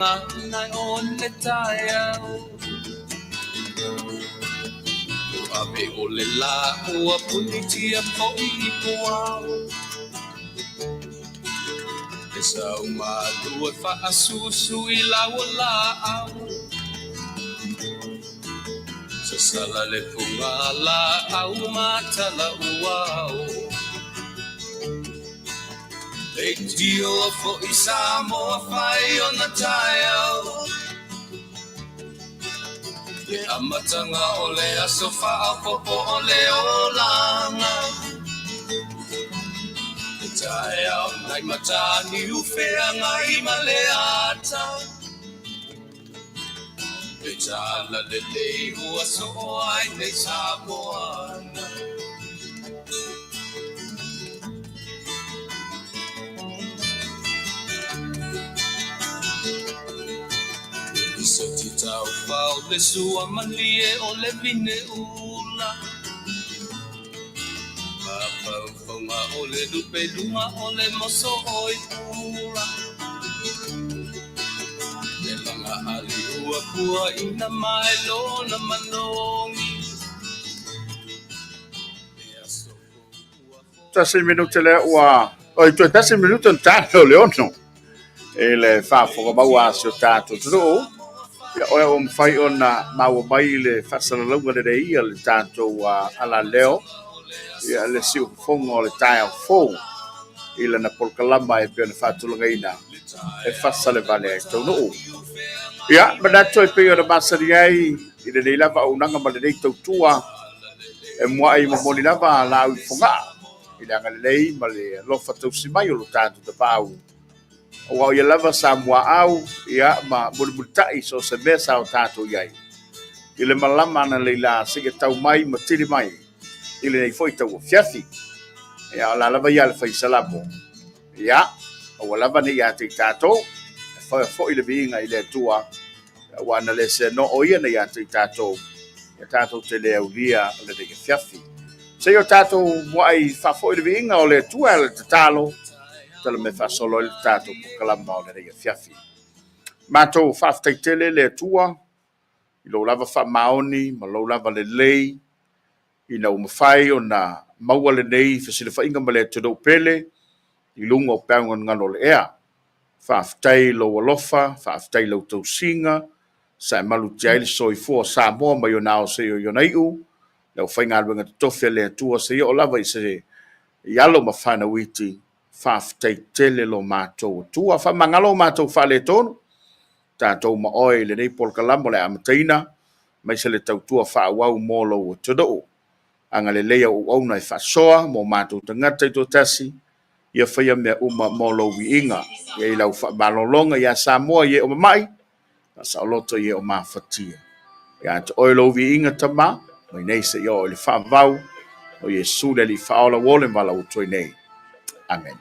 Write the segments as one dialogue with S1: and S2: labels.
S1: Nai o le taeao Ave o le la ua punitia fo'i i puao E sau malu e faasusu i lau o laau Sasala le fuga laau matala uao Leitio fo'i Samoa fai ona taeao Le amataga o le aso faaopoopo o le olaga Le taeao nai mataniu feagai ma le ata Le tala lelei ua soo ai nei Samoana. Seti tau fao le sua malie o le vine ula Mafaufaunga o le lupe lunga o le moso oi pula Le laga ali ua pua ina mai lona manogi
S2: Tasi minute lea ua oi toe tasi minute ona tatou le 6 i le faafofoga maua a si o tatou atunuu. Ia oe ua mafai ona maua mai le faasalalauga lelei ia le tatou alaleo ia le siufofoga o le taeao fou i lana polokalama e pei ona faatulagaina e fasalevale ai taunuu. Ia, manatu e pei ona masani ai i lenei lava auaunaga ma lenei tautua e muai momoli lava laau i fogaa i le agalelei ma le alofa tausi mai o lo tatou tapaau. Aua o ia lava sa muaau ia ma mulimulitai so o se mea sa o tatou i ai. I le malama ana leila seia tau mai ma tili mai i lenei foi tauafiafi. Ia o la lava ia le fai salamo. Ia, aua lava ne i ia te i tatou, e faia foi le viiga i le Atua, aua na le seanoa o ia na ia te i tatou, ia tatou te le aulia lenei afiafi. Seia o tatou muai faafoi le viiga o le Atua e le tatalo, tala me faasolo ai le tatou polokalama o lenei afiafi. Matou faafetai tele le Atua, i lou lava faamaoni ma lou lava lelei, ina ua mafai ona maua lenei fesilafaiga ma le atunuu pele i luga o peau galugalu o le ea. Faafetai lou alofa, faafetai lau tausiga, sa e malutia ai le soifua o Samoa mai ona ao seia i ona iu, le aufaigaluega totofi a le Atua seia oo lava i se i alo ma fanau iti, faafetai tele lo matou Atua. Faamagalo o matou faaletonu, tatou ma oe i lenei polokalama o le amataina, mai se le tautua faaauau mo lou atunuu. Agalelei au auauna e faasoa mo matou tagata i toatasi, ia faia mea uma mo lou viiga. Ia i lau faamalologa ia Samoa i e o mamai, faasaoloto i e o mafatia. Ia te oe lou viiga tama, mai nei seia oo i le faavavau, o Iesu le Alii faaola ua ole ma valaau atu ai nei. Amen.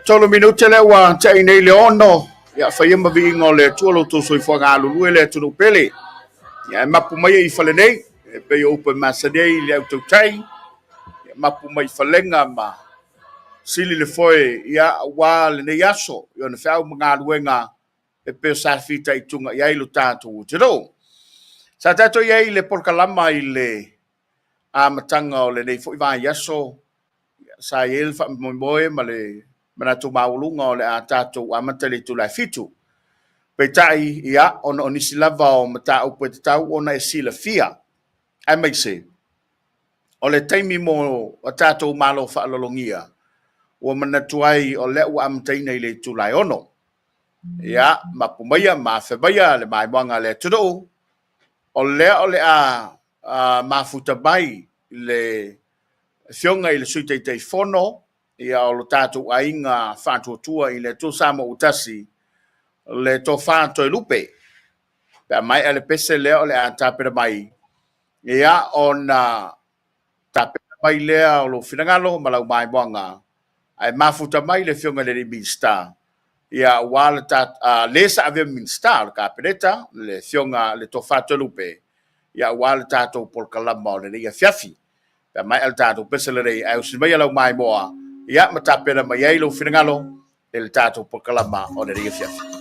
S2: Tolu minute lea ua tea nei le 6. Ia faia ma viiga o le Atua lo outou soifuaga galulue le atunuu pele. Ia, e mapu mai ai i fale nei, e pei o upu e masani ai i le au tautai, ia mapu mai i falega ma sili le foe, ia, aua lenei aso, i ona feau ma galuega e pei sa fitaituga i ai lo tatou atunuu. Sa tatou i ai i le polokalama i le amataga o lenei foi vaiaso, sa i ai le faamoemoe ma le manatu maualuga o le a tatou amata i le itula e 7. Peitai, ia, ona o nisi lava o mataupu e tatau ona e silafia, aemaise o le taimi mo a tatou malo faaaloalogia, ua manatu ai o lea ua amataina i le itula e 6. Ia, mapu maia ma afe maia le maimoaga a le atunuu, o lea o le a mafuta mai le afioga i le Sui Taitaifono, ia, o lo tatou aiga faatuatua i le Atua Samoa ua tasi, le Tofa Toelupe. Pe a maea le pese lea o le a tapena mai, ia, ona tapena mai lea o lou finagalo ma lau maimoaga, ae mafuta mai le afioga i le Minisita, ia, aua le le sa avea ma Minisita o le Kapeneta, le afioga le Tofa Toelupe, ia, aua le tatou polokalama o lenei afiafi. Pe a maea le tatou pese lenei, ae usi maia lau maimoa, ia, ma tapena mai ai lou finagalo i le tatou polokalama o lenei afiafi.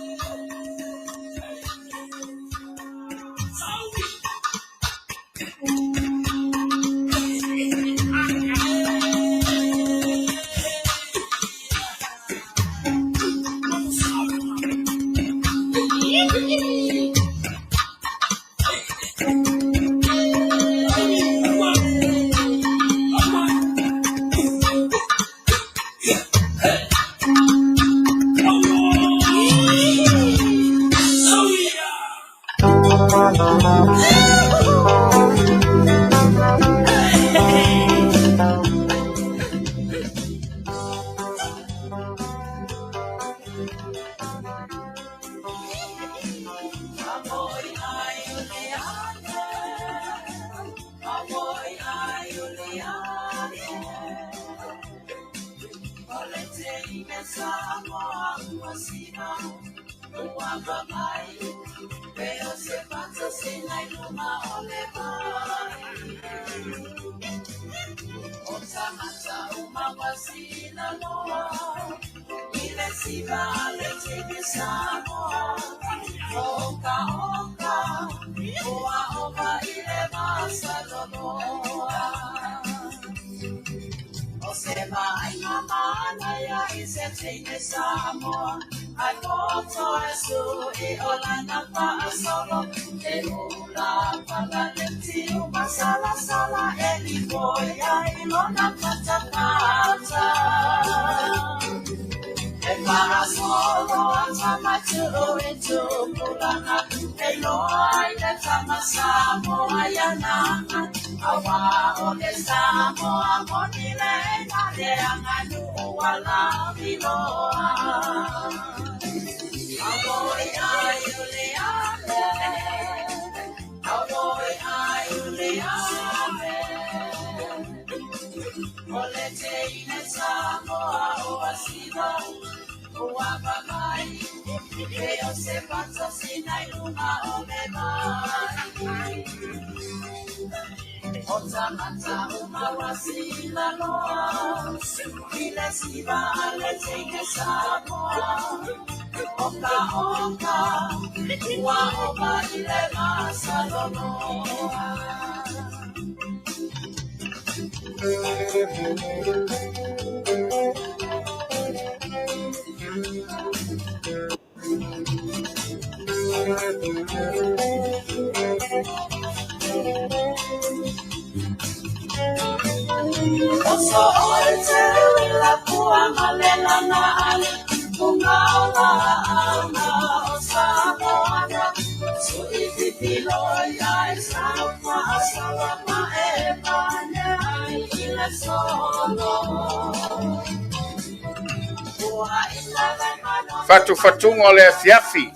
S2: Fatufatuga o le afiafi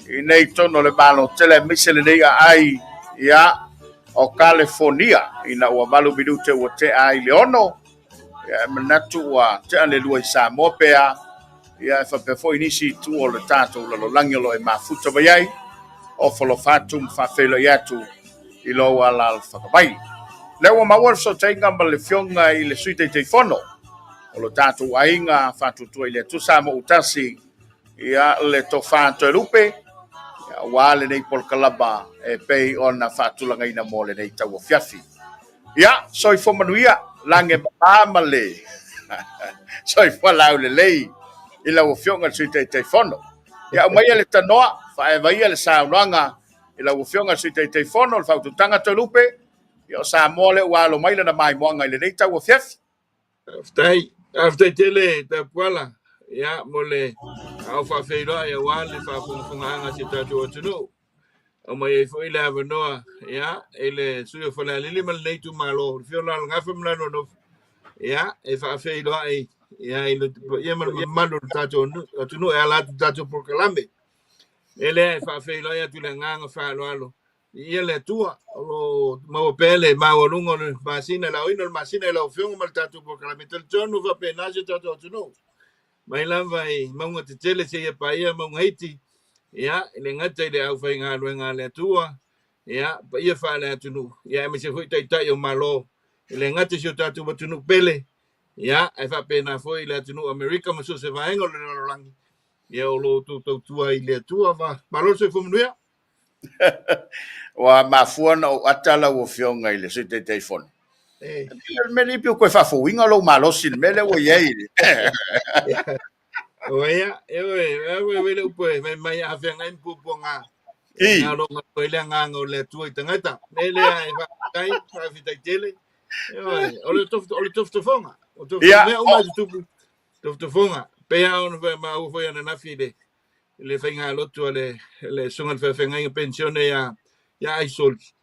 S2: i nei tonu o le Malo tele, aemaise lenei aai, ia, o Kalifonia, ina ua 8 minute ua tea ai le 6. Ia, e manatu ua tea le 2 i Samoa pea, ia, e faapea foi nisi itu o le tatou lalolagi o lo o e mafuta mai ai. Ofo alofa atu ma faafeiloai atu i lou alaalafaga mai. Lea ua maua le fesootaiga ma le Afioga i le Sui Taitaifono o lo tatou aiga Faatuatua i le Atua Samoa ua tasi, ia le Tofa Toelupe, aua lenei polokalama e pei ona faatulagaina mo lenei tauafiafi. Ia, soifua manuia, lagi e mama ma le soifua laulelei i lau Afioga i le Sui Taitaifono. Ia, aumaia le tanoa, faaevaia le saunoaga i lau Afioga i le Sui Taitaifono, le faautautaga Toelupe, ia o Samoa lea ua alo mai lana maimoaga i lenei tauafiafi.
S3: Faafetai, faafetai tele Tapuala, ia mo le ao faafeiloai aua le faafogafogaaga a si o tatou atunuu. Aumai ai foi le avanoa, ia, i le sui o Falealili ma lenei itumalo, le afio o Lalagafa ma Lanonofa, ia, e faafeiloai, ia, i le paia ma le mamalu o le tatou atunuu e ala atu i le tatou polokalame. E lea e faafeiloai atu i le agaga faaaloalo. Ia le Atua, o lo o maua pea le maualuga o le masina, le aoina o le masina i lau Afioga ma le tatou polokalame. Talitonu faapena si o tatou atunuu. Mai lava i mauga tetele seia paia mauga iti, ia, e le gata i le aufaigaluega a le Atua, ia, paia faale-atunuu, ia, aemaise foi taitai o Malo, e le gata i si o tatou atunuu pele, ia, ae faapena foi i le atunuu Amerika ma so o se vaega o le lalolagi, ia, o lo o outou tautua i le Atua. Malo le soifua manuia.
S2: Ua mafua na ou ata lau Afioga i le Sui Taitaifono. Le mea lea pei ua toe faafouina lou malosi i le mea lea ua i ai.
S3: O ia, e oe, e oe, e le upu e mai mai a feagai ma puapuaga. E ngalo ngalo i le agaga o le Atua i tagata. Me lea e faafetai, faafetai tele. E oe, o le tofu, o le tofotofoga. O tofotofoga, mea uma e tutupu, tofotofoga. Pei lava ona maua foi ananafi i le le faigalotu a le le susuga i le faafeagaiga penisione ia ia Aisoli.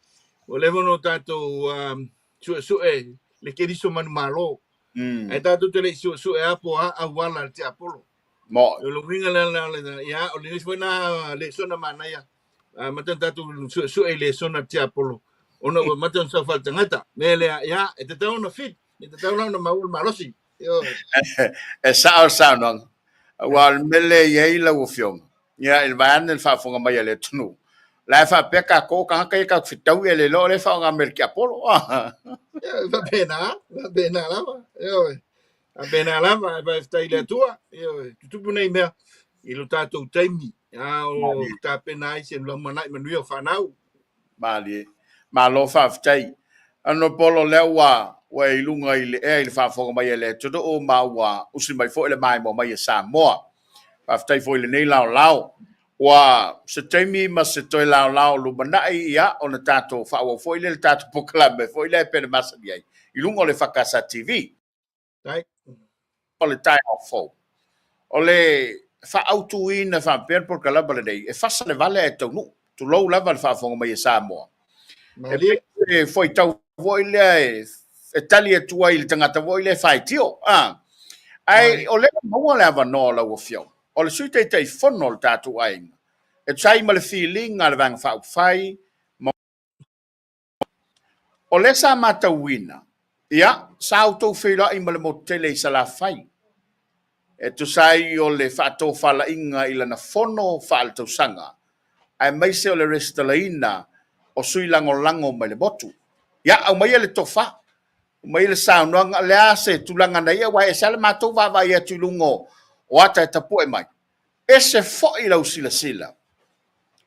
S3: Ua leva ona tatou suesue le Keriso manumalo. Ae tatou te le i suesue lava po o a auala a le tiapolo.
S2: Mo.
S3: O le uiga lea la ia o lenei foi na lesona manaia. Amata ona tatou suesue i lesona a le tiapolo ona ua amata ona saofai le tagata. Mea lea ia e tatau ona fit, e tatau la ona maua le malosi.
S2: E sao le saunoaga. Aua o le mea lea e i ai lau Afioga, ia i le vaeane le faafofoga mai a le atunuu, la e faapea tatou o tagata ia tatou te fetaui ae le iloa o lea e faaaoga mai e le tiapolo.
S3: Ia, faapena, faapena lava. Ioe. Faapena lava, ae faafetai i le Atua. Ioe, tutupu nei mea i lo tatou taimi, a o tapena ai se lumanai manuia o fanau.
S2: Malie. Malo faafetai. Ano Polo, lea ua e i luga i le ea i le faafofoga mai a le atunuu ma ua usi mai foi le maimoa mai e Samoa. Faafetai foi i lenei laolao. Ua se taimi ma se toe laolao lumanai, ia ona tatou faaauau foi lea le tatou polokalame foi lea e pei ona masani ai i luga o le EFKS TV.
S3: Tai.
S2: O le taeao fou. O le faaautuina faapea le polokalame lenei, e fasa le vale ae taunuu. Tulou lava le faafofoga mai e Samoa.
S3: Malie.
S2: E fuaitau foi lea e tali atu ai i le tagata foi lea e faitio. Ae o lea ua maua le avanoa o lau Afioga, o le Sui Taitaifono o le tatou aiga, e tusa ai ma le filiga a le Vaega Faaupufai ma o lea sa matauina, ia, sa outou feiloai ma le motu tele i Salafai, e tusa ai o le faatofalaiga i lana fono faaletausaga, aemaise o le resitalaina o sui lagolago mai le motu. Ia, aumaia le tofa, aumaia le saunoaga, le a se tulaga na ia, aua e ese lava le matou vaavaai atu i luga o ata e tapue mai. Ese foi lau silasila,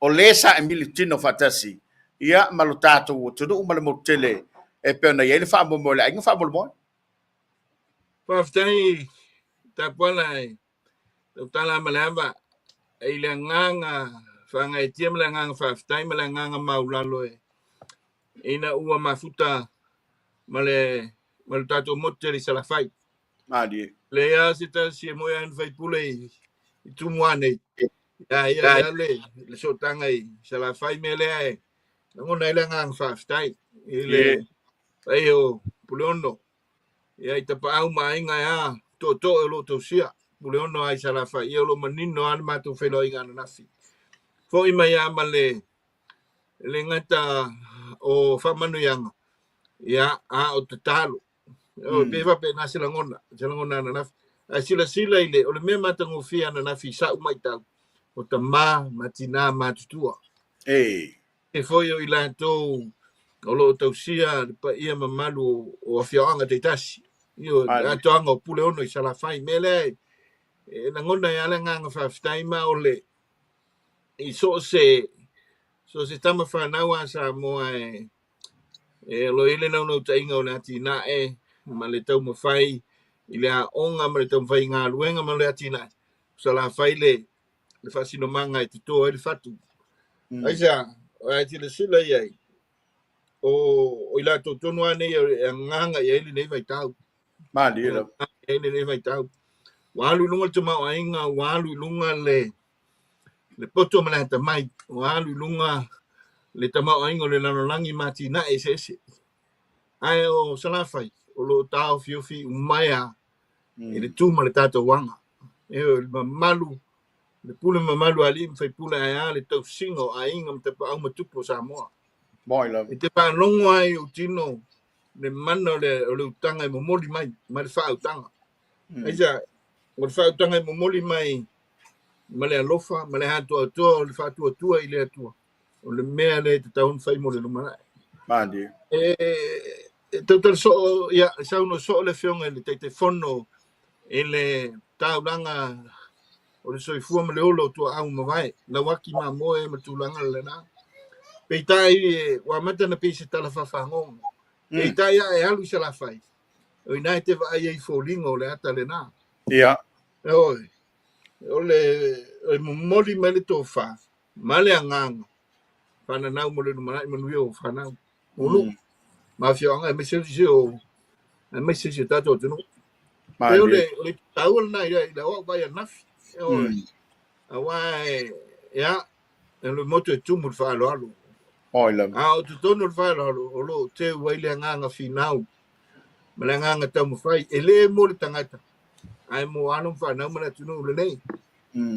S2: o le sa e militino faatasi ia ma lo tatou atunuu ma le motu tele e pei ona i ai le faamoemoe o le aiga faamolemoe.
S3: Faafetai Tapuala e tautala ma le ava i le agaga faagaeetia ma le agaga faafetai ma le agaga maulalo e ina ua mafuta ma le ma le tatou motu tele i Salafai.
S2: Malie.
S3: Leai lava se tasi e moe ai na faipule i Tumua nei. Ia ia ia le sootaga i Salafai mea lea e lagona ai le agaga faafetai i le paia o Puleono. Ia i Tapaau ma aiga e a tootoo o lo o tausia Puleono ai Salafai. Ia o lo o manino lava le matou feiloaiga ananafi. Foi mai lava ma le le gata o faamanuiaga, ia, a o tatalo. Pe faapena se lagona, se lagona ananafi. Ae silasila i le, o le mea matagofie ananafi i sa'u matau, o tamā ma tinā matutua.
S2: E.
S3: E foi o i latou o lo o tausia le paia mamalu o afioaga taitasi. Ioe, le atoaga o Puleono i Salafai. Mea lea e lagona ai lava le agaga faafetai ma o le i so o se so o se tama fanau a Samoa e e o lo o i ai le naunautaiga o le atinae ma le taumafai i le aoga ma le taumafai i galuega ma le atinae, o Salafai le le faasinomaga e toto ai le fatu. Aisea, ae silasila i ai, o, o i latou tonu lava nei e agaga i ai lenei vaitau.
S2: Malie lava.
S3: I ai lenei vaitau. Ua alu i luga le tamaoaiga, ua alu i luga le, le poto ma le atamai, ua alu i luga le tamaoaiga o le lalolagi ma atinae eseese. Ae o Salafai, o lo o taofiofi umaea i le tu ma le tatou aga. E o le mamalu, le pule mamalu a alii ma faipule ae a le tausiga o aiga ma tapaau ma tupu o Samoa.
S2: Moi lava.
S3: E te faalogo ai i ou tino le mana o le, o le utaga e momoli mai, ma le faautaga. Aisea, o le faautaga e momoli mai ma le alofa ma le atoatoa o le faatuatua i le Atua, o le mea lea e tatau ona fai mo le lumanai.
S2: Malie.
S3: E, e tautala soo, ia, e saunoa soo le Afioga i le Taitaifono i le taulaga o le soifua ma le ola o tuaau mavae, lauaki mamoe ma tulaga lena. Peitai, e, ua amata ona pei se tala faafagogo. Peitai a e alu i Salafai, o i ina e te vaai ai i foliga o le ata lena.
S2: Ia.
S3: Ioe, o le, e momoli mai le tofa ma le agaga fananau mo le lumanai manuia o fanau, o nuu, ma afioaga aemaise si o aemaise si o tatou atunuu. Pei o le o le taua lena i le au vaai ananafi. Ioe. Aua e ia e le motu e tumu i le faaaloalo.
S2: Oi lava.
S3: A o totonu o le faaaloalo o lo o teu ai le agaga finau ma le agaga taumafai e le mo le tagata ae mo alo ma fanau ma le atunuu lenei.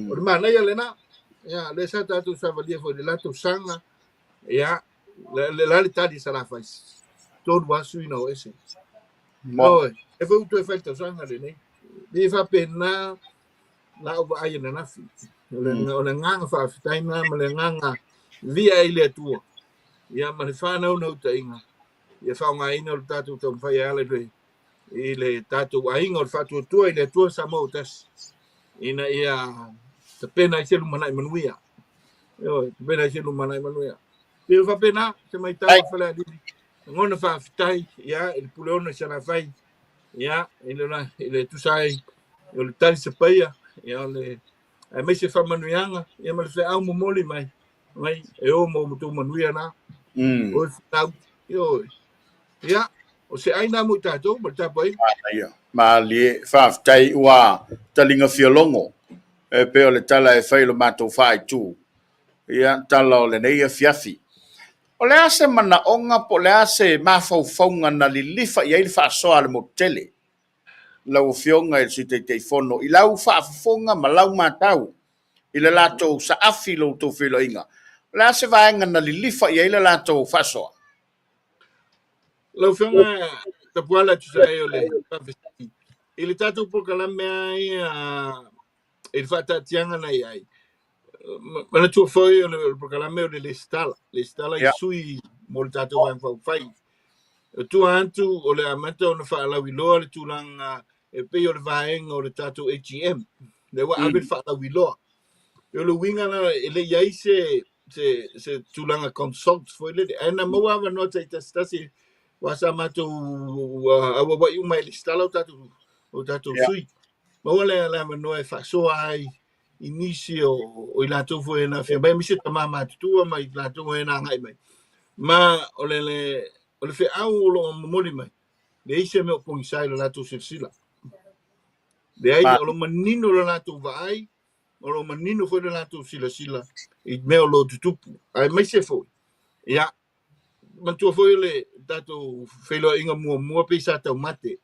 S3: O le manaia lena. Ia, lea sa tatou savalia foi i le la tausaga. Ia, le la le tali a Salafai, tolu lava sui na o ese. Ioe, e foi ua toe fai le tausaga lenei. E faapena la au vaai ananafi. O le, o le agaga faafetai lena ma le agaga via i le Atua. Ia, ma le faanaunautaiga, ia faaaogaina o le tatou taumafai e ala i le i le tatou aiga o le faatuatua i le Atua Samoa ua tasi, ina ia tapena ai se lumanai manuia. Ioe, tapena ai se lumanai manuia. Pei o faapena se matau a Falealili. Lagona faafetai ia i le Puleono i Salafai, ia i le, i le tusa ai o le tali sapaia, ia o le aemaise faamanuiaga, ia ma le feau momoli mai, mai e o mo matou manuia na. O le feau, ioe. Ia, o se ai na mo i tatou ma le tapuaiga.
S2: Manaia. Malie, faafetai ua taliga fialogo e pei o le tala e fai i lo matou faaitu. Ia, tala o lenei afiafi. O le a se manaoga po o le a se mafaufauga na lilifa i ai le faasoa a le motu tele? Lau Afioga i le Sui Taitaifono, i lau faafofoga ma lau matau i le latou saafi i lo outou feiloaiga, o le a se vaega na lilifa i ai le latou faasoa?
S3: Lau Afioga Tapuala e tusa ai o le faafesili i le tatou polokalame lava ia i le faataatiaga na i ai, manatua foi o le polokalame o le lesitala, lesitala i sui mo le tatou Vaega Faaupufai. O tua atu o le amata ona faalauiloa le tulaga e pei o le vaega o le tatou AGM, lea ua ave le faalauiloa. O le uiga la e le i ai se se se tulaga consult foi lele, ae na maua avanoa taitasitasi aua sa matou auauai uma e lesitala o tatou o tatou sui. Maua le le avanoa e faasoa ai i nisi o, o i latou foi na afio mai, aemaise tama matutua ma i latou e na agai mai. Ma o le, le, o le feau o lo o momoli mai, leai se mea o pogisa i le latou silasila. Leai, o lo o manino le latou vaai, o lo o manino foi le latou silasila i mea o lo o tutupu. Aemaise foi, ia, manatua foi o le tatou feiloaiga muamua pei sa taumate.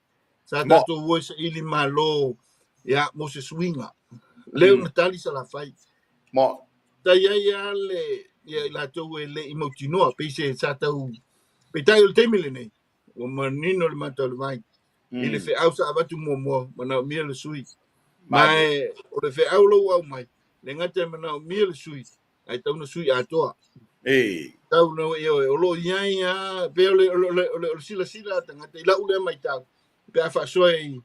S3: Sa tatou o e saili malo, ia, mo se suiga. Lea na tali Salafai.
S2: Mo.
S3: Sa i ai lava le, ia, i latou e le i mautinoa, pei se sa tau, peitai o le taimi lenei, ua manino le mata o le vai. I le feau sa avatu muamua, manaomia le sui. Ma e, o le feau lou aumai, le gata e manaomia le sui, ae tatau ona sui atoa.
S2: E.
S3: Tau na ioe, o lo o i ai lava, pei o le, o le, o le, o le silasila a tagata i lau lea matau, pe a faasoa i,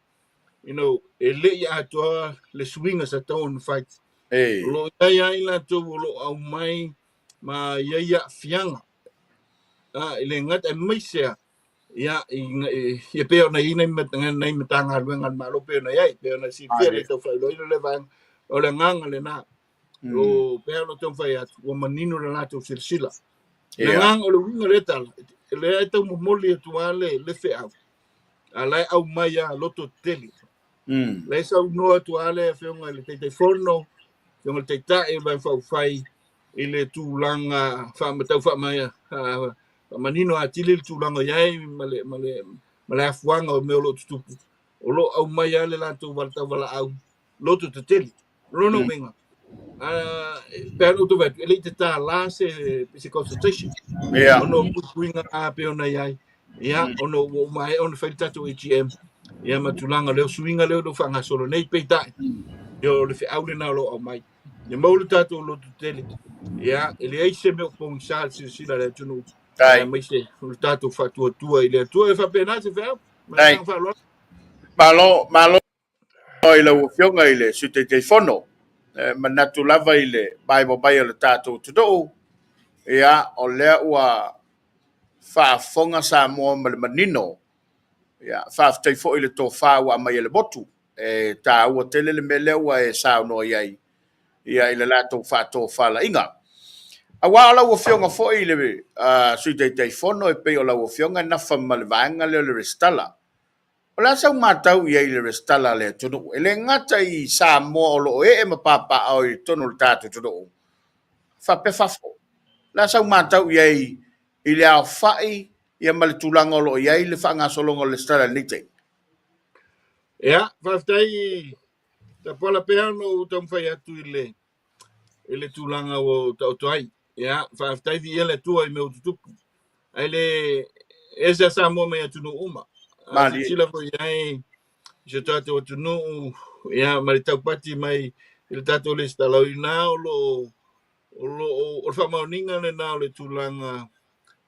S3: you know, e le i atoa le suiga sa tatau ona fai.
S2: E.
S3: O lo o i ai lava i latou o lo o aumai ma i ai aafiaga, a, e le gata aemaise lava, ia, ia pei ona i ai nai Matagaluega a le Malo pei ona i ai, pei ona silafia le tau faailoaina lea vaega, o le agaga lena. O pei ona taumafai atu, ua manino le latou silasila. Le agaga o le uiga lea tala, lea e tau momoli atu lava le feau, a la e aumai lava loto tetele. La e saunoa atu lava le Afioga i le Taitaifono, Afioga i le Taitai o le Vaega Faaupufai i le tulaga tau faamanino atili le tulaga o i ai ma le afuaga o mea o lo o tutupu. O lo o aumai lava le latou tauvalaau loto tetele. O lona uiga, pe a na ou tau vaai atu, e le i tatala se consultation. Ona o puipuiga a pei ona i ai. Ia, ona ua maea ona fai le tatou AGM, ia ma tulaga lea o suiga lea o lo o faagasolo nei, peitai, ia o le feau lena o lo o aumai. Ia maua le tatou loto tele, ia, e leai se mea o pogisa le silasila a le atunuu, aemaise o le tatou faatuatua i le Atua. E faapena se feau. Ma le agaga faaaloalo.
S2: Malo, malo i lau Afioga i le Sui Taitaifono. E manatu lava i le maimoa mai o le tatou atunuu, ia, o lea ua faafofoga Samoa ma le manino. Ia, faafetai foi i le tofa ua aumai e le motu. E taua tele le mea lea ua e saunoa i ai, ia, i le latou faatofalaiga. Aua o lau Afioga foi i le Sui Taitaifono, e pei o lau Afioga e nafa ma le vaega lea o le resitala. O le a sau matau i ai i le resitala a le atunuu? E le gata i Samoa o lo o ee ma papaaao i totonu o le tatou atunuu, faapea fafo. O le a sau matau i ai i le aofai ia ma le tulaga o lo o i ai le faagasologa o le resitala i lenei taimi?
S3: Ia, faafetai Tapuala, pei ona ou taumafai atu i le tulaga ua ou taoto ai. Ia, faafetai viia le Atua i mea ua tutupu. Ae le ese a Samoa mai atunuu uma. A silasila foi i ai i si o tatou atunuu, ia, ma le taupati mai i le tatou resitala, o i ina o lo o le faamaoniga lena o le tulaga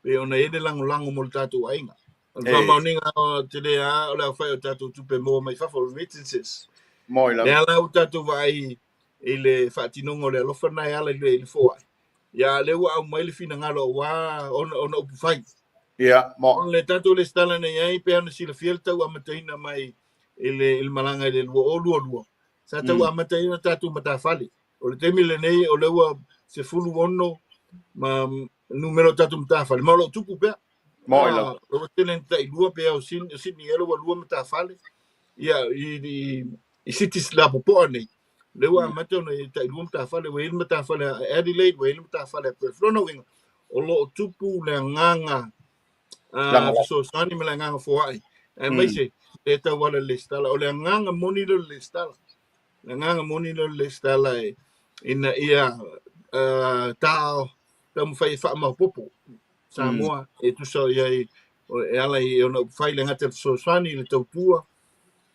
S3: pei ona i ai le lagolago mo le tatou aiga. O le faamaoniga tele lava o le aofai o tatou tupe maua mai fafo, remittances. Lea la ua tatou vaai i le faatinoga o le alofa lena e ala i le foai. Ia, lea ua aumai le finagalo aua ona upu fai.
S2: Ia, mo.
S3: O le tatou resitala nei ai, pei ona silafia le tau amataina mai i le malaga i le 2022, sa tau amataina tatou matafale. O le taimi lenei, o lea ua 16 ma numera o tatou matafale, ma o lo o tupu pea.
S2: Mo i lava.
S3: O tele na tailua pea o Sydney ela ua lua matafale. Ia, i cities lapopoa nei. Lea ua amata ona i tailua matafale, ua i ai le matafale a Adelaide, ua i ai le matafale a Perth. Lona uiga, o lo o tupu le agaga fesoasoani ma le agaga foai. Aemaise le tauala i le resitala. O le agaga moni lea o le resitala. Le agaga moni lea o le resitala e ina ia taumafai e faamaopoopo Samoa e tusa i ai e ala i ona upufai le gata fesoasoani i le tautua,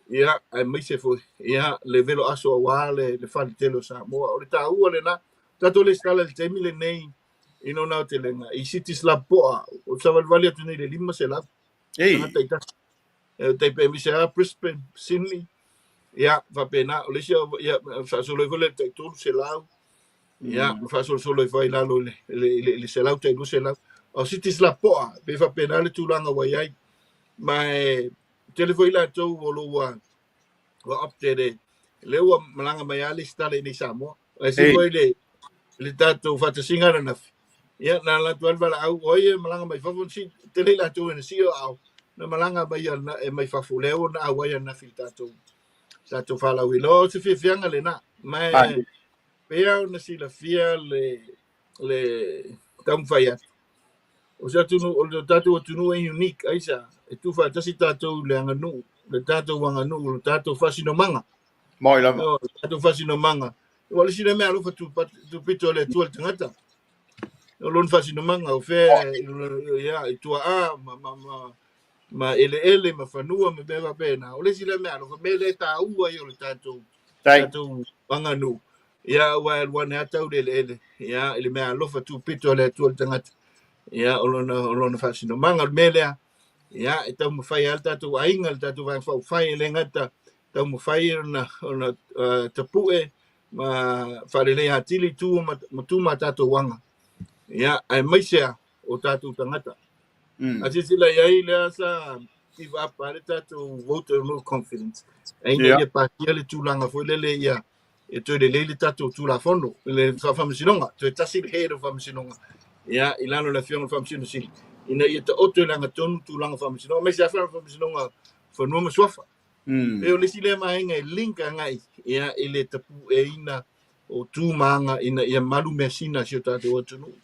S3: ia, aemaise foi, ia, le velo aso aua le fale tele o Samoa. O le taua lena. Tatou resitala i le taimi lenei i lona aotelega i cities lapopoa, o savalivali atu nei i le 500. Tagata i tasi. E tai pe aemaise lava Brisbane, Sydney, ia, faapena. O le isi, ia, faasolo ai foi le tai 300, ia, faasolosolo ai foi i lalo i le 100 tai 200. O cities lapopoa, pe faapena le tulaga ua i ai. Ma e tele foi latou o lo ua opted lea ua malaga mai lava le resitala i nei Samoa. Ae se foi le tatou faatasiga ananafi, ia, na ala atu ai le valaau, o ai e malaga mai fafo, tele i latou e na sio au, na malaga mai e mai fafo, lea ua na auai ananafi i le tatou falauina. O se fiafiaga lena. Ma e pei ona silafia le taumafai atu. O se atunuu, o le tatou atunuu e unique, aisa, e tuufaatasi tatou le aganuu, le tatou aganuu, le tatou faasinomaga.
S2: Mo i lava.
S3: O le tatou faasinomaga. Ua le sina mea alofa tupito le Atua le tagata. O lona faasinomaga, o fea, ia, i tuaa, ma eleele, ma fanua, ma mea faapena. O le isi lea mea alofa, mea le taua ia o le tatou aganuu. Ia, aua e alu ane lava tau i le eleele, ia, i le mea alofa tupito a le Atua i le tagata, ia, o lona faasinomaga. O le mea lea, ia, e taumafai lava le tatou aiga, le tatou Vaega Faaupufai, e le gata taumafai ona tapue ma faaleleia atili tu ma tu ma tatou aga, ia, aemaise lava o tatou tagata. A silasila i ai lea sa give up le tatou vote of no confidence, ae ina ia pasia le tulaga foi lele ia e toe lelei le tatou Tulafono le faamasinoga, toe tasi le head o faamasinoga, ia, i lalo o le afioga o le Faamasino Sili, ina ia taoto i lagatonu tulaga faamasinoga, aemaise lava faamasinoga fanua ma suafa. E o le isi lea vaega e link agai, ia, i le tapueina o tu ma aga ina ia malu measina a si o tatou atunuu.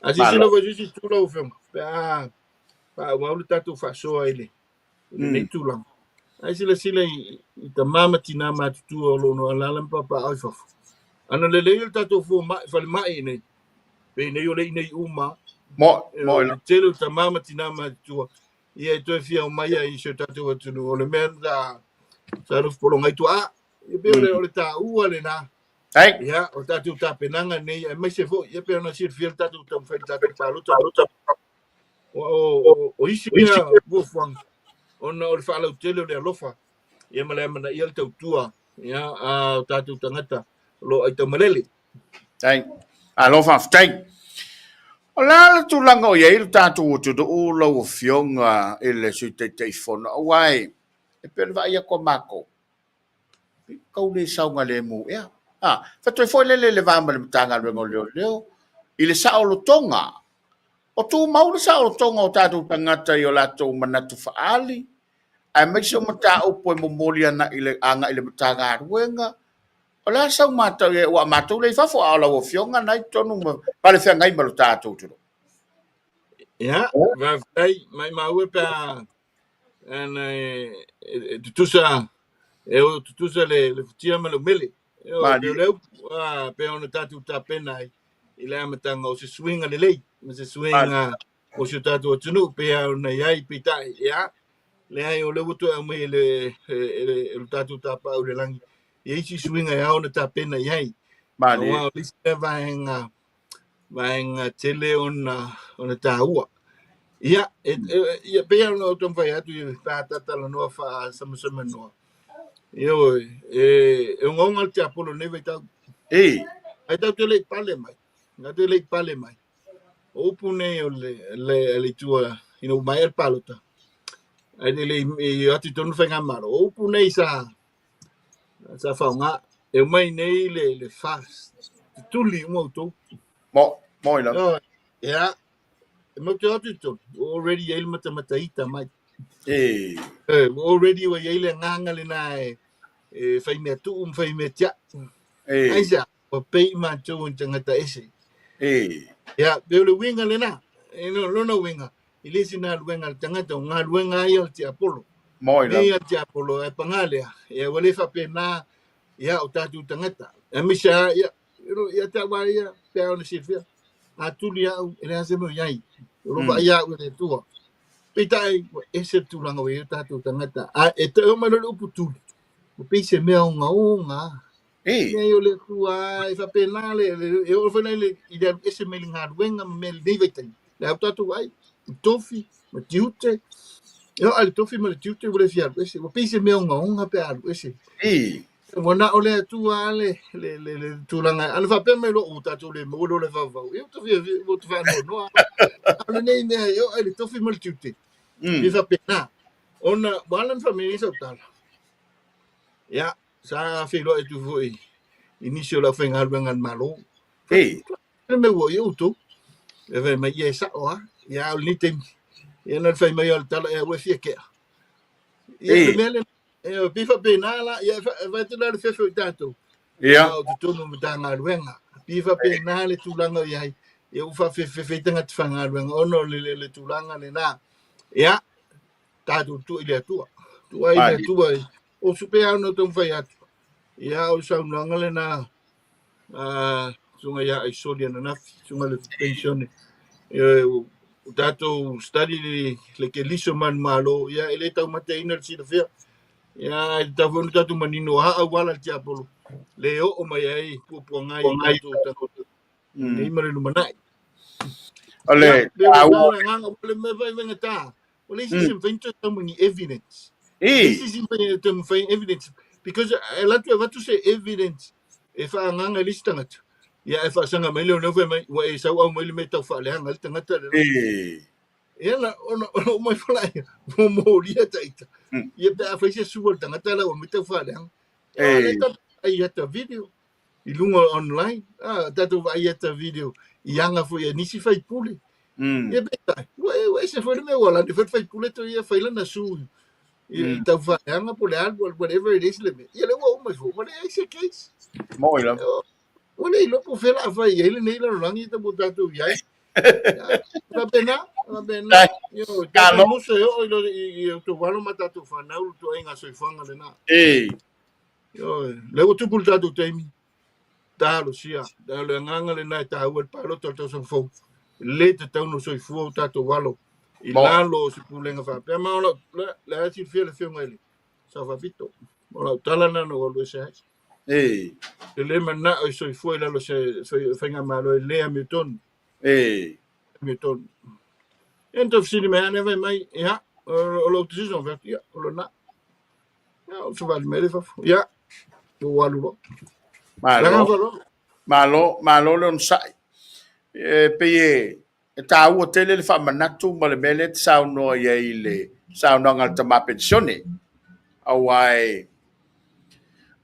S3: A silasila foi i se isi itu lau afioga, pe a faaauau le tatou faasoa i lenei tulaga. Ae silasila i tama ma tina matutua o lo o alaala ma papaaao i fafo. Ana lelei o le tatou fomai, falemai nei, pe nei o le i nei uma,
S2: Mo, mo
S3: le tele o tama ma tina matutua, ia e toe fia omai ai i si o tatou atunuu. O le mea sa nofo tua, e pei o le taua lena.
S2: Ai.
S3: Ia, o tatou tapenaga nei, aemaise foi, ia pei ona silafia le tatou taumafai i le tatou palota. O isi mea fuafuaga, ona o le faalautele o le alofa, ia ma le amanaia le tautua, ia, a o tatou tagata o lo o aitaumalele.
S2: Ai. Alo faafetai. O le a le tulaga o i ai le tatou atunuu lau afioga i le Sui Taitaifono, aua e pei ona vaai atu a matou, tau le saogalemu ea. Ah, faatoe foi lele le va ma le Matagaluega o Leoleo i le saolotoga. O tumau le saolotoga o tatou tagata i o latou manatu faaali, aemaise o mataupu e momoli ana i le agai i le Matagaluega. O le a sau matou e ua matou le i fafo, a o lau afioga na i totonu ma palefeagai ma lo tatou atunuu.
S3: Ia, faafetai, maumau e pe a ana e tutusa e o tutusa le futia ma le umele. E o
S2: Mali.
S3: Pe leu pe ona tatou tapena ai i le amataga o se suiga lelei ma se suiga o si o tatou atunuu pe a ona i ai peitai, ia, leai o lea ua toe aumai e le tatou tapau i le lagi i isi suiga e ao ona tapena i ai.
S2: Mali.
S3: Aua o le isi lea vaega tele ona taua. Ia, ia pei ona ou taumafai atu i pe a tatalanoa faasamasamanoa. Ia oi, e ogaoga le tiapolo nei vaitau. Ai tatou te le i pale mai. Tatou te le i pale mai. O upu nei o le itua ina ua maea le palota. Ai le i atu i tonu faigamalo. O upu nei sa faaaoga. E omai nei le FAST. Tutuli uma outou.
S2: Mo, mo i la.
S3: Oh, ia, e mau te atu i tonu. Ua already i ai le matamataita mai. Ua already ua i ai le agaga lena e fai mea tuu ma fai mea tiai. Ai sea, ua pei matou i tagata ese. Ia, pe o le uiga lena. E no, lona uiga, i le isi galuega a le tagata, o galuega ai o le tiapolo.
S2: Mo i la.
S3: Nei a le tiapolo, e pagā lea. Ia, ua le faapena, ia, o tatou tagata. Aemaise lava, ia, ia te au lava ia, pe a ona silafia. A tuli au, e leai se mea o i ai. O lo vaai au e le Atua. Peitai, ua ese le tulaga ua i ai o tatou tagata. A e toe oo mai loa le upu tuli, ua pei se mea ogaoga. Leai o le Atua e faapena le e oo foi la i le alu ese mai le galuega ma mea lenei vaitaimi. Le au tatou ai, i tofi ma tiute. E oo a le tofi ma le tiute ua le fia alu ese. Ua pei se mea ogaoga pe a alu ese. Ua na o le Atua le tulaga. Ana faapea mai loa ua tatou le maua loa le faavavau. Ia ua fia ua faanoanoa. A o lenei mea e oo ai le tofi ma le tiute. E faapena. Ona ua ala ona faamalie sau tala. Ia, sa feiloai atu foi i nisi o le aufaigaluega a le Malo. Le mea ua i outou. E fai mai, ia e sao lava. Ia a o lenei taimi. Ia na fai mai o le tala, ia ua fia kea. Ia le mea lena. E pei faapena la, ia e vaai atu la le fefe o i tatou. O totonu o Matagaluega. Pei faapena le tulaga o i ai. Ia ua faafefefe ai tagata faigaluega ona o le tulaga lena. Ia, tatou tua i le Atua. Tua i le Atua. O supe au na taumafai atu. Ia, o le saunoaga lena a susuga ia Aisoli ananafi, susuga le penisione. O tatou study le keliso manumalo, ia e le taumateina le silafia. Ia, e tatau foi ona tatou manino a auala le tiapolo le oo mai ai puapuaga i tatou tagata nei ma le lumanai.
S2: O le
S3: Ia, pe ua
S2: taua.
S3: le agaga, o le mea faigata, o le isi se mafai ona toe tau mai ni evidence. Le isi se mafai ona toe mafai evidence, because e alu atu e avatu se evidence e faaagaga i le isi tagata, ia ae faasaga mai le leoleo fai mai, ua e sauau mai le mea e tau faaleaga ai le tagata lena. Ia na, ona ona uma ifo laia, ua molia ta ita. Ia pe a fai se sua a le tagata la ua mai tau faaleaga. Ia, o lea tatou vaai ata video i luga o online. Ah, tatou vaai ata video i aga foi a nisi faipule. Ia peitai, ua ese foi le mea ua lani foi le faipule to ia fai lana su i tau faaleaga po o le a, whatever it is le mea. Ia lea ua uma ifo, ua leai se case.
S2: Mo'i lava.
S3: Ua le iloa po o fea o le a fai i ai lenei lalolagi ua tatou i ai. Faapena, faapena. Ioe, tatou musa e oo i o outou alo ma tatou fanau le ituaiga soifuaga lena. Ioe, lea ua tupu le tatou taimi, talosia. O le agaga lena e taua i le palota o le tausaga fou. E le tatau ona soifua o tatou alo i lalo o se pulega faapea. Ma o lau, le a silafia le afioga i le Sao Faapito. O lau tala lena na ou alu ese ai. E le manao e soifua i lalo o se faigamalo e le amiotonu. Amiotonu. Ia na tau fesili mai lava lea fai mai, ia, o lou decision, fai atu, ia, o lena. Ia, ou savali mai lea i fafo. Ia, ua alu loa.
S2: Malo. Malo, malo le onosai. E pei e taua tele le faamanatu ma le mea lea e te saunoa i ai i le saunoaga a le tama penisione. Aua e,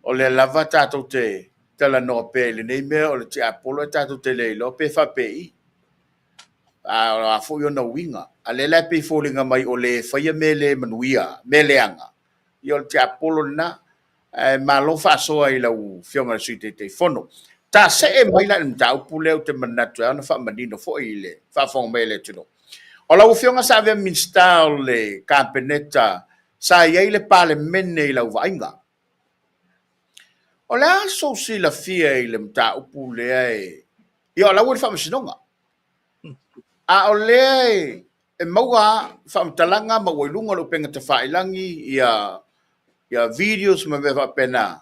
S2: o lea lava tatou te talanoa pea i lenei mea o le tiapolo e tatou te le iloa pe faapei. A o a foi ona uiga. A lea la e pei e foliga mai o le faia mea le manuia, mea leaga, ia o le tiapolo lena. Ae malo faasoa i lau Afioga i le Sui Taitaifono. Ta see mai la i le mataupu lea ou te manatu e ao ona faamanino foi i le faafofoga mai a le atunuu. O lau Afioga sa avea Minisita o le Kapeneta, sa i ai le Palemene i lau vaaiga. O le a sou silafia i le mataupu lea e... Ia o la ua i le Faamasinoga. A o lea e maua faamatalaga ma ua i luga o le upega tafailagi ia ia videos ma mea faapena.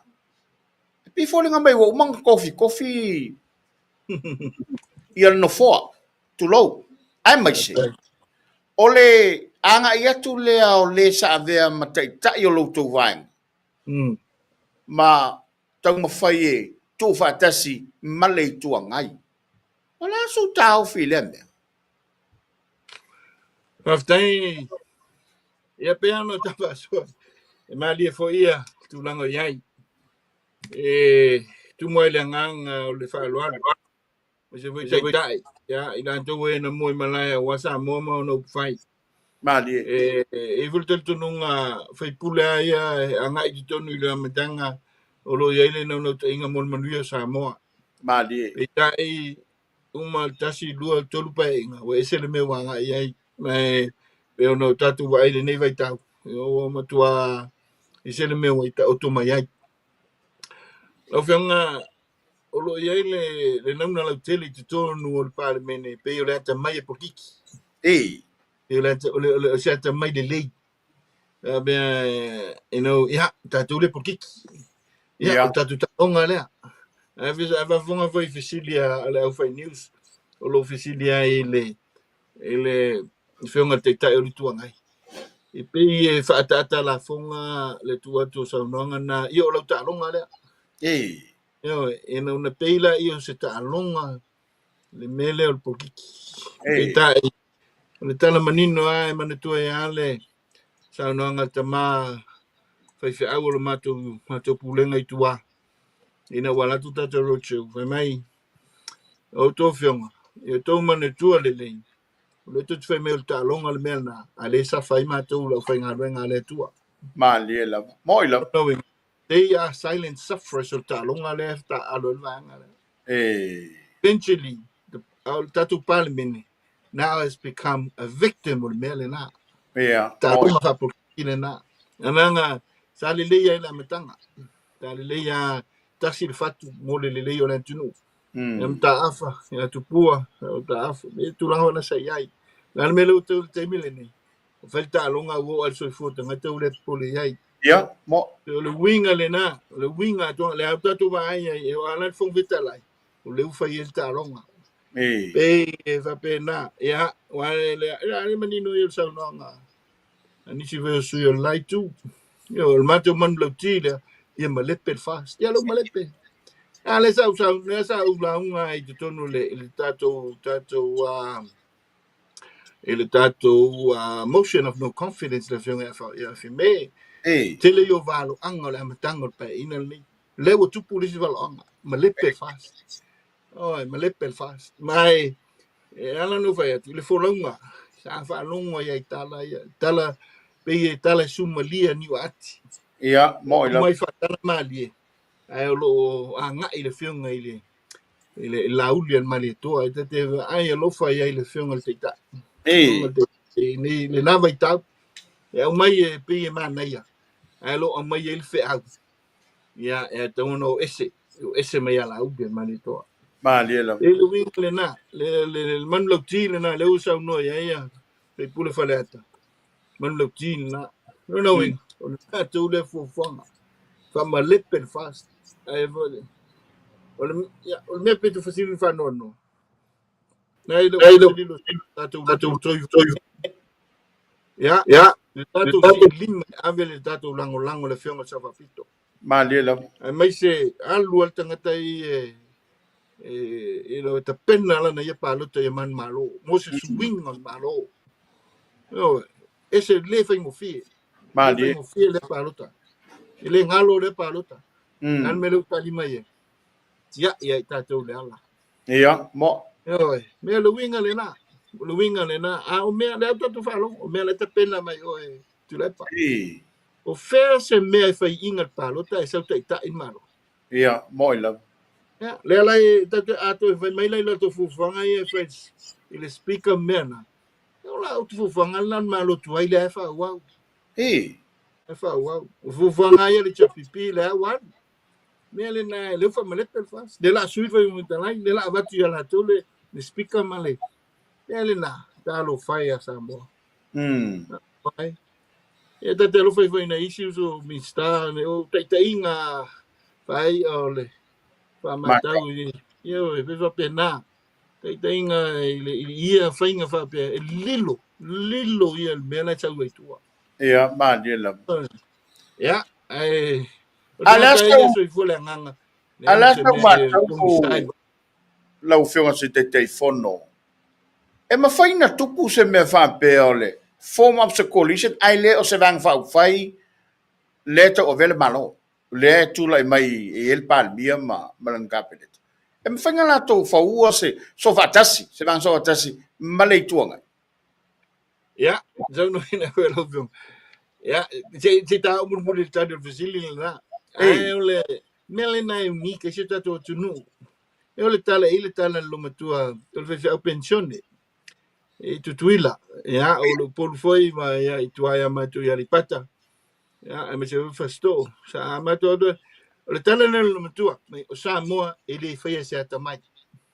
S2: E pei foliga mai ua uma ona tofitofi ia le nofoa, tulou. Aemaise, o le agai atu lea o le sa avea ma taitai o lo outou vaega, ma taumafai e tuufaatasi ma le Itu Agai. O le a sou taofi i lea mea?
S3: Faafetai. Ia pei lava ona ta faasoa, e malie foi ia tulaga o i ai. E tumu ai le agaga o le faaaloalo, aemaise foi taitai, ia, i latou e na mua i malae aua Samoa ma ona upufai.
S2: Malie.
S3: E i ai foi le talitonuga faipule lava ia e agai i totonu i le amataga o lo o i ai le naunautaiga mo le manuia o Samoa.
S2: Malie.
S3: Peitai, uma le tasi, lua, tolu paeaiga, ua ese le mea ua agai i ai. Ma e pei ona o tatou vaai i lenei vaitau, ua matua ese le mea ua taoto mai ai. Lau Afioga, o lo o i ai le nauna lautele i totonu o le Palemene, e pei o le atamai e polokiki. Pei o se atamai lelei. Mea, you know, ia, tatou le polokiki. Ia, o tatou taoga lea. Ae faafofoga foi i fesili a le aufai news, o lo o fesili ai i le afioga i le Taitai o le Itu Agai. E pei e faaataata lafoga le tuu atu o saunoaga na, ia o lau taaloga lea. Ioe, ina ona pei laia o se taaloga le mea lea o le polokiki. Peitai, o le tala manino lava e manatua ai lava le saunoaga a le tama faifeau o le matou pulega i tua, ina ua alu atu tatou roadshow, fai mai, o outou afioga, ia outou manatua lelei, o lea tou te fai mai o le taaloga le mea lena, a o lea e safa ai matou le aufaigaluega a le Atua.
S2: Malie lava. Moi lava.
S3: They are silent sufferers o le taaloga lea e taaalo ai le vaega lea. Eventually, o le tatou Palemene now has become a victim o le mea lena. Taaloga faapolitiki lena. Agaga sa lelei ai le amataga. Sa lelei lava tasi le fatu mo le lelei o le atunuu. Ia Mataafa, ia Tupua, ia Mataafa, e tulaga ona sa i ai. O le a le mea lea ua tau i le taimi lenei? Ua fai le taaloga ua oo lava i le soifua o tagata ua le popole i ai.
S2: Ia, mo.
S3: O le uiga lena, o le uiga atoa, le au tatou vaai ai, e o ala le Fofoga Fetalai, o lea ua fai ai le taaloga.
S2: Ei.
S3: Pei e faapena, ia, aua le, le manino ia o le saunoaga a nisi foi o sui o le la itu. Ia, o le matou manulauti lea, ia malepe le FAST. Ia, lou malepe. A lea sa ou sau, lea sa ou lauga ai i totonu o le tatou motion of no confidence le afioga ia Fime.
S2: Ei.
S3: Tele ia o valoaga o le amataga o le paeaiga lenei. Lea ua tupu le isi valoaga, malepe le FAST. Oi, malepe le FAST. Ma e ala ona ou fai atu, i le folauga, sa faalogo ai i tala ia, tala, pei e tala e sumalia niu ati.
S2: Ia, mo i
S3: lau. Mai faatala malie, ae o loo agai le afioga i le Laauli a le Malietoa, e tate vaai alofa i ai le afioga i le Taitai.
S2: Ei.
S3: Lena vaitau, e aumai e pei e manaia, ae lo aumai ai le feau. Ia, e tatau ona o ese mai ia Laauli a le Malietoa.
S2: Malie lava.
S3: E le uiga lena, le manulauti lena, lea ua saunoa i ai ia Faipule Faleata. Manulauti lena. Lona uiga, o le tatou lea fuafuaga. Faamalepe le FAST. Ae o le mea pito fasili le faanoanoa. Nai le fasililo tatou toi. Ia, le tatou silima ave le tatou lagolago le afioga i le Sao Faapito.
S2: Malie lava.
S3: Aemaise alu ai le tagata i e lo tapena lana ia palota ia manumalo. Mo se suiga o le Malo. Ese le faigofie.
S2: Malie.
S3: Le faigofie le palota. E le galo le palota. Nani me le utali mai e. Tia ia i tatou le ala.
S2: Ia, mo.
S3: Oi, mea le uiga lena. Le uiga lena. A o mea le au tatou faalogo. O mea le tapena mai oe Tuilaepa.
S2: Ei.
S3: O fea se mea e faiiga le palota e sau taitai le Malo.
S2: Ia, mo i lava.
S3: Ia, lea la e tatou ato e fai mai la i latou fuafuaga ia e fai i le speaker mea na. O la au fuafuaga lena le Malo tuai lea e faaauau.
S2: Ei.
S3: E faaauau. O fuafuaga ia le HRPP lea ua alu. Mea lena e leu faamalepe le FAST. Le la sui fai talai, le la avatu ia latou le speaker ma le mea lena talofa e ia Samoa. Ia tate alofa ifo ina isi uso Minista o taitaiga fai o le faamatau i ia o e faapena. Taitaiga i le ia faiga faapea e lilo, lilo ia le mea la e sau ai tua.
S2: Ia, malie lava.
S3: Ia, ae
S2: A le
S3: o
S2: sau
S3: soifua le agaga.
S2: A le sau matau lau afioga se Taitaifono. E mafai na tupu se mea faapea o le form of the coalition ai le o se vaega faaupufai lea tau avea le Malo. Lea e tulai mai e le Palemia ma lana Kapeneta. E mafai na latou faua se sofaatasi, se vaega sofaatasi ma le Itu Agai.
S3: Ia, saunoaina koe lau afioga. Ia, se ta umulimuli le tali o le fesili lena. Ae o le mea lena e unika i si o tatou atunuu. E o le tala i le tala le lomatua o le faifeau pensione i Tutuila. Ia, o le Upolu foi ma ia i tua ia matou i Aleipata. Ia, aemaise foi Fasitoo. Sa matou atu, o le tala lena le lomatua, mai o Samoa e le faia se atamai.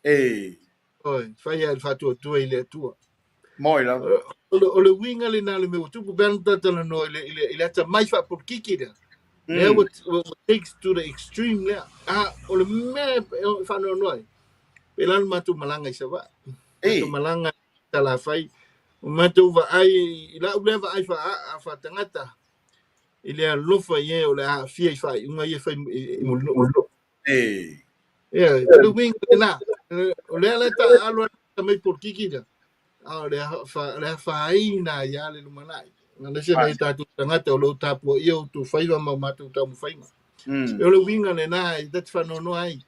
S2: Ei.
S3: Oi, faia le faatuatua i le Atua.
S2: Mo i lava.
S3: O le uiga lena le mea ua tupu pe ana tatalanoa i le atamai faapolokiki lea. Lea ua takes to the extreme lea. A, o le mea e faanoanoa ai, pe la le matou malaga i Savaii. Matou malaga i Salafai. O matou vaai, i lau lea vaai faaaa faatagata, i le alofa i e o le aafia i faaiuga ia fai i Mulinuu.
S2: Ei.
S3: Ia, o le uiga lena. O lea la ta alo mai polokiki lea. A o le afaina ia le lumanai. Na se nei tatou tagata o lo tapua ia o tu faiva ma o matou taumafaiga. E o le uiga lena e tate faanoanoa ai.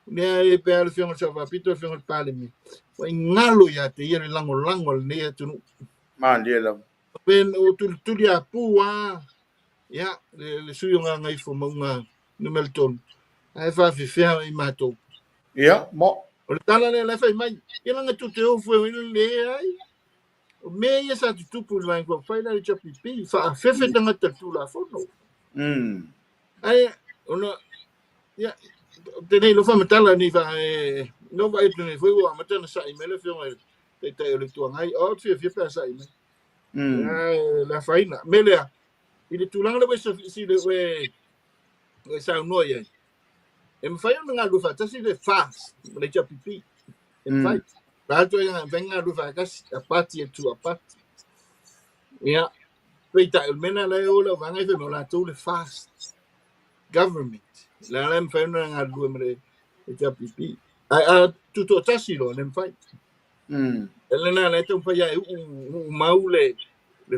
S3: Lea e pea le afioga i le Sao Faapito, le afioga i le Palemia. Ua ingalo ia te ia le lagolago a lenei atunuu.
S2: Malie lava.
S3: Pen o tulituli a pu a, ia, le sui o Gagaifomauga numera 3. Ae faafefea i matou.
S2: Ia, mo.
S3: O le tala lea la fai mai. Ia langa tu te ofu e le ai. O mea ia sa tutupu i le vaega faaupufai la le HRPP, faafefe tagata le Tulafono. Ae, ona, ia, tenei lo faamatala ni fa no vai atu nei foi ua amata na sa'i mai le afioga i le Taitai o le Itu Agai. O, te fiafia pe a sa'i mai. Ia, le afaina. Me lea, I le tulaga lea ua e le ua e saunoa i ai, e mafai ona galulue faatasi le FAST ma le HRPP. E mafai. La toe mafai ona galulue faatasi, a party to a party. Ia, peitai o le mea lena la e o lau vaega e fai mai o latou le FAST government. La la e mafai ona galulue ma le HRPP. Ae a tutoatasi loa, le mafai. E lena la e taumafai e uu mau le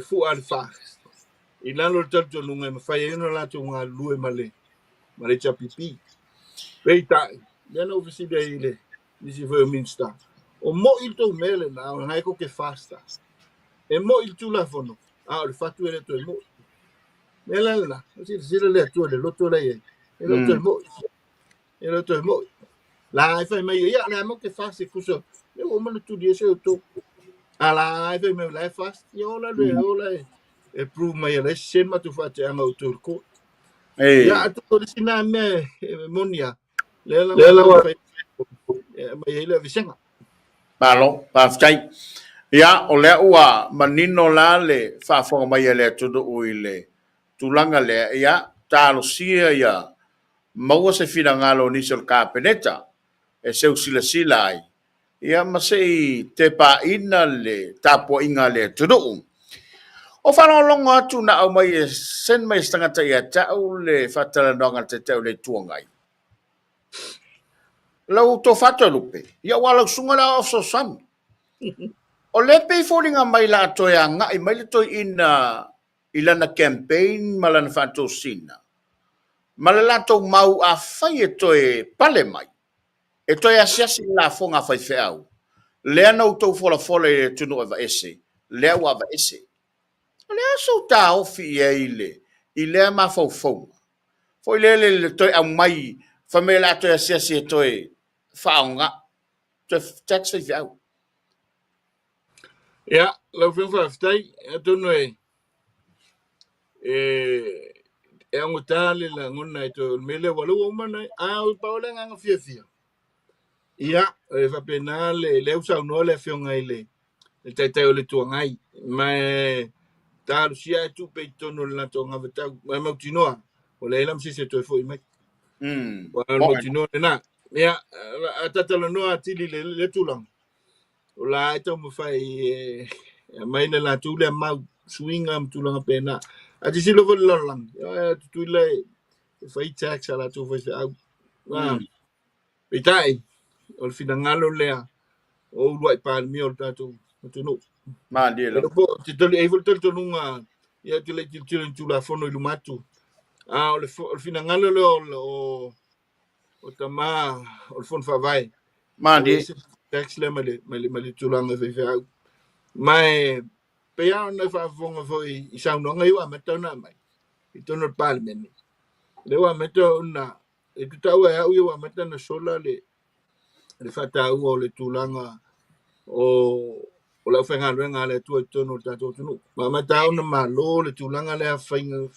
S3: fua a le FAST i lalo o le talitonuga e mafai ai ona latou galulue ma le HRPP. Peitai, lea na ou fesili ai i le nisi foi o Minisita, o moi le tou mea lena, o lena e tou te FAST. E moi le Tulafono, a o le fatu e le toe moi. Mea la lena, o silasila le Atua i le loto la e i ai, e le o toe moi. E le o toe moi. La e fai mai, ia, o le a matou te FAST e tusa, lea ua uma ona tuli ese outou. A la e fai mai o la e FAST, ia ola le, ola e prove mai e la e sese le matou faateaga o outou i le court. Ia, atonu o le isi lena mea e moni lava, lea lava fai mai ai le aveesega.
S2: Malo, faafetai. Ia, o lea ua manino la le faafofoga mai a le atunuu i le tulaga lea, ia, talosia ia maua se finagalo o nisi o le Kapeneta e seu silasila ai, ia ma se i tepaina le tapuaiga a le atunuu. O faalogologo atu na aumai e send mai e se tagata ia te au le faatalanoaga a le Taitai o le Itu Agai. Lau tofa Toelupe, ia ua lau susuga le Aoao Fesoasoani. O lea pei e foliga mai la toe agai mai le toeaina i lana campaign ma lana faatosina ma le latou mau afai e toe pale mai, e toe asiasi i le lafoga a faifeau, lea na outou folafola i le atunuu e aveese, lea ua aveese. O le a sou taofi i ai i lea mafaufauga? Foi lele i le toe aumai, fai mai o le a toe asiasi e toe faaaoga, toe tax faifeau.
S3: Ia, lau Afioga faafetai. Atonu e augata le lagona e toe o le mea lea ua lea ua uma ona a o pau le agaga fiafia. Ia, e faapena le lea ua saunoa le Afioga i le Taitai o le Itu Agai, ma e talosia ae tupe i totonu o le latou anavatau, ma e mautinoa ua leai la ma se isi e toe foi mai. Ua mautinoa lena. Ia, a tatalanoa atili i le tulaga, o la e taumafai e aumai le latou lea mau suiga ma tulaga pena. A silasila foi i le lalolagi, e Tutuila e fai tax a latou faifeau. Peitai, o le finagalo lea o uluai Palemia o le tatou atunuu.
S2: Malie lava.
S3: E i ai foi le talitonuga, ia te le i tilotilo i ni Tulafono i luma atu. A o le finagalo lea o tama o le Fono Faavae.
S2: Malie.
S3: Tax lea mai le tulaga i faifeau. Ma e pei lava ona faafofoga foi i saunoaga ia ua amata ona aumai i totonu o le Palemene. Lea ua amata ona e tutaua e au ia ua amata ona sola le faataua o le tulaga o le aufaigaluega a le Atua i totonu o le tatou atunuu. Ma amata ona malo le tulaga lea faiga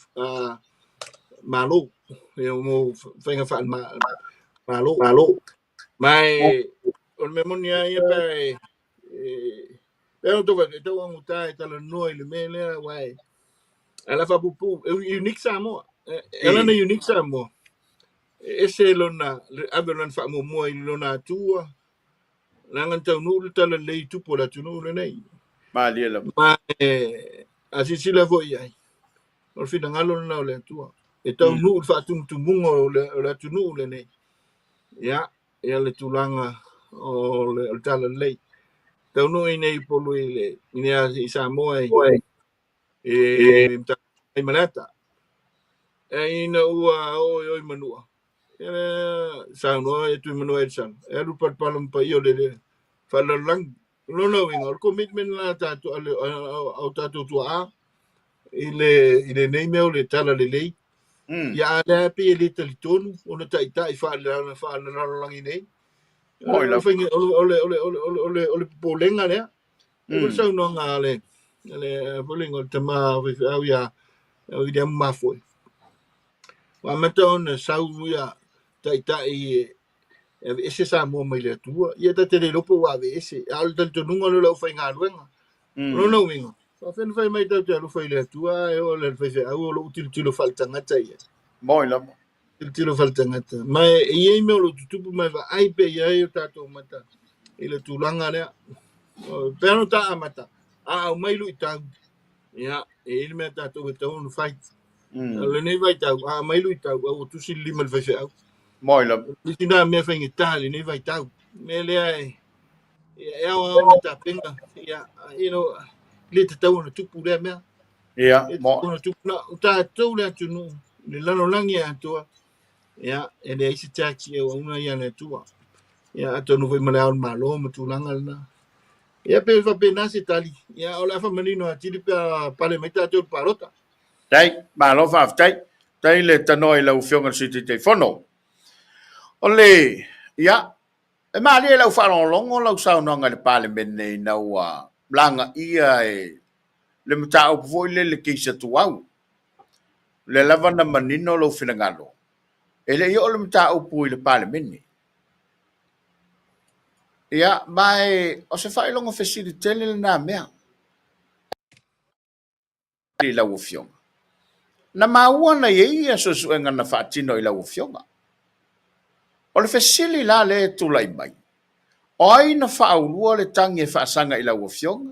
S3: malo, mo faiga faale-malo. Ma e o le mea moni lava ia pe pe ona tau e tau augata e talanoa i le mea lea aua e ala faapuupuu e unique Samoa. E ala na unique Samoa. E ese lona ave lona faamuamua i lona Atua, leaga na taunuu le talalelei i tupu o le atunuu lenei.
S2: Malie lava.
S3: Ma e a silasila foi i ai, o le finagalo lena o le Atua. E taunuu le faatumutumuga o le atunuu lenei. Ia, ia le tulaga o le talalelei. Taunuu i nei Upolu i i Samoa i i Malata. E ina ua o i manua. E saunoa e tui manua e le e alu palapala ma paia o le faalalolagi. Lona uiga, o le commitment la tatou o tatou tuaa i lenei mea o le talalelei. Ia a lea pei e le talitonu ona taitai faalelalolagi nei. O le popolega lea. E le saunoaga a le le tama faifeau ia William Mafoe. Ua amata ona sau ia taitai e aveese Samoa mai le Atua. Ia ta te le iloa po ua aveese. A o le talitonuga lea o le aufaigaluega. Lona uiga, Faafefea ona fai mai tatou te alofa i le Atua ae oo i le faifeau o lou tilotilo faaletagata ia.
S2: Moi lava.
S3: Tilotilo faaletagata. Ma e i ai mea o lo o tutupu ma e vaai pea i ai o tatou mata i le tulaga lea. Pei ona ta amata, a aumai luitau, ia, e i ai le mea tatou e tatau ona fai. O lenei vaitau, a aumai luitau, a ua tusi le lima i le faifeau.
S2: Moi lava.
S3: Nisi na mea faigata i lenei vaitau. Mea lea e e ao lava ona tapena, ia, you know, le tatau ona tupu lea mea.
S2: Ia,
S3: Le
S2: mo.
S3: tatau ona tupu. Na, o tatou le atunuu, le lalolagi atoa, ia, e leai se tax e auauna ia le Atua. Ia, atonu foi ma le ao o le Malo ma tulaga lena. Ia, pe faapena se tali. Ia, o le a faamanino atili pe a pale mai tatou i le palota.
S2: Tai, malo faafetai. Tai le tanoa i lau Afioga i le Sui Taitaifono. O le, ia, E malie i lau faalogologo lau saunoaga i le Palemene ina ua lagaia e le mataupu foi lele keisa tuau. O lea lava na manino lou finagalo, e le i oo le mataupu i le Palemene. Ia, ma e o se faailoga fesili tele lena mea. I lau Afioga. Na maua na i ai ia suesuega na faatino i lau Afioga. O le fesili la lea e tulai mai, o ai na faaulua le tagi e faasaga i lau Afioga?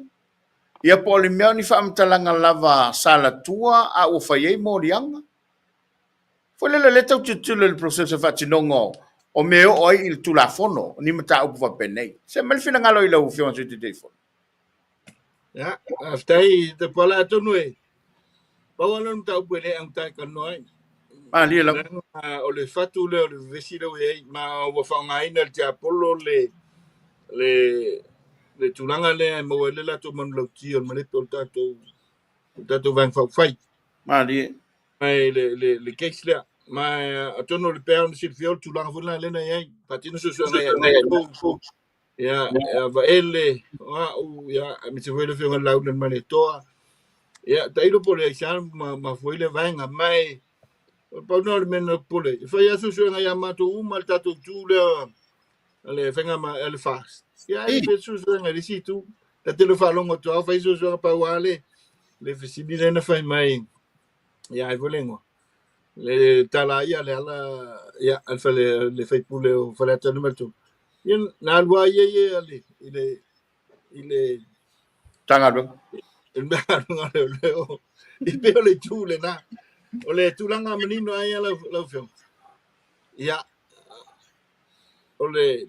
S2: Ia po o le mea o ni faamatalaga lava sa latua a ua fai ai moliaga? Foi lele lea tau tilotilo i le process o faatinoga o mea e oo ai i le Tulafono, ni mataupu faapenei. Se aumai le finagalo i lau Afioga i le Sui Taitaifono.
S3: Ia, faafetai Tapuala, atonu e pau lava lea o le mataupu e le augata e talanoa ai.
S2: Malie lava.
S3: Leaga o le fatu lea o le vevesi lea ua i ai, ma ua faaaogaina e le tiapolo le le le tulaga lea e maua ai le latou manulauti o le malepe o le tatou o le tatou Vaega Faaupufai.
S2: Malie.
S3: Mai le le le case lea. Ma atonu o le pea ona silafia o le tulaga foi lena lea na i ai. Faatino suesuega ia te outou. Ia, ia Vaele, o au, ia, aemaise foi le Afioga i le Laula Malietoa. Ia, tailo po o le aisa ma mafua ai lea vaega. Ma e, o le pau lena o le mea na popole ai. E fai lava suesuega ia matou uma le tatou itu lea a le faiga a le FAST. Ia, ae fai suesuega i le isi itu. Ta te le faalogo atu lava o fai suesuega pau lava le, le fesili lea na fai mai ia ai foi le igoa. Le tala ia le ala ia a le fale le faipule o Faleata Nu.3. Ia na alu lava ia ia le i le i le
S2: Matagaluega.
S3: I le Matagaluega o Leoleo. I pei o le itu lena. O le tulaga manino ai lau lau Afioga. Ia o le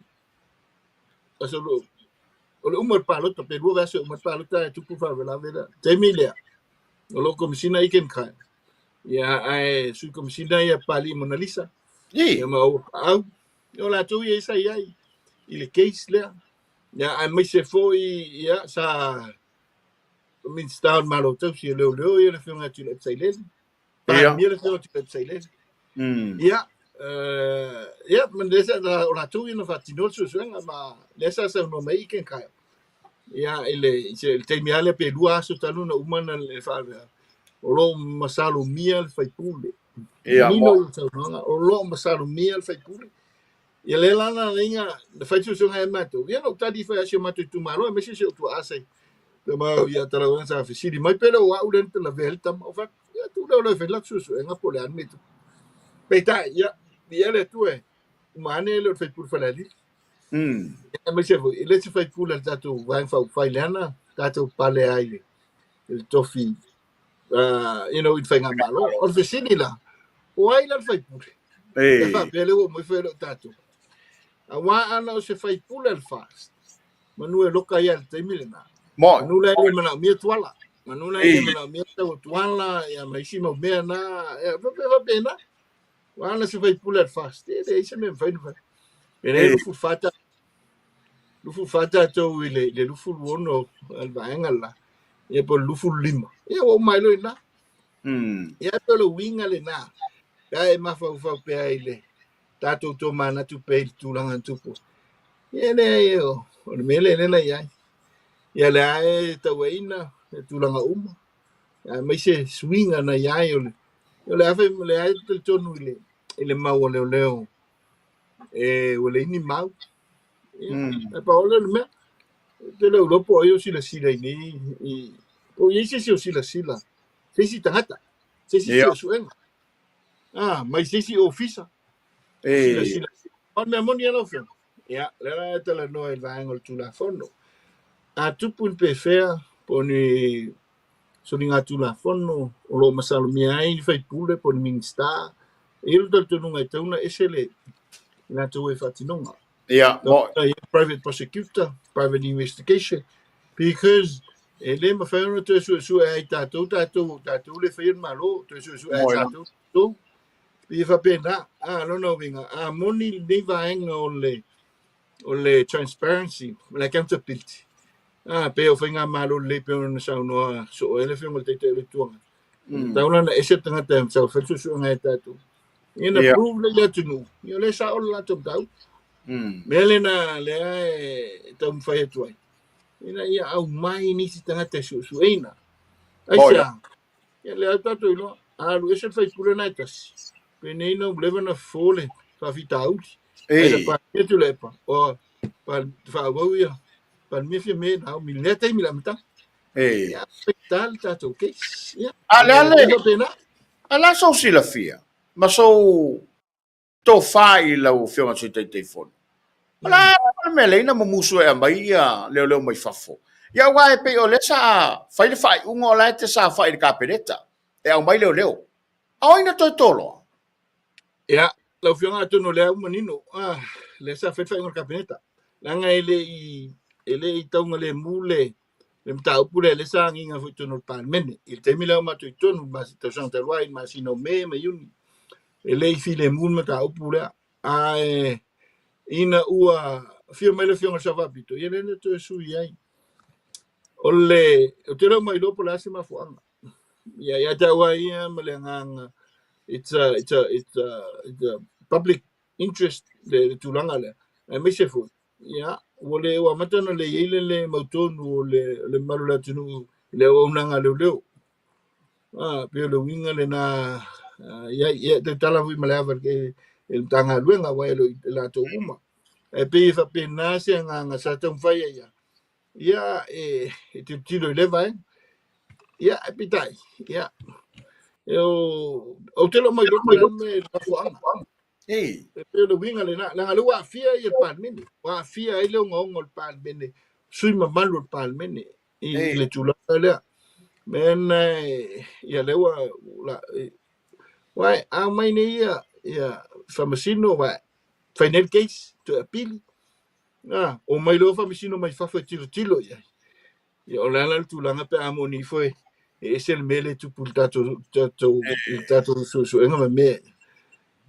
S3: aso o le uma o le palota pe lua vaiaso e uma le palota e tupu le faalavelave lea. Taimi lea o lo o Komesina Aiken Kyle. Ia ae Sui Komesina ia Papalii Monalisa. Ia ma au au o latou ia sa i ai i le case lea. Ia aemaise foi ia sa Minisita o le Malo Tausi o Leoleo ia le Afioga ia Tuilaepa Sailele. Palemia le Afioga Tuilaepa Sailele. Ia ia ma lea sa o latou ia na faatinoa le suesuega ma lea sa saunoa mai Aiken Kyle. Ia i le i le taimi lava lea pe lua aso talu ona uma na le faalavelave o lo o masalomia le faipule.
S2: Ia,
S3: Manino le saunoaga, o lo o masalomia le faipule. Ia lea la na leiga na fai suesuega e matou. Ia na ou tali ifo ia si o matou itumalo aemaise si ou tuaa sai. Te mau ia talauga sa fesili mai pe le o au lea na lavea le tama. Ou fai atu, ia tuu lea o le fai le latou suesuega po o le a le mea e tupu. Peitai, ia, viia le Atua e uma ane le o le faipule Falealili. Aemaise foi, e le o se faipule a le tatou Vaega Faaupufai lea na tatou pale ai i le tofi you know, i le faigamalo. O le fesili la, o ai la le faipule? E faapea lea ua uma ifo e le o tatou. Aua ana o se faipule a le FAST, manu e loka ia i le taimi lena. Manu la e le manaomia Tuala. Manu la e le manaomia tau o Tuala, ia ma isi mau mea na, ia faapea faapena. Aua ana se faipule a le FAST, e leai se mea e mafai ona fai. E leai 24 tatou i le 26 a le vaega le la, ia po o le 25. Ia ua uma ai loa i ina. Ia pei o le uiga lena, pe a e mafaufau pea i le tatou tomanatu pea i le tulaga na tupu. Ia leai o le mea lea na i ai. Ia lea e tauaina le tulaga uma, aemaise suiga na i ai o le o le afe le ai talitonu i le i le mau a leoleo e ua leai ni mau. Ia, e pau lea o le mea, ou te le iloa po o ai o silasila i nei i Po o i ai se isi o silasila, se isi tagata, se isi suesuega, mai se isi ofisa, silasila. O le mea moni lava lau Afioga, ia, o lea la e talanoa i le vaega o le Tulafono. A tupu ni pefea po o ni soligatulafono o lo o masalomia ai ni faipule po o ni Minisita, e i ai le talitonuga e tatau ona ese le latou e faatinoga.
S2: Ia, mo.
S3: Private prosecutor, private investigation, because e le mafai ona toe suesue ai tatou, tatou, tatou le faia le Malo, toe suesue ai tatou, tatou. Pei e faapena, lona uiga, a moni lenei vaega o le transparency, le accountability, pe o faigamalo lelei pei ona saunoa soo ai le Afioga i le Taitai o le Itu Agai. Tatau la ona ese le tagata e sau fai le suesuega e tatou. Ia na prove lea i le atunuu, ia o lea e sao le latou mataupu. Mea lena lea e taumafai atu ai, ina ia aumai nisi tagata e suesueina. Aisea? Ia lea tatou iloa, a alu ese le faipule lena e tasi, penei na ua leva ona fofo le faafitauli. Ai le Palemia Tuilaepa, o faaauau ia Palemia Fiame na au lea taimi i le amataga. Ia, faigata le tatou case. Ia,
S2: A le ale,
S3: e faapena.
S2: A la sou silafia, ma sou tofa i lau Afioga i le Sui Taitaifono. O la le mea lea ina mumusu e aumai ia leoleo mai fafo. Ia aua e pei o lea sa fai le faaiuga o la e te saofai i le Kapeneta e aumai leoleo. A o ai na toe toloa?
S3: Ia, lau Afioga atonu o lea ua manino, lea sa fai le faaiuga a le Kapeneta. Leaga e le i taugalemu le mataupu lea, lea sa agiga foi i totonu o le Palemene. I le taimi lea o matou i totonu, le tausaga talu ai, i le masina o Me ma Iuni, e le i filemu le mataupu lea. Ae ina ua afio mai le Afioga i le Sao Faapito, ia lea na toe sui ai. O le, ou te le o mailoa po o le a se mafuaaga. Ia, ia te au lava ia ma le agaga, it's a public interest le tulaga lea. Aemaise foi, ia, ua le ua amata ona le i ai le le mautonu o le mamalu o le atunuu i le auaunaga a leoleo. Pei o le uiga lena, ia, ia tautala foi ma le ava i le Matagaluega aua e le o i latou uma. Ae pei e faapena se agaga sa taumafai ai ia e tilotilo i lea vaega. Ia, ae peitai, ia, ou te le o mailoa po o le a le mea i le mafuaaga. E pei o le uiga lena, leaga o lea ua aafia ia le Palemene, ua aafia ai le ogaoga o le Palemene, sui mamalu o le Palemene i le tulaga lea. Mea na ia lea ua uai a mai nei ia faamasino uai fai nei le case toe apili. O mai loa faamasino mai fafo e tilotilo i ai. Ia, o le ala le tulaga pe a moni ifo e ese le mea lea e tupu i le tatou suesuega ma mea.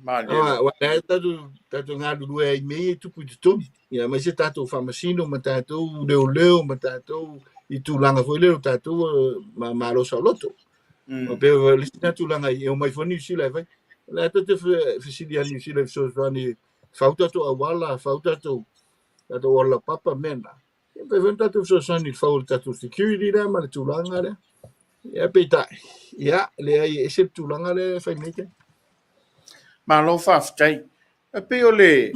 S3: Ua lea tatou galulue ai i mea ia e tupu i totonu. Ia, aemaise tatou faamasino ma tatou leoleo ma tatou i tulaga foi lea o tatou malo saoloto. O pei o le isi lena tulaga e omai foi Niu Sila e fai. O le a tatou fesili ia Niu Sila e fesoasoani fau tatou auala, fau tatou auala papa mea na. Ia pe foi tatou fesoasoani i le fau o le tatou security lea ma le tulaga lea. Ia peitai, ia leai e ese le tulaga lea e fai nei te.
S2: Malo faafetai. E pei o le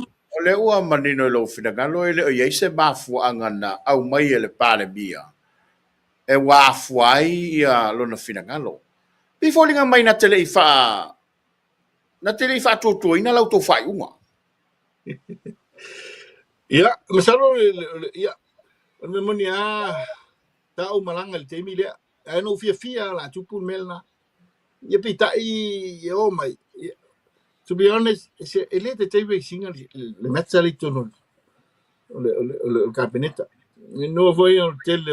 S2: ua manino i lou finagalo e le o i ai se mafuaaga na aumai e le Palemia e ua afua ai ia lona finagalo. Pei foliga mai na te le i faatuatuaina la outou faaiuga.
S3: Ia, masalo ia, o le mea moni lava sa ou malaga i le taimi lea. Ae na ou fiafia lava o le a tupu le mea lena. Ia peitai e oo mai. Ia, to be honest, e le taitai raise ina le matter lea i totonu o le Kapeneta. E noa foi o le tele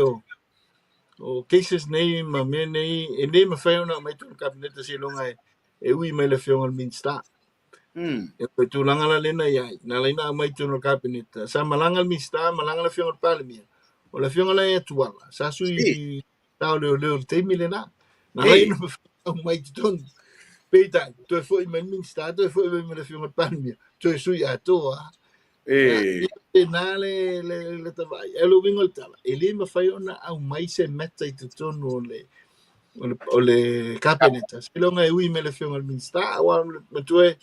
S3: o cases nei ma mea nei, e le mafai ona aumai totonu o le Kapeneta seiloga e ui mai le Afioga i le Minisita. E o le tulaga la lena i ai, na ala ai ona aumai i totonu o le Kapeneta. Sa malaga le Minisita, malaga le Afioga i le Palemia. O le Afioga la ia Tuala, sa sui o leoleo i le taimi lena. Na ala ai ona mafai ona aumai i totonu. Peitai, toe foi mai le Minisita, toe foi mai ma le Afioga i le Palemia, toe sui atoa. Lena le tavaai. Ae o le uiga o le tala, e le mafai ona aumai se matter i totonu o le Kapeneta. Seiloga e ui mai le Afioga i le Minisita, aua matua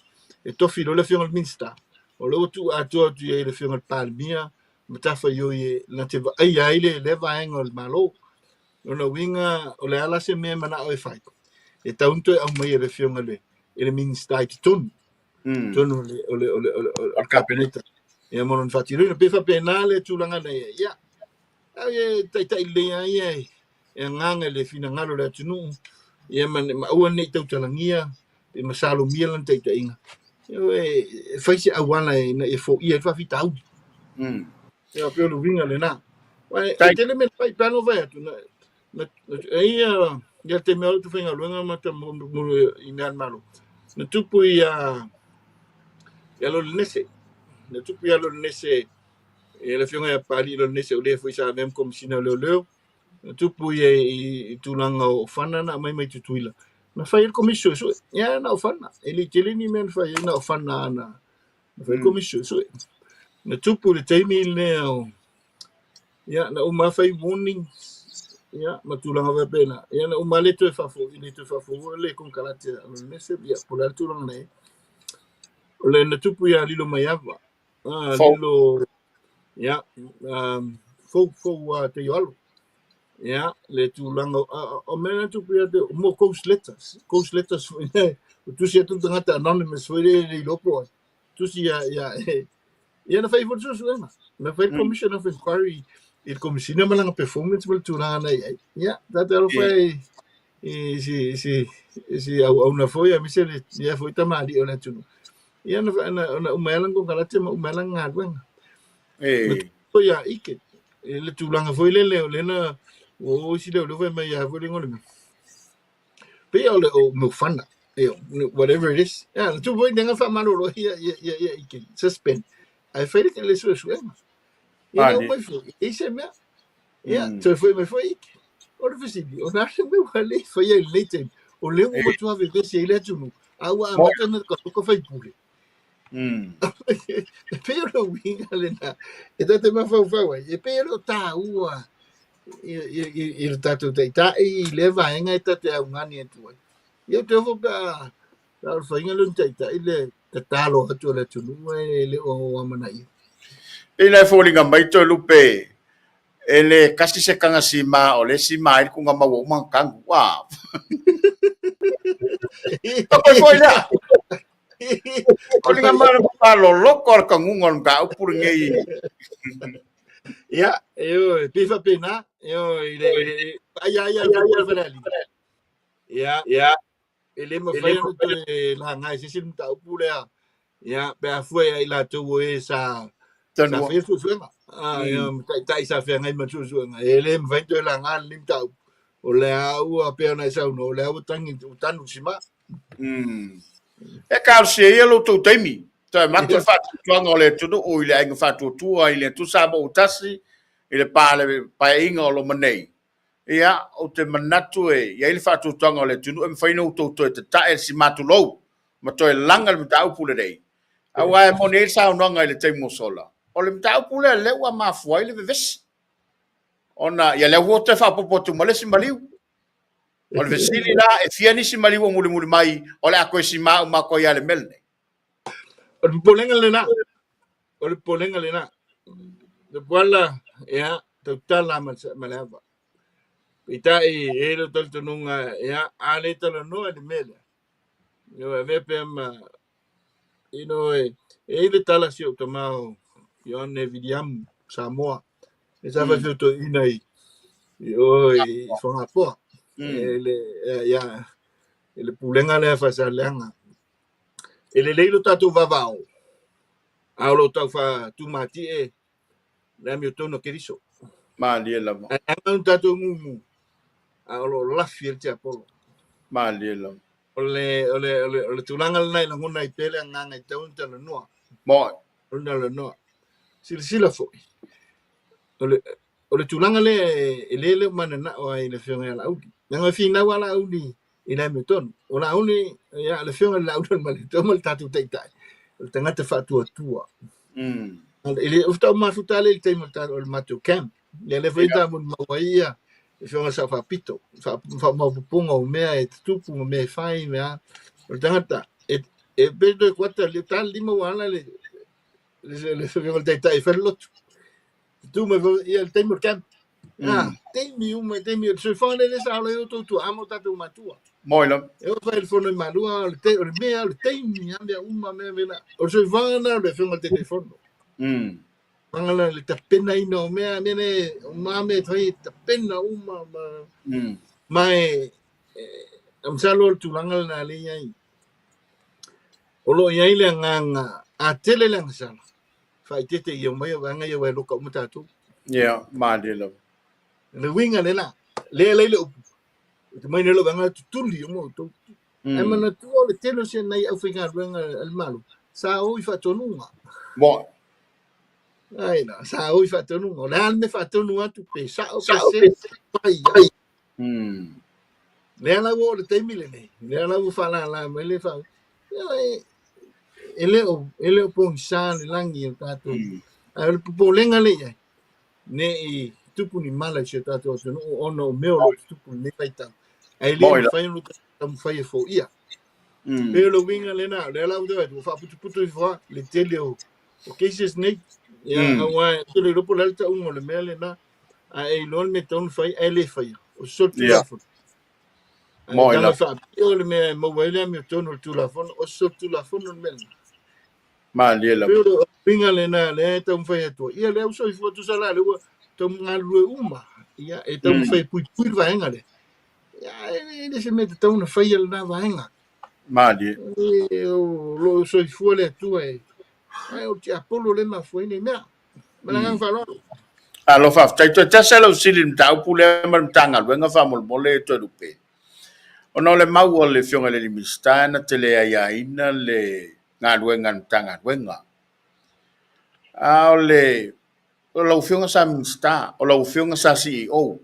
S3: e tofi loa le Afioga i le Minisita. O lea ua tuu atoa atu i ai le Afioga i le Palemia, matafaioi e na te vaaia ai lea vaega o le Malo. Lona uiga o le a la se mea e manao e fai, e tatau ona toe aumai e le Afioga i le Minisita i totonu, totonu o le Kapeneta, ia mo lona faatinoina. Pe faapena le tulaga na i ai, ia, au e taitai lelei lava ia e agaga i le finagalo o le atunuu, ia ma aua ne i tautalagia pe masalomia lana taitaiga. E fai se auala ina ia foia ai le faafitauli. Ia, pei o le uiga lena. E tele mea na fai, pe a na ou fai atu, e ia le taimi o le faigaluega ma i mea a le Malo, na tupu ia Lolenese, na tupu ia Lolenese, le afioga ia Papalii Lolenese, o lea foi sa avea ma Komesina o Leoleo, na tupu ia i tulaga o fana na aumai mai Tutuila, na fai ai le komisi suesue. Ia, na o fana, e le i tele ni mea na fai ai, na o fana na fai le komisi suesue. Na tupu le taimi lea o, ia, na uma fai warnings, ia, ma tulaga faapena. Ia, na uma le toe faafoi, le toe faafoi le konekarate a Lolenese, ia, po o le a le tulaga na i ai. O le na tupu ia Lilo Maiava, Lilo, ia, fou Teioalo. Ia, le tulaga, o mea na tupu ia te, mo ghost letters, ghost letters foi, o tusi atu tagata anonymous foi le le iloa po o ai. Tusi ia, ia, ia na fai foi le suesuega. Na fai le Commission of Inquiry i le Komesina ma lana performance ma le tulaga na i ai. Ia, tatou alofa i si auauna foi, aemaise le ia foi tamalii o le atunuu. Ia, na uma ai lana konekarate ma uma ai lana galuega. Na tupu foi ia Ike, i le tulaga foi lele o lena, ua o isi leoleo fai mai ia foi le igoa o le mea. Pei o le o meu fana, whatever it is. Ia, na tupu foi lenga faamalolo ia ia Ike, suspend. Ae fai le suesuega. Ia, na uma foi, e se mea. Ia, toe foi mai foi Ike. O le fesili, o na le mea ua le faia i lenei taimi, o lea ua matua vevesi ai le atunuu, a ua amata ona ka faipule. E pei o le uiga lena e tatou mafaufau ai, e pei e le o taua i le tatou taitai i lea vaega e tatou te augani atu ai. Ia, ou te ofo pe a o le faiga lea o ni taitai le tatalo atu o le atunuu e le o amanaia.
S2: E ina e foliga mai Toelupe, e le kasi se kagasima o le si mai ku nga maua uma kangu. Wa. Ko foi lea. O le mai le pa loko o le kangunga o le mataupu lenei.
S3: Ia, e o, e pei faapena, e o, i le, ai ai ai ai faleali. Ia, ia, e le mafai ona toe laga e se isi le mataupu lea. Ia, pe a fua ia i latou o e sa faia suesuega. Ia, ma taitai sa feagai ma le suesuega. E le mafai ona toe laga lenei mataupu. O lea ua pei ona e saunoa, o lea ua tangi, ua tanu i sima.
S2: E talosia ia lo outou taimi. Toe avatu le faatuatuaga o le atunuu i le aiga faatuatua i le Atua Samoa ua tasi i le paeaiga o lo ma nei. Ia, ou te manatu e i ai le faatuatuaga o le atunuu e mafai ona outou toe tatae le simatulou ma toe laga le mataupu lenei. Aua e moni ai le saunoaga i le taimi ua sola, o le mataupu lea lea ua mafua ai le vevesi. Ona, ia lea ua toe faaopoopo atu ma le isi maliu. O le fesili la, e fia nisi maliu o mulimuli mai o le a toe sima uma atu ai lava i le mea lenei?
S3: O le popolega lena. O le popolega lena. Le puala, ia, tautala ma le ava. Peitai, e i ai lou talitonuga, ia, a le talanoa i le mea lea, ia, e avea pea ma, you know, e i ai le tala a si ou tama o Ioane Viliamu, Samoa, e sa faifeotoeina i o i Fagapoa, e le, ia, e le pulega lea Faasaleleaga. E lelei lo tatou vavao, a o lo o tau faatumatie le amiotonu a Keriso.
S2: Malie lava.
S3: Ae aga ona tatou gugu, a o lo o lafi ai le tiapolo.
S2: Malie lava.
S3: O le tulaga lena i lagona ai pea le agaga e tatau ona talanoa.
S2: Moe.
S3: O le talanoa. Silasila foi, o le tulaga lea e le le o mananao ai le afioga ia Laauli. Leaga e finau lava Laauli i le amiotonu. O Laauli, ia, le afioga i le Laauli o le Malietoa ma le tatou taitai, o le tagata faatuatua. E le o tau mafuta le i le taimi o le matou camp. Ia lea foi ta molimau ai ia le afioga Sao Faapito, faamaopoopoga o mea e tutupu ma mea e fai mea. O le tagata e pe toe kuata le ta lima ua ala le afioga i le taitai e fai le lotu. Tu mai foi ia le taimi o le camp. Ah, taimi uma, taimi o le soifuaga lea lea sa ola ai outou tuaa ma o tatou matua.
S2: Moi lava.
S3: E oo fai i le fono i Malua, o le te, o le mea, o le taimi lava mea uma, mea mea. O le soifuaga lena o le afioga i le Taitaifono. Soifuaga lena le tapenaina o mea, mea nei, o ma mea e fai e tapena uma ma ma e, e masalo o le tulaga lena lea e i ai. O lo o i ai le agaga, a tele le agasala, faaeteete ia omai vaega ia aua e loka uma tatou.
S2: Ia, malie lava.
S3: Le uiga lena, lea e leai le upu, e te mai nei lau vaega tutuli uma outou. Ae manatua o le tele o si nai aufaigaluega a le Malo, sa o i faatonuga.
S2: Mo.
S3: Ai la, sa o i faatonuga. O le a le mea faatonu atu, pe sao, pe se, fai ai. Lea la ua oo i le taimi lenei, lea la ua faalala mai le fa... E le o pogisa le lagi o tatou. Ae o le popolega lea i ai, ne i tupu ni mala i si o tatou atunuu ona o mea o lo o tutupu i lenei vaitau. Ae le mafai ona taumafai e foia. Pei o le uiga lena, o lea la ua faaputuputu ifo lava le tele o cases nei. Ia, aua e te le iloa po o le a le tauga o le mea lena, a e iloa le mea e tatau ona fai ae le faia, o se solitulafono. Ae tago e faapio le mea e maua ai le amiotonu o le Tulafono, o se solitulafono le mea lena.
S2: Malie lava.
S3: Pei o le uiga lena lea e taumafai atu ai. Ia lea ua soifua tusa la lea ua tau galulue uma. Ia e taumafai e puipui le vaega lea. Ia e le se mea e tatau ona faia lena vaega.
S2: Malie.
S3: E o lo o soifua le Atua e ae o le tiapolo lea e mafua ai nei mea. Ma le agaga faaaloalo.
S2: Alo, faafetai. Toe tasi lava lau fesili i le mataupu lea ma le Matagaluega faamolemole e Toelupe. Ona o le mau a le Afioga i le Minisita na te le aiaina le galuega a le Matagaluega. A o le o lau Afioga sa Minisita, o lau Afioga sa CEO,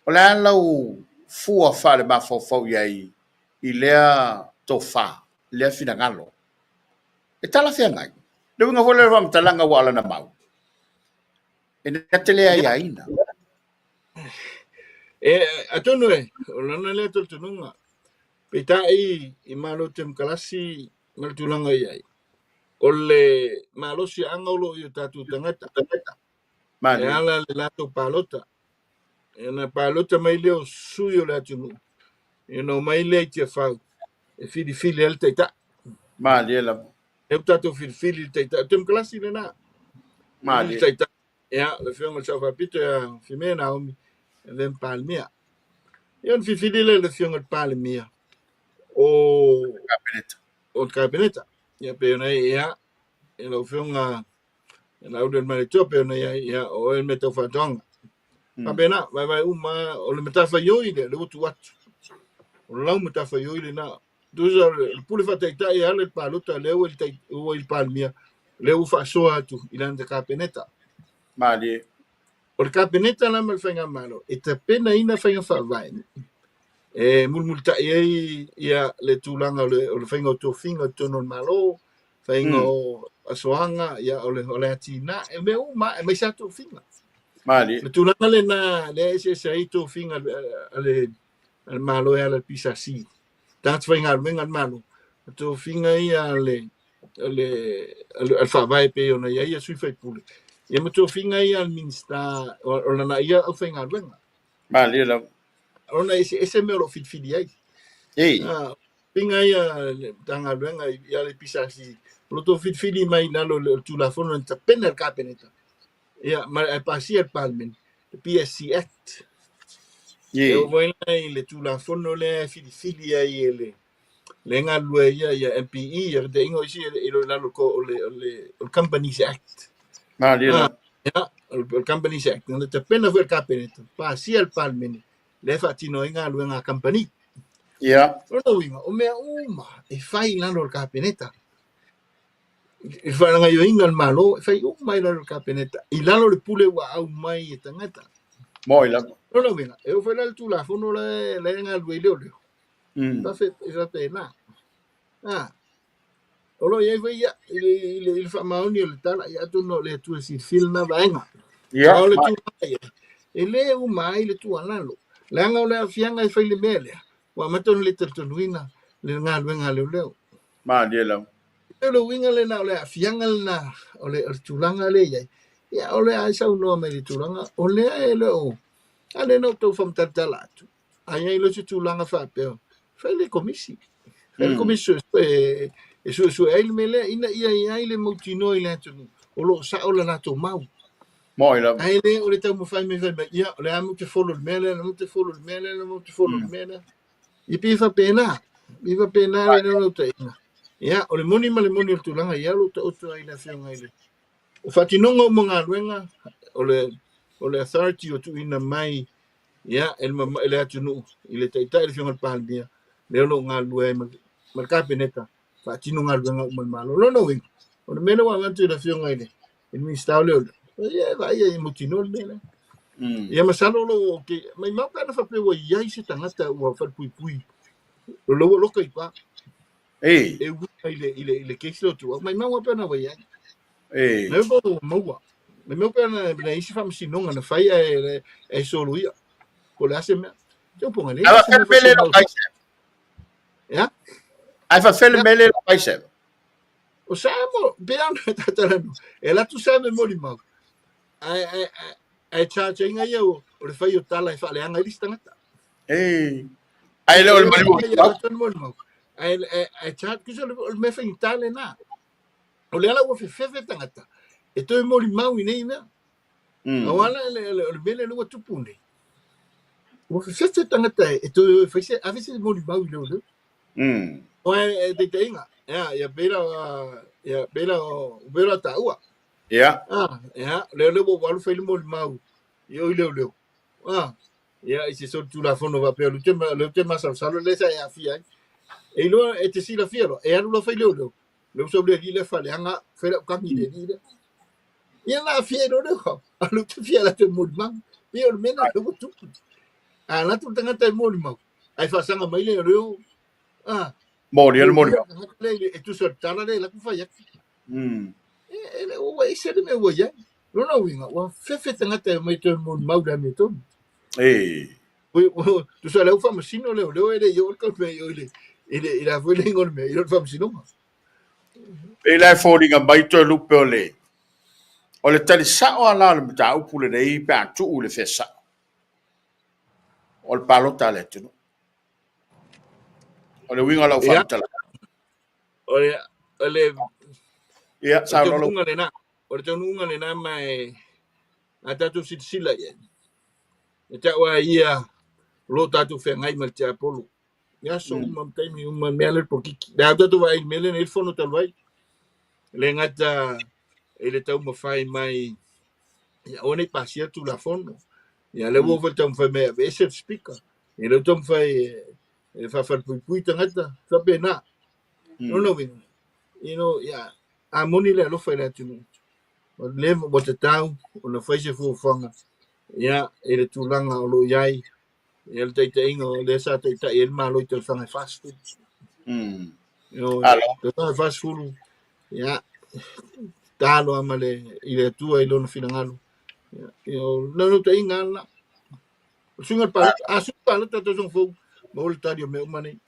S2: o le a lau fua faale-mafaufau i ai i lea tofa, lea finagalo? E talafeagai. Le uiga foi lea o le faamatalaga ua alana mau, e na te le aiaina.
S3: E, atonu e, o lana lea talitonuga, peitai i Malo Temokarasi ma le tulaga i ai, o le malosiaga o lo o i o tatou tagata, e ala le latou palota. E na palota mai lea o sui o le atunuu, e na omai lea i Tiafau, e filifili ai le taitai.
S2: Malie lava.
S3: E ua tatou filifili le taitai. O temokarasi lena.
S2: Malie.
S3: Le taitai. Ia, le afioga i le Sao Faapito ia Fime Naomi, e avea ma Palemia. Ia ona filifili lea i le afioga i le Palemia o
S2: Kapeneta.
S3: O le Kapeneta. Ia pei ona ia, e lau afioga e Laaulialemalietoa pei ona i ai, ia, o oe le mea tau faatoaga. Faapena, vaevae uma, o le matafaioi lea, lea ua tuu atu. O lau matafaioi lena. Tusa o le pule faataitai e ala i le palota, lea ua i le Palemia, lea ua faasoa atu i lana Kapeneta.
S2: Malie.
S3: O le Kapeneta la ma le Faigamalo, e tapenaina faiga faavae, e mulimulitai ai ia le tulaga o le faiga o tofiga i totonu o le Malo, faiga o asoaga, ia, o le atinae, e mea uma, e aemaise lava tofiga.
S2: Malie.
S3: Le tulaga lena, lea e eseese ai tofiga a le Malo e ala i le PSC. Tagata faigaluega a le Malo, tofiga ia a le faavae pei ona i ai ia sui faipule, ia ma tofiga ia a le Minisita o lana ia aufaigaluega.
S2: Malie lava.
S3: Ona eseese mea o lo o filifili ai. Tofiga ia le Matagaluega ia le PSC, o lo o filifili mai i lalo o le Tulafono na tapena e le Kapeneta, ia, ma e pasia e le Palemene, le PSC Act. E oo mai la i le Tulafono lea e filifili ai e le galulue ia ia MPE, ia te ingo isi i lo lalo o le Companies Act.
S2: Malie lava.
S3: Ia, o le Companies Act, na tapena foi e le Kapeneta, pasia e le Palemene, lea e faatino ai galuega a company.
S2: Ia.
S3: O lona uiga, o mea uma e fai i lalo o le Kapeneta. I faagaoioiga o le Malo, e fai uma i lalo o le Kapeneta, i lalo o le pule ua aumai e tagata.
S2: Moi lava.
S3: O lona uiga, e oo foi la i le Tulafono la e galulue ai leoleo. E faapena. O lo o i ai foi ia, i le faamaoni o le tala, ia atonu o le Atua e silafia lena vaega.
S2: Ia.
S3: O le tulaga ia, e le uma ai le tuualalo. Leaga o le aafiaga e fai le mea lea, ua amata ona le talitonuina le galuega a leoleo.
S2: Malie lava.
S3: O le uiga lena o le aafiaga lena o le tulaga lea i ai.
S4: Ia, o lea e saunoa mai le tulaga, o lea e le o, a lea na ou tau faamatala atu. A i ai loa se tulaga faapea, fai le komisi. Fai le komisi e suesue ai le mea lea, ina ia i ai le mautinoa i le atunuu, o lo o sao le latou mau.
S2: Moi lava.
S4: Ae le o le taumafai mai fai mai, ia, o le a matou te follow le mea lea, matou te follow le mea lea, matou te follow le mea lea. Ia pei e faapena, pei e faapena le naunautaiga. Ia, o le moni ma le moni o le tulaga, ia o lo o taoto ai le afioga i le o faatinoga uma galuega, o le authority o tuuina mai ia e le atunuu i le taitai le afioga i le Palemia, lea o lo o galulue ai ma le Kapeneta, faatino galuega uma a le Malo. Lona uiga, o le mea lea ua avatu i le afioga i le Minisita o Leoleo, ia e vaai e mautinoa le mea lea. Ia masalo lo mai mau pe ana faapea ua i ai se tagata ua falepuipui, o lo ua loka i pa. E uiga i le kesi lea o Tuau, mai mau pe ana ua i ai. Nei po ua maua. Mai mau pe ana na isi faamasinoga na fai e solo ia. Po o le a se mea. Te uponga le.
S2: Ae faafele mele lo paise.
S4: Ia?
S2: Ae faafele mele lo paise.
S4: O sa mo, pe ana tatalano. E latu sa me moli mau. Ae charge inga ia o le fai o tala e faaleaga i le isi tagata.
S2: Ae le o le maliu.
S4: Mau. Ae charge, kusa o le mea faigata lena. O le ala ua fefefe tagata, e toe moli mau i nei mea. O ala o le mea lea ua tupu nei. Ua fefefe tagata e toe fai se, ave se moli mau i leoleo. O e teiteinga. Ia pera, ia pera, pera taua.
S2: Ia.
S4: Ia, leoleo ua alu fai le moli mau i o i leoleo. Ia, i se solitulafono faapea, le te masalosalo le sa e afia ai. E iloa e te silafia loa, e alu loa fai leoleo. Le uso le li le faleaga, fai lau kagi le li le. Ia na afia i leo, alu te fia la te moli mau. Ia o le mea na ua tupu. A la tu tagata e moli mau. Ai faasaga mai le leo.
S2: Moli, le moli mau.
S4: E tusa o le tala le la ku fai atu. E le ua ese le mea ua iai. Lona uiga, ua fefe tagata e mai toe moli mau le amiotonu. Tusa le au faamasino leo, leo e le i o le kau mea i o i le la foi le ingoa o le mea, i o le faamasinoga.
S2: E la e foliga mai toe lupe o le o le talisao ala o le mataupu lenei pe a tuu le fesao. O le palota a le atunuu. O le uiga o lau faamatalaga.
S3: O le
S2: Ia, saunoa lau.
S3: O le taunuuga lena ma e a tatou silasila i ai. E tau a ia o lo tatou feagai ma le tiapolo. Ia so uma ma taimi uma mea le polokiki. Le a tatou vaai i le mea lea na i le fono talu ai. Le gata i le taumafai mai ia aua ne i pasia le Tulafono. Ia lea ua foi le taumafai mai e aveese le speaker. Ia lea ua taumafai e faafalepuipui tagata. Faapena. Lona uiga, you know, ia, a moni le alofa i le atunuu. O le ua tatau ona fai se fuafuaga ia i le tulaga o lo o i ai ia le taitaiga o lea sa taitai ai le Malo i tausaga e 40. Tausaga e 40, ia, talo lava ma le, i le Atua i lona finagalo. Ia, o le naunautaiga lava lena. O le suiga o le palota, a sui palota tausaga fou, maua le tali o mea uma nei.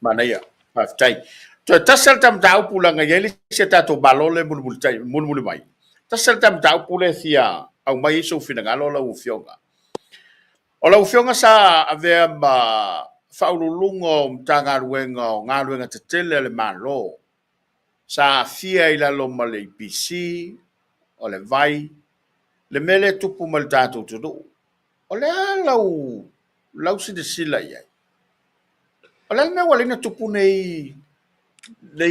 S2: Manaia, faafetai. Toe tasi lava le mataupu leaga e i ai le isi a tatou Malo lea e mulimuli mai. Tasi lava le mataupu lea e fia aumai ai sou finagalo lau Afioga. O lau Afioga sa avea ma faauluuluga o Matagaluega o Galuega Tetele a le Malo, sa aafia i lalo ma le EPC, o le vai, le mea lea e tupu mai le tatou atunuu. O le a lau silasila i ai? O le a le mea ua ala ai ona tupu nei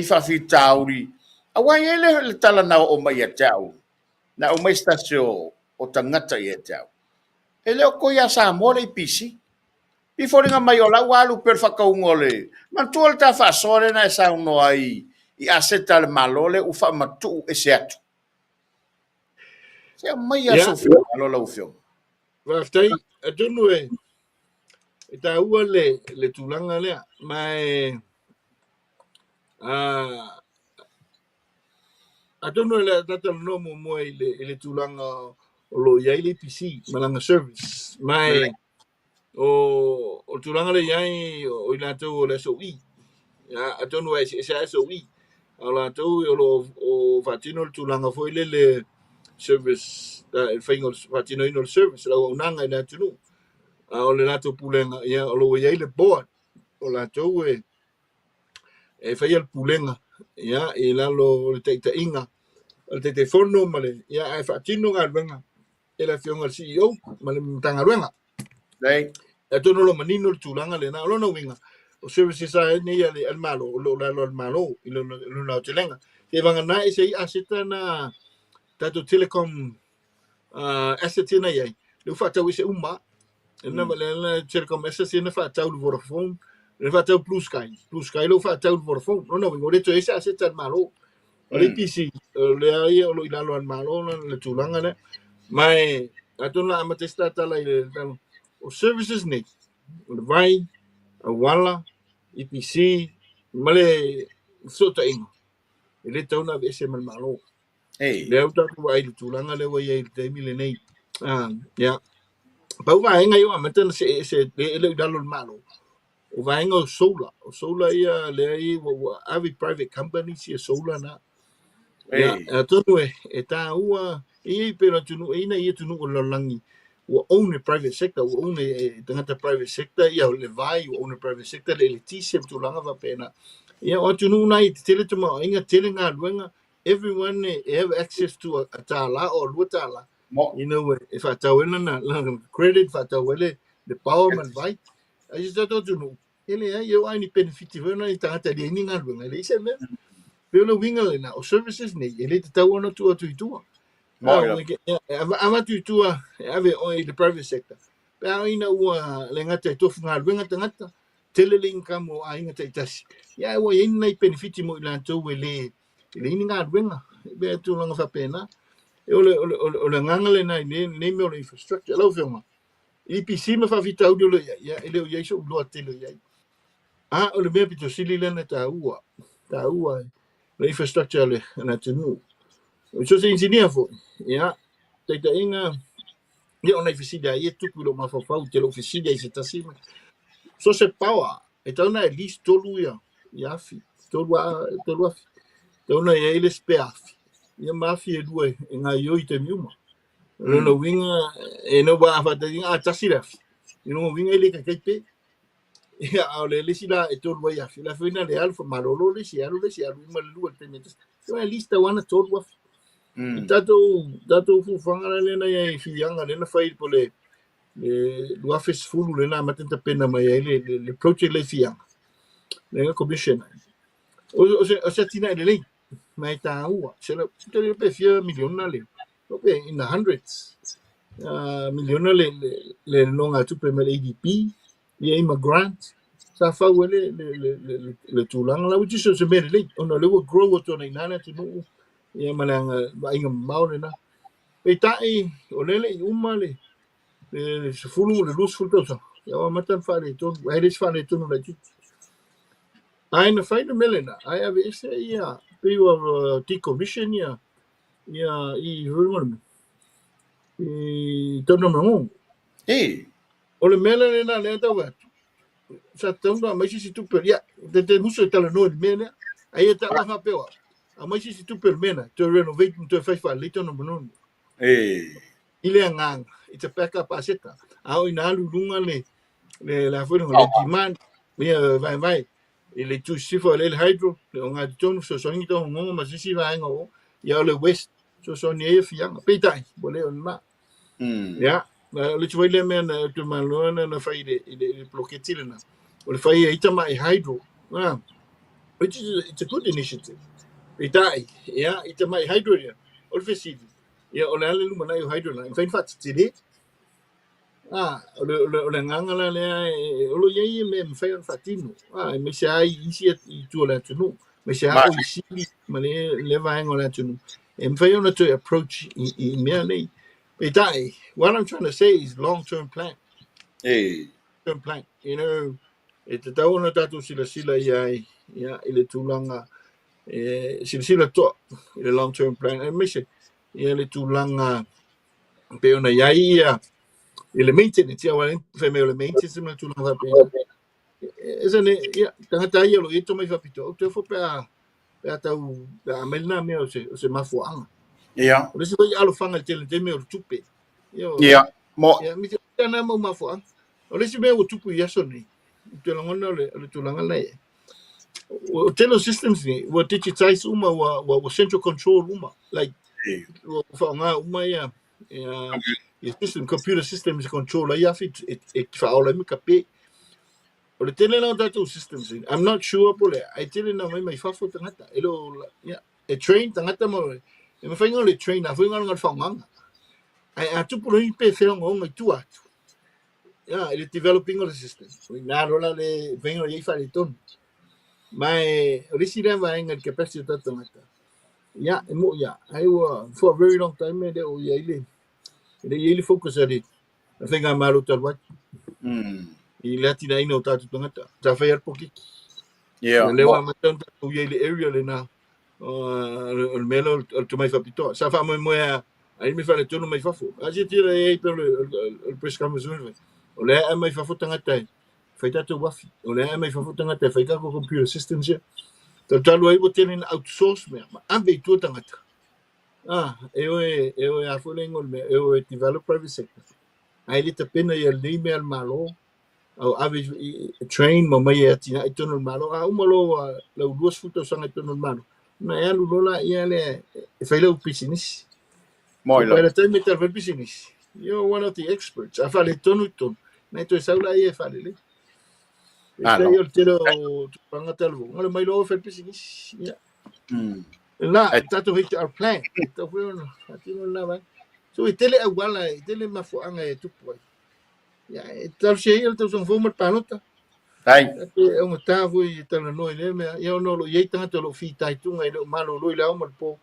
S2: faafitauli? Aua e i ai le tala na oo mai ia te au, na aumai se tasi o tagata ia te au. E le o toe ia Samoa le EPC. I foliga mai o la ua alu pea le faatauga o le... Manatua le ta faasoa lea na e saunoa ai i aseta a le Malo lea ua faamatuu ese atu. Se aumai a sou finagalo lau Afioga.
S3: Faafetai, atonu e taua le tulaga lea, ma e atonu e le talanoa muamua i le tulaga o lo o i ai le EPC ma lana service, ma e o le tulaga lea i ai o i latou o le SOE. Atonu e eseese a SOE, a o latou o lo o faatino le tulaga foi lele
S4: service, le faiga o le faatinoina o le service, le auaunaga i le atunuu. A o le latou pulega, ia, o lo o i ai le board o latou e faia le pulega, ia, i lalo o le taitaiga o le Taitaifono ma le, ia, ae faatino galuega e le afioga i le CEO ma le Matagaluega.
S2: Lelei.
S4: Atonu o lo o manino le tulaga lena. O lona uiga, o services a nei a le Malo, o lo o lalo a le Malo i lona aotelega. Seivagana e se i aseta na tatou telecom assets ia na i ai, lea ua faatau ese uma. Lena le telecom assets ia na faatau le Vodafone, lea faatau Blue Sky. Blue Sky lea ua faatau le Vodafone. Lona uiga, ua le toe i ai se aseta a le Malo. O le EPC, o lea ia o lo o i lalo a le Malo le tulaga lea. Ma e atonu la amata ai se tatala i le o services nei, o le vai, auala, EPC, ma le fesootaiga, e le tatau ona aveese ma le Malo. Lea ua tatou vaai i le tulaga lea ua i ai i le taimi lenei. Ia, pau vaega ia ua amata ona see ese e le o i lalo o le Malo, o vaega o solar. O solar ia lea i ua ave i private companies ia solar na. Ia, atonu e tāua, e i ai pei o le atunuu, e i ai nai atunuu o le lalolagi ua own e private sector, ua own e tagata private sector ia le vai, ua own e private sector le eletise ma tulaga faapena. Ia, o atunuu na e tetele tamaoaiga, tele galuega, everyone e have access to a $1 or $2.
S2: Mo.
S4: You know, e faatau ai lana credit, faatau ai le power ma le vai. Ae si tatou atunuu, e leai, e oo lava i ni benefit foi na i tagata e leai ni galuega, e leai se mea. Pei o le uiga lena, o services nei, e le tatau ona tuu atu i tua. Avatu i tua, e ave oe i le private sector. Pe a ina ua le gata e tofu galuega tagata, tele le income o aiga taitasi. Ia, ua i ai ni nai benefit mo i latou e le leai ni galuega. E pei tulaga faapena. O le agaga lena i lenei mea o le infrastructure. Lau Afioga, EPC ma faafitauli o lo o i ai, ia, e le o i ai so'u iloa tele i ai. A o le mea pito sili lea na taua, taua le infrastructure a le atunuu. O so se engineer foi, ia, taitaiga, ia o nai fesili a ia tupu i lou mafaufau, te lou fesili ai se tasi. So se power, e tau na at least 3 ia, ia afi, 3 afi. Tau na i ai le spare afi. Ia ma afi e 2 e ngāioi i taimi uma. Lona uiga, e no wa whataringa a tasi le afi. I lona uiga e le kaikai pe. Ia, a o le isi la e 3 ai afi. La whina le alu whamalolo le isi, alu le isi, alu uma le lua le taimi e tasi. Ia, at least tau ana 3 afi. I tātou fuafuaga la lena ia i Fianga, lena fai po le 2010 lena amata na tapena mai ai le project le Fianga. Lena commission. O se atinae lelei, ma e tāua. Se la, te le pe fia miliona le, o pe in the hundreds. Miliona le nonga tupe mai le ADB, ia ima grant. Sa fau e le tulaga la, which is se mea lelei. Ona le ua grow atu ona ina le atunuu, ia ma le aga vaaiga mamao lena. Peitai, o lele i uma le 10, le 20 tausaga. Ia o amata na faaletonu, ai le isi faaletonu laitiiti. Ai na fai le mea lena, ai ave ese ia, pei ua decommission ia, ia i hoi mo i tonu mangongo. O le mea lena lea tau atu. Sa tau na mai sisi tupe, ia, te musu e talanoa i le mea lea. Ai e tau whapea, a mai sisi tupe le mea na, to renovate, to fai whaalei tonu mangongo. I le agaga, it's a backup asset. A o ina alu lunga le le afoi le demand, ia vai vai. I le tu sifo le hydro, le o ngā tonu so so ngi tonu ngongo ma sisi vaenga o, ia o le west, so so ni e fianga. Peitai, bo le o na. Ia, le tui le mea na te maloa na fai le bloketi le na. O le fai e ita mai hydro. Which is it's a good initiative. Peitai, ia, ita mai hydro ia. O le fesili. Ia, o le ale luma nai o hydro na. Fai whaatitire. O le nganga la lea, o lo iai e mea mwhai ona whaatino. E me se ai isi i tua le atunuu. Me se a o i sili ma le vaenga o le atunuu. E mwhai ona toe approach i mea nei. Peitai, what I'm trying to say is long-term plan. Term plan. You know, e te tau ona tātou silasila i ai, ia, i le tulaga, e, silasila toa i le long-term plan. E mise, ia le tulaga, pe ona iai ia, i le maintenance, ia wale, whai mea o le maintenance ma le tulaga whapena. E sa ne, ia, tangata ia lo i mai whapito, o te fo pe a tau, pe a mail nā mea o se mafuaanga.
S2: Ia.
S4: O le isi foi alofaga i le tele taimi o le tupe. Ioe.
S2: Ia. Mo.
S4: Ia, me te ana mau mafuaaga. O le isi mea ua tupu i aso nei, ou te lagona o le, o le tulaga lena e i ai. O tele o systems nei, ua digitize uma, ua, ua, ua central control uma. Like, ua faaaoga uma ia, ia, ia system, computer systems e control ai afi e, e faaola ai ma kape. O le tele la o tatou systems, I'm not sure po o le a, ae tele ina omai mai fafo tagata. E le o, ia, e train tagata ma e mafai ona le train a foi galuega le faaaogaga. Ae a tupu loa ni pefea ogaoga i tua atu, ia, i le developing o le system, o i ina loa la le mafai ona i ai faaletonu. Ma e, o le isi lea vaega i le capacity o tatou tagata, ia, e mo'i lava, ae ua, for a very long time e le o i ai le, e le i ai le focus a le Faigamalo talu ai i le atinaeina o tatou tagata. Sa fai lava le polokiki.
S2: Ia,
S4: O lea ua amata ona tatou i ai i le area lena o le mea lea o le tomai faapitoa. Sa faamoemoe lava ai le mea faaletonu mai fafo. A silasila i ai pei o le press conference foi, o lea e aumai fafo tagata e fai tatou uafi. O lea e aumai fafo tagata e fai tatou computer systems ia. Talu ai ua tele ina outsource mea ma ave i tua tagata. Ah, e o e, e o e a foi le igoa o le mea, e o e develop private sector. Ae le tapena ia lelei mea a le Malo, au ave i, i, train ma omai e atinae i totonu o le Malo. A uma loa ua lau 20 tausaga i totonu o le Malo, ona e alu loa laia lea e fai lau pisinisi.
S2: Moi
S4: So by
S2: lava.
S4: the time e tau fai le pisinisi, you're one of the experts. A faaletonu i totonu, ona e toe sau laia e faalelei.
S2: Malo.
S4: Peitai o le tele o tulaga talavou, galo mai loa fai le pisinisi. Ia. La, tatou HR plan, e tatau foi ona faatino lena vaega. So e tele auala, e tele mafuaaga e tupu ai. Ia, e talosia ia le tausaga fou ma le palota.
S2: Ai.
S4: Tatou e augata foi e talanoa i lea mea. Ia ona o lo o i ai tagata o lo o fitaituga e le o malolo i le ao ma le po,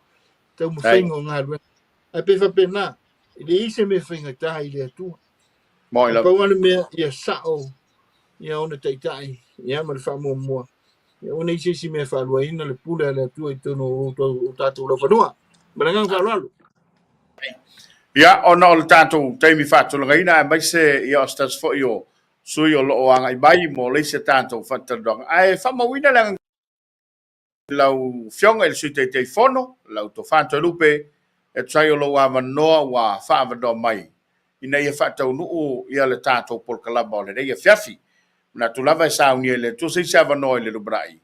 S4: taumafaiga o galuega. Ae pei faapena, e leai se mea faigata i le Atua.
S2: Moi
S4: Na
S2: lava.
S4: pau lava le mea ia sao ia ona taitai ia ma le faamuamua ia aua ne i se isi mea e faaluaina le pule a le Atua i totonu o o tatou laufanua. Ma le agaga faaaloalo.
S2: Ia, ona o le tatou taimi faatulagaina aemaise ia o se tasi foi o sui o lo o agai mai mo le isi a tatou faatalanoaga. Ae faamauina le agaga lau Afioga i le Sui Taitaifono, lau Tofa Toelupe, e tusa ai o lou avanoa ua faaavanoa mai ina ia faataunuu ia le tatou polokalama o lenei afiafi. Manatu lava e saunia i le Atua se isi avanoa i le lumanai,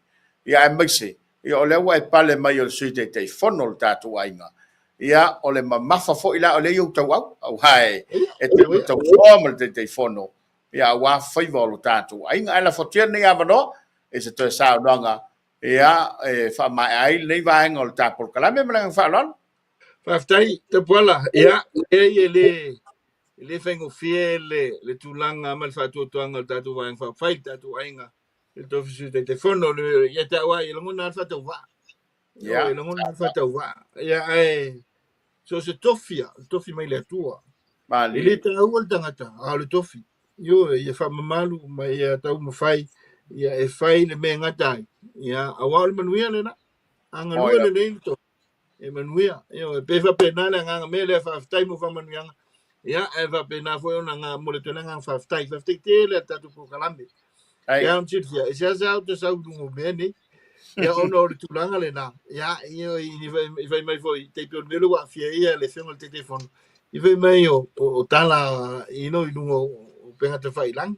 S2: ia aemaise ia o lea ua e pale mai o le Sui Taitaifono o le tatou aiga, ia o le mamafa foi la o lea i ou tauau, aua e e te tausoa ma le Taitaifono, ia aua faiva o lo tatou aiga. Ae lafo atu ia lenei avanoa i se toe saunoaga ia e faamaea ai lenei vaega o le ta polokalame ma le agaga faaaloalo.
S4: Faafetai Tapuala. Ia, leai e le e le faigofie le le tulaga ma le faatuatuaga o le tatou Vaega Faaupufai, le tatou aiga i le tofi Sui Taitaifono. Ia te au lava, e lagona lava le faatauvaa.
S2: Ia.
S4: E lagona lava le faatauvaa. Ia, ae so o se tofi lava, o le tofi mai le Atua. E le
S2: Malie.
S4: taua le tagata, a o le tofi. Ioe, ia faamamalu ma ia taumafai ia e fai le mea e gata ai. Ia, aua o le manuia lena. A
S2: Moi
S4: galue
S2: lava.
S4: lelei le tofi, e manuia. Ioe, pe faapena le agaga mea lea, faafetai mo faamanuiaga. Ia, ae faapena foi ona nga momoli atu ai le agaga faafetai. Faafetai tele a le tatou polokalame.
S2: Ai.
S4: Ia, ona silafia, e seasea ou te sau i luga o mea nei. Ia, ona o le tulaga lena, ia, ioe, i fai mai foi, tai pei o le mea lea ua aafia ai le Afioga i le Taitaifono, i fai mai o, o, o tala ino i luga o, o upega tafailagi.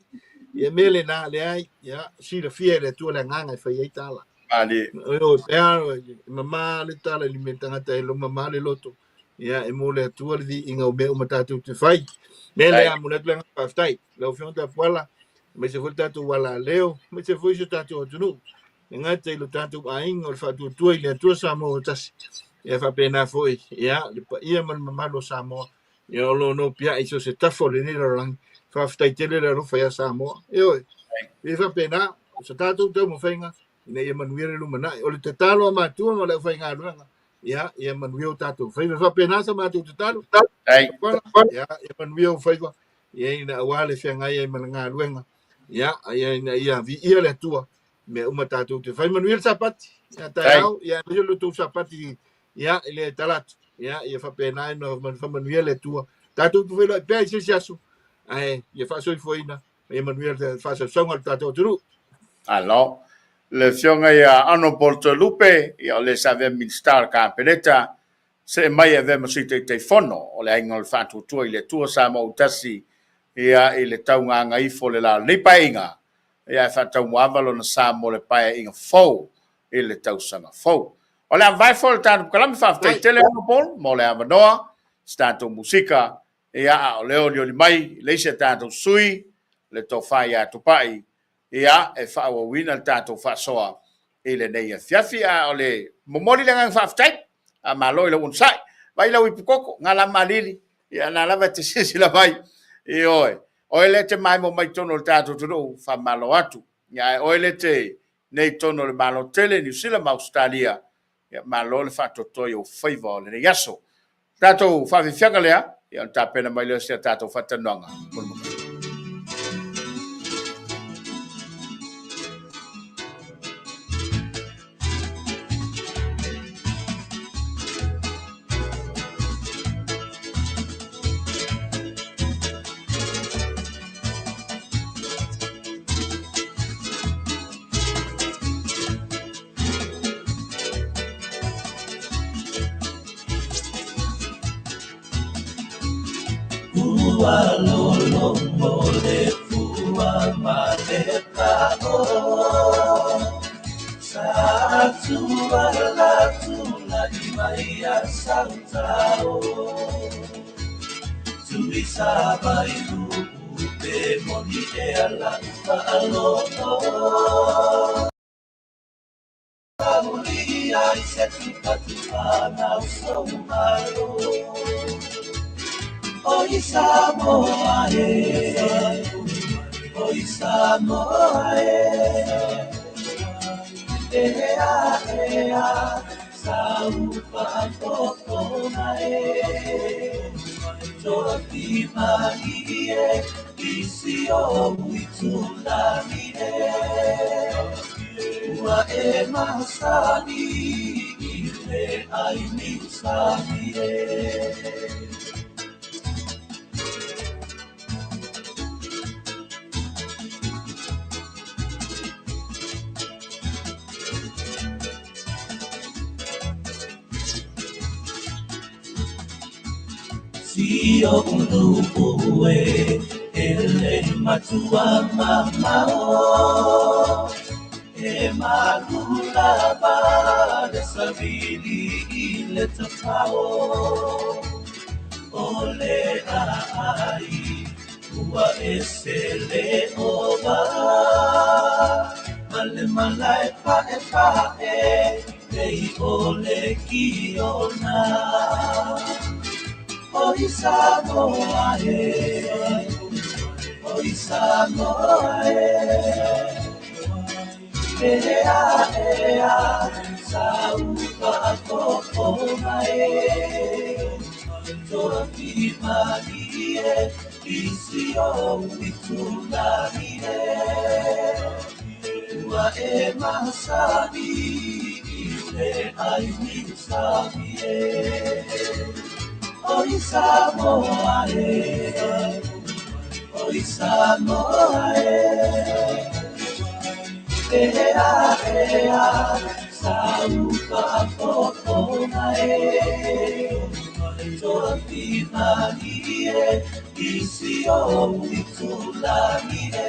S4: Ia, mea lena, leai, ia, silafia e le Atua le agaga e fai ai tala.
S2: Malie.
S4: Ioe, pea, e mama le tala i le mea tagata e lo mama le loto. Ia, e mo le Atua le viiga o mea uma tatou te fai. Mea
S2: Ai.
S4: lea, momoli atu le agaga faafetai. Lau Afioga Tapuala, aemaise foi le tatou alaleo, aemaise foi si o tatou atunuu. E gata i lo tatou aiga o le faatuatua i le Atua Samoa ua tasi. Ia faapena foi, ia, le paia ma le mamalu o Samoa, ia o lo o nopiai i so o se tafa o lenei lalolagi. Faafetai tele le alofa ia Samoa. Ioe, e faapena, o se tatou taumafaiga ina ia manuia le lumanai. O le tatalo a matua ma le aufaigaluega, ia, ia manuia o tatou faiva. E faapena sa matou tatalo.
S2: Ai.
S4: Ia, ia manuia o faiva, ia ina aua le feagai ai ma le galuega. Ia, ia ina ia viia le Atua, mea uma tatou te fai. Manuia le Sapati, ia taeao, ia aemaise lo tou Sapati, ia, i le Talatu. Ia, ia faapena ina faamanuia le Atua. Tatou te feiloai pea i se isi aso, ae ia faasoifuaina, ia manuia le faasausauga o le tatou atunuu.
S2: Alo. Le Afioga ia Honourable Toelupe, ia o le sa avea Minisita o le Kapeneta, See mai e avea ma Sui Taitaifono o le Aiga o le Faatuatua i le Atua Samoa ua tasi ia i le taugāgaifo o le la o lenei Paeaiga, ia ae faataumuaava lona sa mo le Paeaiga fou i le tausaga fou. O le a mavae foi le tatou polokalame, faafetai tele Honourable mo le avanoa, se tatou musika, ia a o le olioli mai le isi a tatou sui, le tofa ia Tupai, ia e faaauauina le tatou faasoa i lenei afiafi. A o le momoli le agaga faafetai, faamalo i lou onosai. Vaai lau ipukoko, gala malili, ia na lava e te silasila mai, ioe, oe lea e te maemo mai totonu o le tatou atunuu, faamalo atu. Ia ae oe lea e te nei i totonu o le Malo tele, Niu Sila ma Ausetalia, ia malo le faatoatoa i ou faiva o lenei aso. Tatou faafiafiaga lea, ia ona tapena mai lea o si a tatou faatalanoaga mulimuli.
S1: Ua lolomo le pua ma le pao Sa tua la tulai mai a sautao Tui sa vai pe moni e ala whaaloto Samulia i se tupatupa nau soumalo O i Samoa e, o i Samoa e, ea ea, saupa tokona e, tofi mani e, isi o uitulani e, ua e masani i le ai niusani e. Si o ulu e, e le matua mamao, e malula ba le savili i le tapao. O le ai, ua e se le ova, ma le malae pa e pa e, lei o le kiona. O i Samoa e, o i Samoa e, ea ea, saupa tokona e, tofi mani e, isi o uitulani e, ua e masani i le ai niusani e. O i Samoa e, o i Samoa e, ea ea, saupa tokona e, tofi mani e, isi o uitulani e,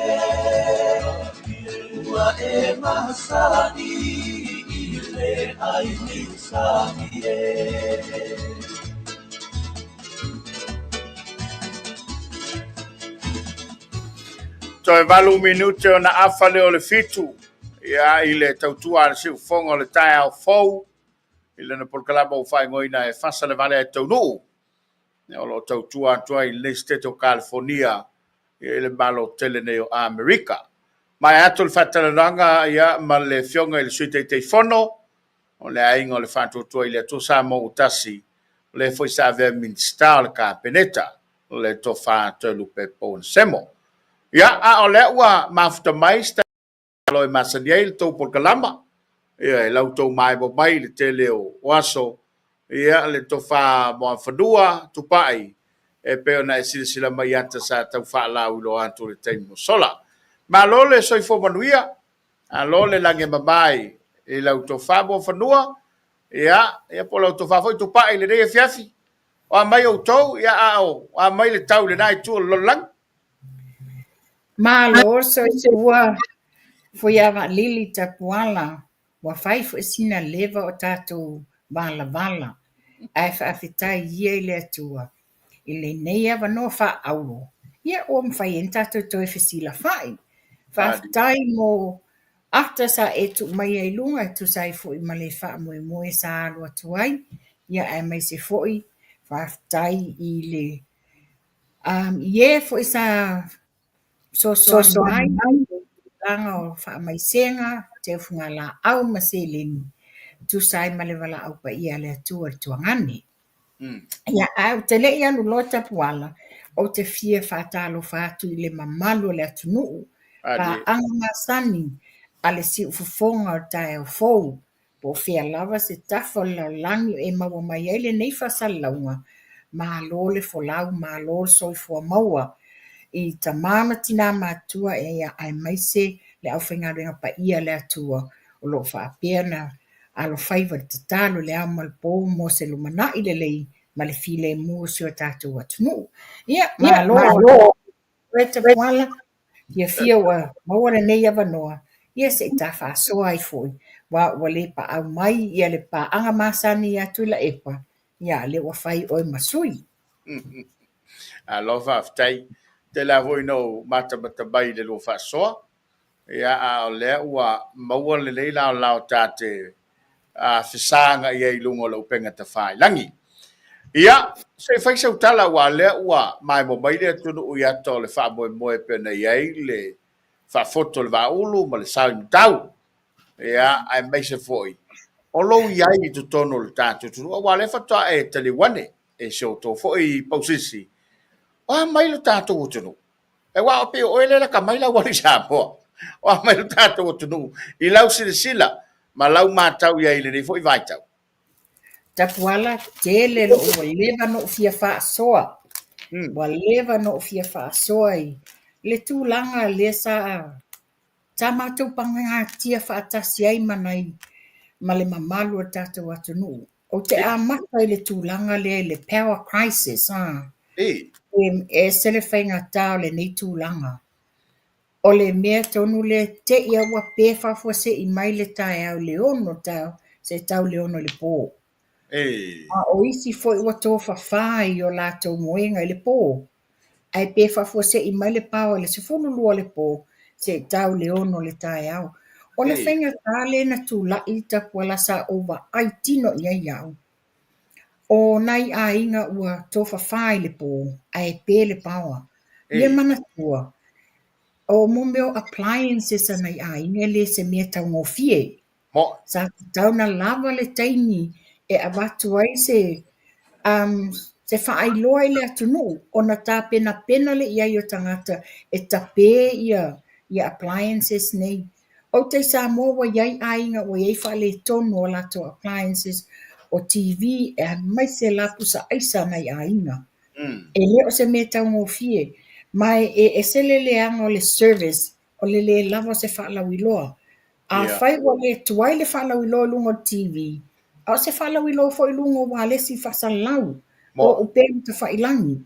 S1: ua e masani i le ai niusani e.
S2: Toe 8 minute ona afa lea o le 7 ia i le tautua a le siufofoga o le taeao fou i lana polokalama ua faaigoaina e fasa le vale ai taunuu. Ia, o lo o tautua atu ai i lenei sitete o California ia i le Malo tele nei o Amerika. Maea atu le faatalanoaga ia ma le afioga i le Sui Taitaifono o le Aiga o le Faatuatua i le Atua Samoa ua tasi, o le foi sa avea Minisita o le Kapeneta, le Tofa Toelupe Pounasemo. Ia, a o lea ua mafuta mai se taimi e masani ai le tou polokalama, ia, e lau tou maemo mai i le tele o aso, ia, le Tofa Moafanua Tupai, e pei ona e silasila mai ata sa tau faalauiloa atu le taimi ua sola. Malo le soifua manuia, alo le lagi e mama i lau Tofa Moafanua, Ia, ia po o lau tofa foi Tupai i lenei afiafi. O a mai outou, ia a o a mai le tau i lena itu o le lalolagi.
S5: Malo soifua Fuiavailili Tapuala, ua fai foi sina leva o tatou valavala, ae faafetai ia i le Atua i lenei avanoa faaauro, ia ua mafai ai ona tatou toe fesilafai. Faafetai mo ata sa e tuu maia i luga e tusa ai foi ma le faamoemoe sa alu atu ai, ia aemaise foi faafetai i le i e foi sa fesoasoani mai i tulaga o faamaisega, teufagalaau ma seleni e tusa ai ma le valaau paia a le Atua i le tuagane. Ia, ae ou te le i alu loa Tapuala, ou te fia faatalofa atu i le mamalu o le atunuu, paaga masani a le siufofoga o le taeao fou, po o fea lava se tafa o le lalolagi e maua mai ai lenei faasalalauga, malo le folau, malo le soifua maua i tama ma tina matutua aemaise le aufaigaluega paia a le Atua o lo o faapea ona alofaiva i le tatalo i le ao ma le po mo se lumanai lelei ma le filemu o si o tatou atunuu. Ia, malo oe Tapuala, fiafia ua maua lenei avanoa, ia se i ta faasoa ai foi, aua ua le paau mai ia le paaga masani ia Tuilaepa, ia a lea ua fai oe ma sui.
S2: Alo faafetai. Tele lava foi ina ou matamata mai i le lua faasoa. Ia, a o lea ua maua lelei laolao ta te fesaga i ai i luga o le upega tafailagi. Ia, se i fai sau tala aua o lea ua maemo mai le atunuu i ata o le faamoemoe e pei ona i ai le faafoto o le Vaaulu ma le sao i Matau. Ia, aemaise foi o lou i ai i totonu o le tatou atunuu, aua o lea faatoa e taliu ane e si outou foi pausisi. O a mai lo tatou atunuu? Aua o pei o oe lea laka mai lau alu i Samoa. O a mai lo tatou atunuu i lau silasila ma lau matau i ai i lenei foi vaitau?
S5: Tapuala, tele lou ua leva ona ou fia faasoa. Ua leva ona ou fia faasoa i le tulaga lea sa sa matou pagatia faatasi ai ma nai ma le mamalu o le tatou atunuu. Ou te amata i le tulaga lea i le power crisis, a. E ese le faigata o lenei tulaga. O le mea tonu lea te i a ua pe faafuasei mai le taeao i le 6 o le taeao seia tau i le 6 i le po. A o isi foi ua tofafa i o latou moega i le po, ae pe faafuasei mai le power i le 12 o le po seia tau i le 6 o le taeao. O le faigata lea na tulai Tapuala sa ou vaai tino i ai au. O nai aiga ua tofafa i le po ae pe le power. Ia manatua, o mo mea o appliances a nai aiga e le o se mea taugofie. Sa tatau ona lava le taimi e avatu ai se se faailoa i le atunuu ona tapenapena lea i ai o tagata e tape ia ia appliances nei. O uta i Samoa ua i ai aiga ua i ai faaletonu o latou appliances o TV aemaise la pusa aisa a nai aiga. E le o se mea taugofie ma e ese le leaga o le service o le le lava o se faalauiloa. Afai ua le tuai le faalauiloa i luga o le TV, a o se faalauiloa foi i luga o ualesi faasalalau, o upega tafailagi.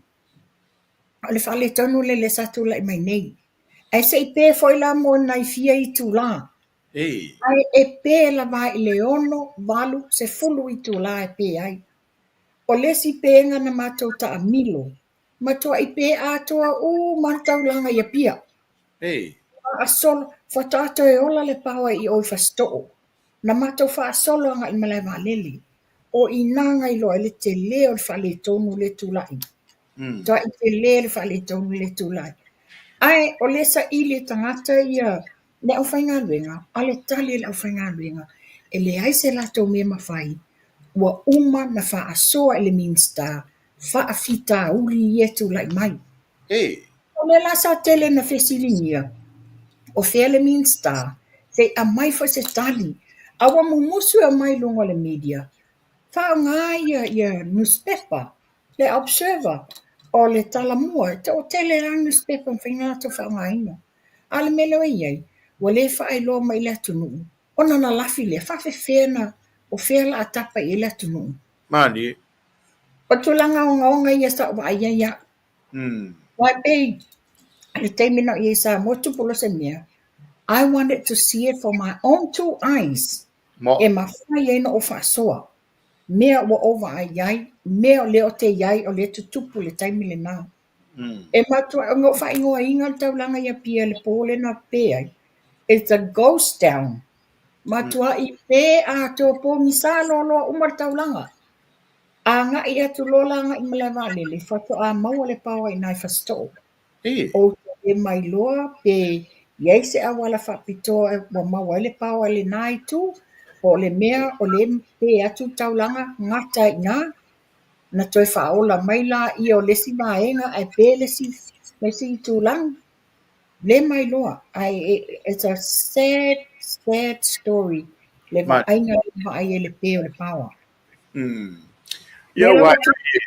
S5: O le faaletonu lea lea sa tulai mai nei. Ae se i pe foi la mo nai fia itula. Ae e pe lava i le 6, 8, 10 itula e pe ai. O le isi pega na matou taamilo, Matuai pe atoa uma le taulaga i Apia. Faasolo, faatoa toe ola le power i o i Fasito'o. Na matou faasolo agai i malae vaalele. O i ina na iloa ai le tele o le faaletonu lea e tulai. Matuai tele le faaletonu lea e tulai. Ae o lea e saili e tagata ia le aufaigaluega, a le tali a le aufaigaluega, e leai se latou mea e mafai, ua uma ona faasoa i le Minisita faafitauli ia e tulai mai. O lea la sa tele na fesiligia, o fea le Minisita, se i aumai foi se tali, a ua mumusu e aumai i luga o le media, faaaoga ia nusipepa, le Observer, o le Talamua, e toatele lava nusipepa e mafai ona latou faaaogaina. A o le mea lea ua i ai, ua le faailoa mai i le atunuu, ona lalafi lea, faafefea O fea o le a tapa i ai le atunuu?
S2: Malie.
S5: O tulaga ogaoga ia sa ou vaai ai au. Aua e pei le taimi na ou i ai i Samoa tupu loa se mea, I wanted to see it for my own two eyes. E mafai ai ona ou faasoa mea ua ou vaai ai, mea o lea ou te i ai o lea e tutupu i le taimi lena. E matua, na ou faaigoaina le taulaga i Apia i le po lea na pe ai, it's a ghost town. Matuai pe atoa pogisa loaloa uma le taulaga. Agai atu loa la agai i malaevaalele, faatoa maua le paoa i ina i Fasitoo. Ou te le mailoa pe i ai se auala faapitoa ua maua ai le paoa i lena itu, po o le mea o lea e pe atu le taulaga gata ai i ina, na toe faaola mai laia o le isi vaega ae pe le isi itulagi. Le mailoa, ae it's a sad, sad story le vaaiga lea na vaai ai i le pe o le paoa.
S2: Ia ua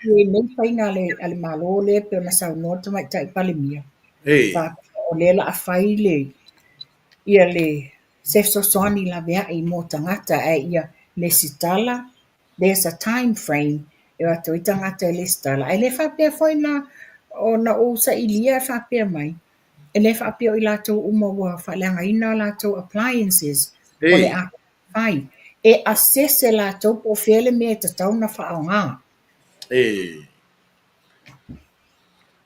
S5: nei faiga a le Malo lea pei ona saunoa le Tamaitai Palemia, faapea o lea o le a fai le, ia le, se fesoasoani laveai mo tagata ae ia lesitala, there's a time frame e o atu ai tagata e lesitala. Ae le faapea foi na ona ou sailia e faapea mai, e le faapea o i latou uma ua faaleagaina a latou appliances o le a fai. E assess e latou po o fea le mea e tatau ona faaaoga.
S2: E.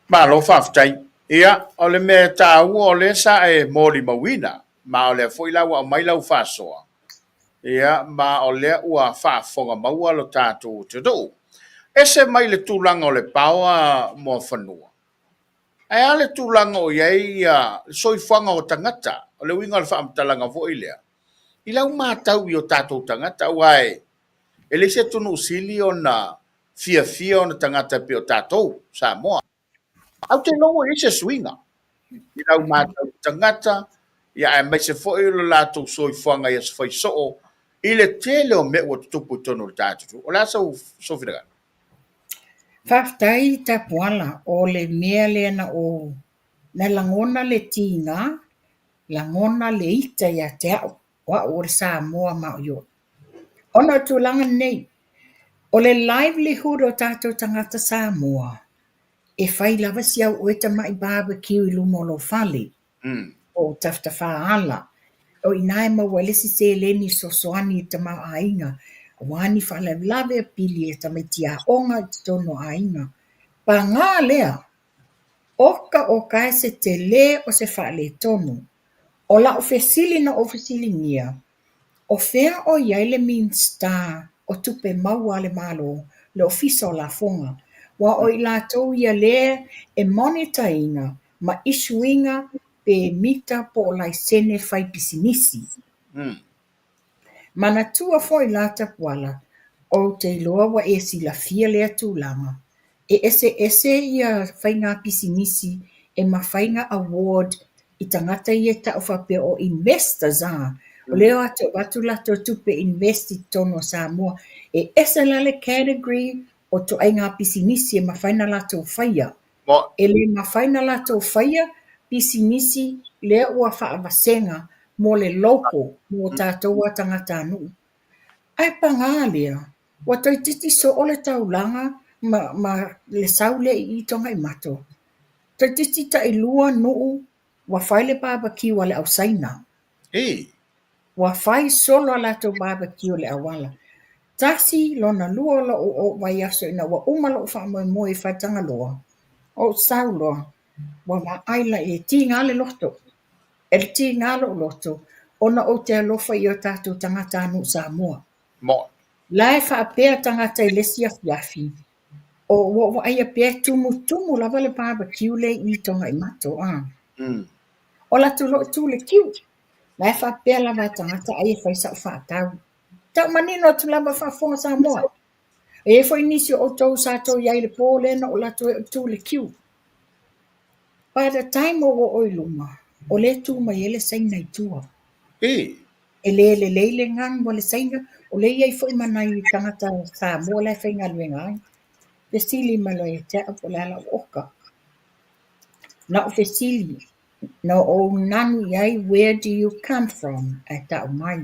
S2: Malo faafetai. Ia, o le mea e taua o lea sa e molimauina, ma o lea foi la ua aumai lau faasoa, ia, ma o lea ua faafofoga maua lo tatou atunuu. Ese mai le tulaga o le paoa Muafanua, Ae a le tulaga o i ai le soifuaga o tagata? O le uiga o le faamatalaga foi lea, i lau matau i o tatou tagata, aua e leai se atunuu sili ona fiafia ona tagata e pei o tatou, Samoa. Ae ou te iloa ua i ai se suiga i lau matau i tagata, ia aemaise foi o le latou soifuaga i aso fai soo i le tele o mea ua tutupu i totonu o le tatou atunuu. O le a sou finagalo?
S5: Faafetai Tapuala, o le mea lea na ou, na lagona le tiga, lagona le ita ia te au, o au o le Samoa maoioi. Ona o le tulaga lenei, o le livelihood o tatou tagata Samoa, e fai lava si au oe tamai barbecue i luma o lou fale. o Tafatafaala. O i ina e maua ai le isi seleni fesoasoani i le tamaoaiga aua ni faalavelave, pili e tamaiti aoga i totonu o aiga. Paga lea, oka oka e se tele o se faaletonu. O lau fesili na ou fesiligia, o fea o i ai le Minisita o Tupe Maua a le Malo, le Ofisa o Lafoga, aua o i latou ia lea e monitor ina ma issue ina pemita po o laisene fai pisinisi. Manatua foi la Tapuala, ou te iloa ua e silafia lea tulaga, e eseese ia faiga pisinisi e mafai ona award i tagata ia e tau faapea o investors a, o lea o atu e avatu latou tupe e invest i totonu o Samoa. E ese la le category o ituaiga pisinisi e mafai ona latou faia. E le mafai ona latou faia pisinisi lea ua faavasega mo le local, mo tatou a tagatanuu. Ae paga lea, ua toeitiiti soo le taulaga ma, ma le sau lea i i Togaimato. Toeitiiti tailua nuu ua fai le barbecue a le au Saina. Ua fai solo a latou barbecue i le auala. Tasi lona lua o lou ou vaiaso ina ua uma lou faamoemoe i Faletagaloa, ou sau loa, ua vaai la e tiga le loto. E tiga lou loto ona ou te alofa i o tatou tagatanuu Samoa. La e faapea tagata i le isi afiafi, o ua ou vaaia pea e tumutumu lava le barbecue lea i Togaimato. O latou loa tu i le queue. La e faapea lava a tagata ai e fai sau faatau. Tau manino atu lava faafofoga Samoa. E i ai foi nisi o outou sa tou i ai i le po lea na ou alu atu ai ou tu i le queue. By the time ua oo i luma, o lea e tu mai ai le Saina i tua. E le lelei le ganu a le Saina, o lea e i ai foi ma nai tagata Samoa la e faigaluega ai. Fesili mai loa ia te au po o le a lau oka. Na ou fesili, na ou nanu i ai, where do you come from? Ae tau mai.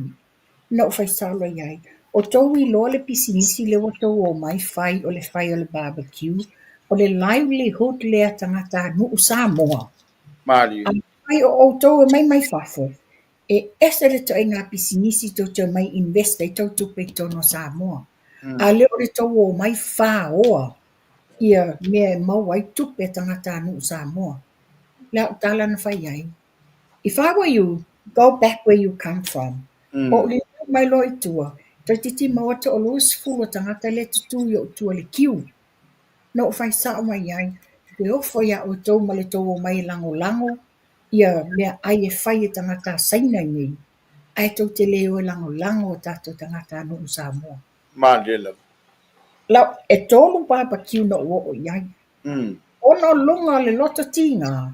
S5: Na ou fai sao loa i ai, O tou iloa le pisinisi lea ua tou omai fai o le fai o le barbecue, o le livelihood lea a tagatanuu Samoa.
S2: Malie.
S5: Afai o outou e omai mai fafo, e ese le ituaiga pisinisi tou te omai invest ai tou tupe i totonu o Samoa. A lea o le tou omai faoa ia mea e maua ai tupe a tagatanuu Samoa. Le au tala na fai ai, If I were you, go back where you come from. Ou liliu mai loa i tua, toeitiiti maua toa-20 o tagata lea e tutū i ou tua i le kiu. Na ou fai sao mai ai, te ofo iā outou ma le tou omai e lagolago ia meaai e fai e tagata Saina i nei, ae tou te le o e lagolago o tatou tagatanuu Samoa.
S2: Malie lava.
S5: Lau, e tolu barbecue na ou oo i ai. Ona o luga o le loto tiga,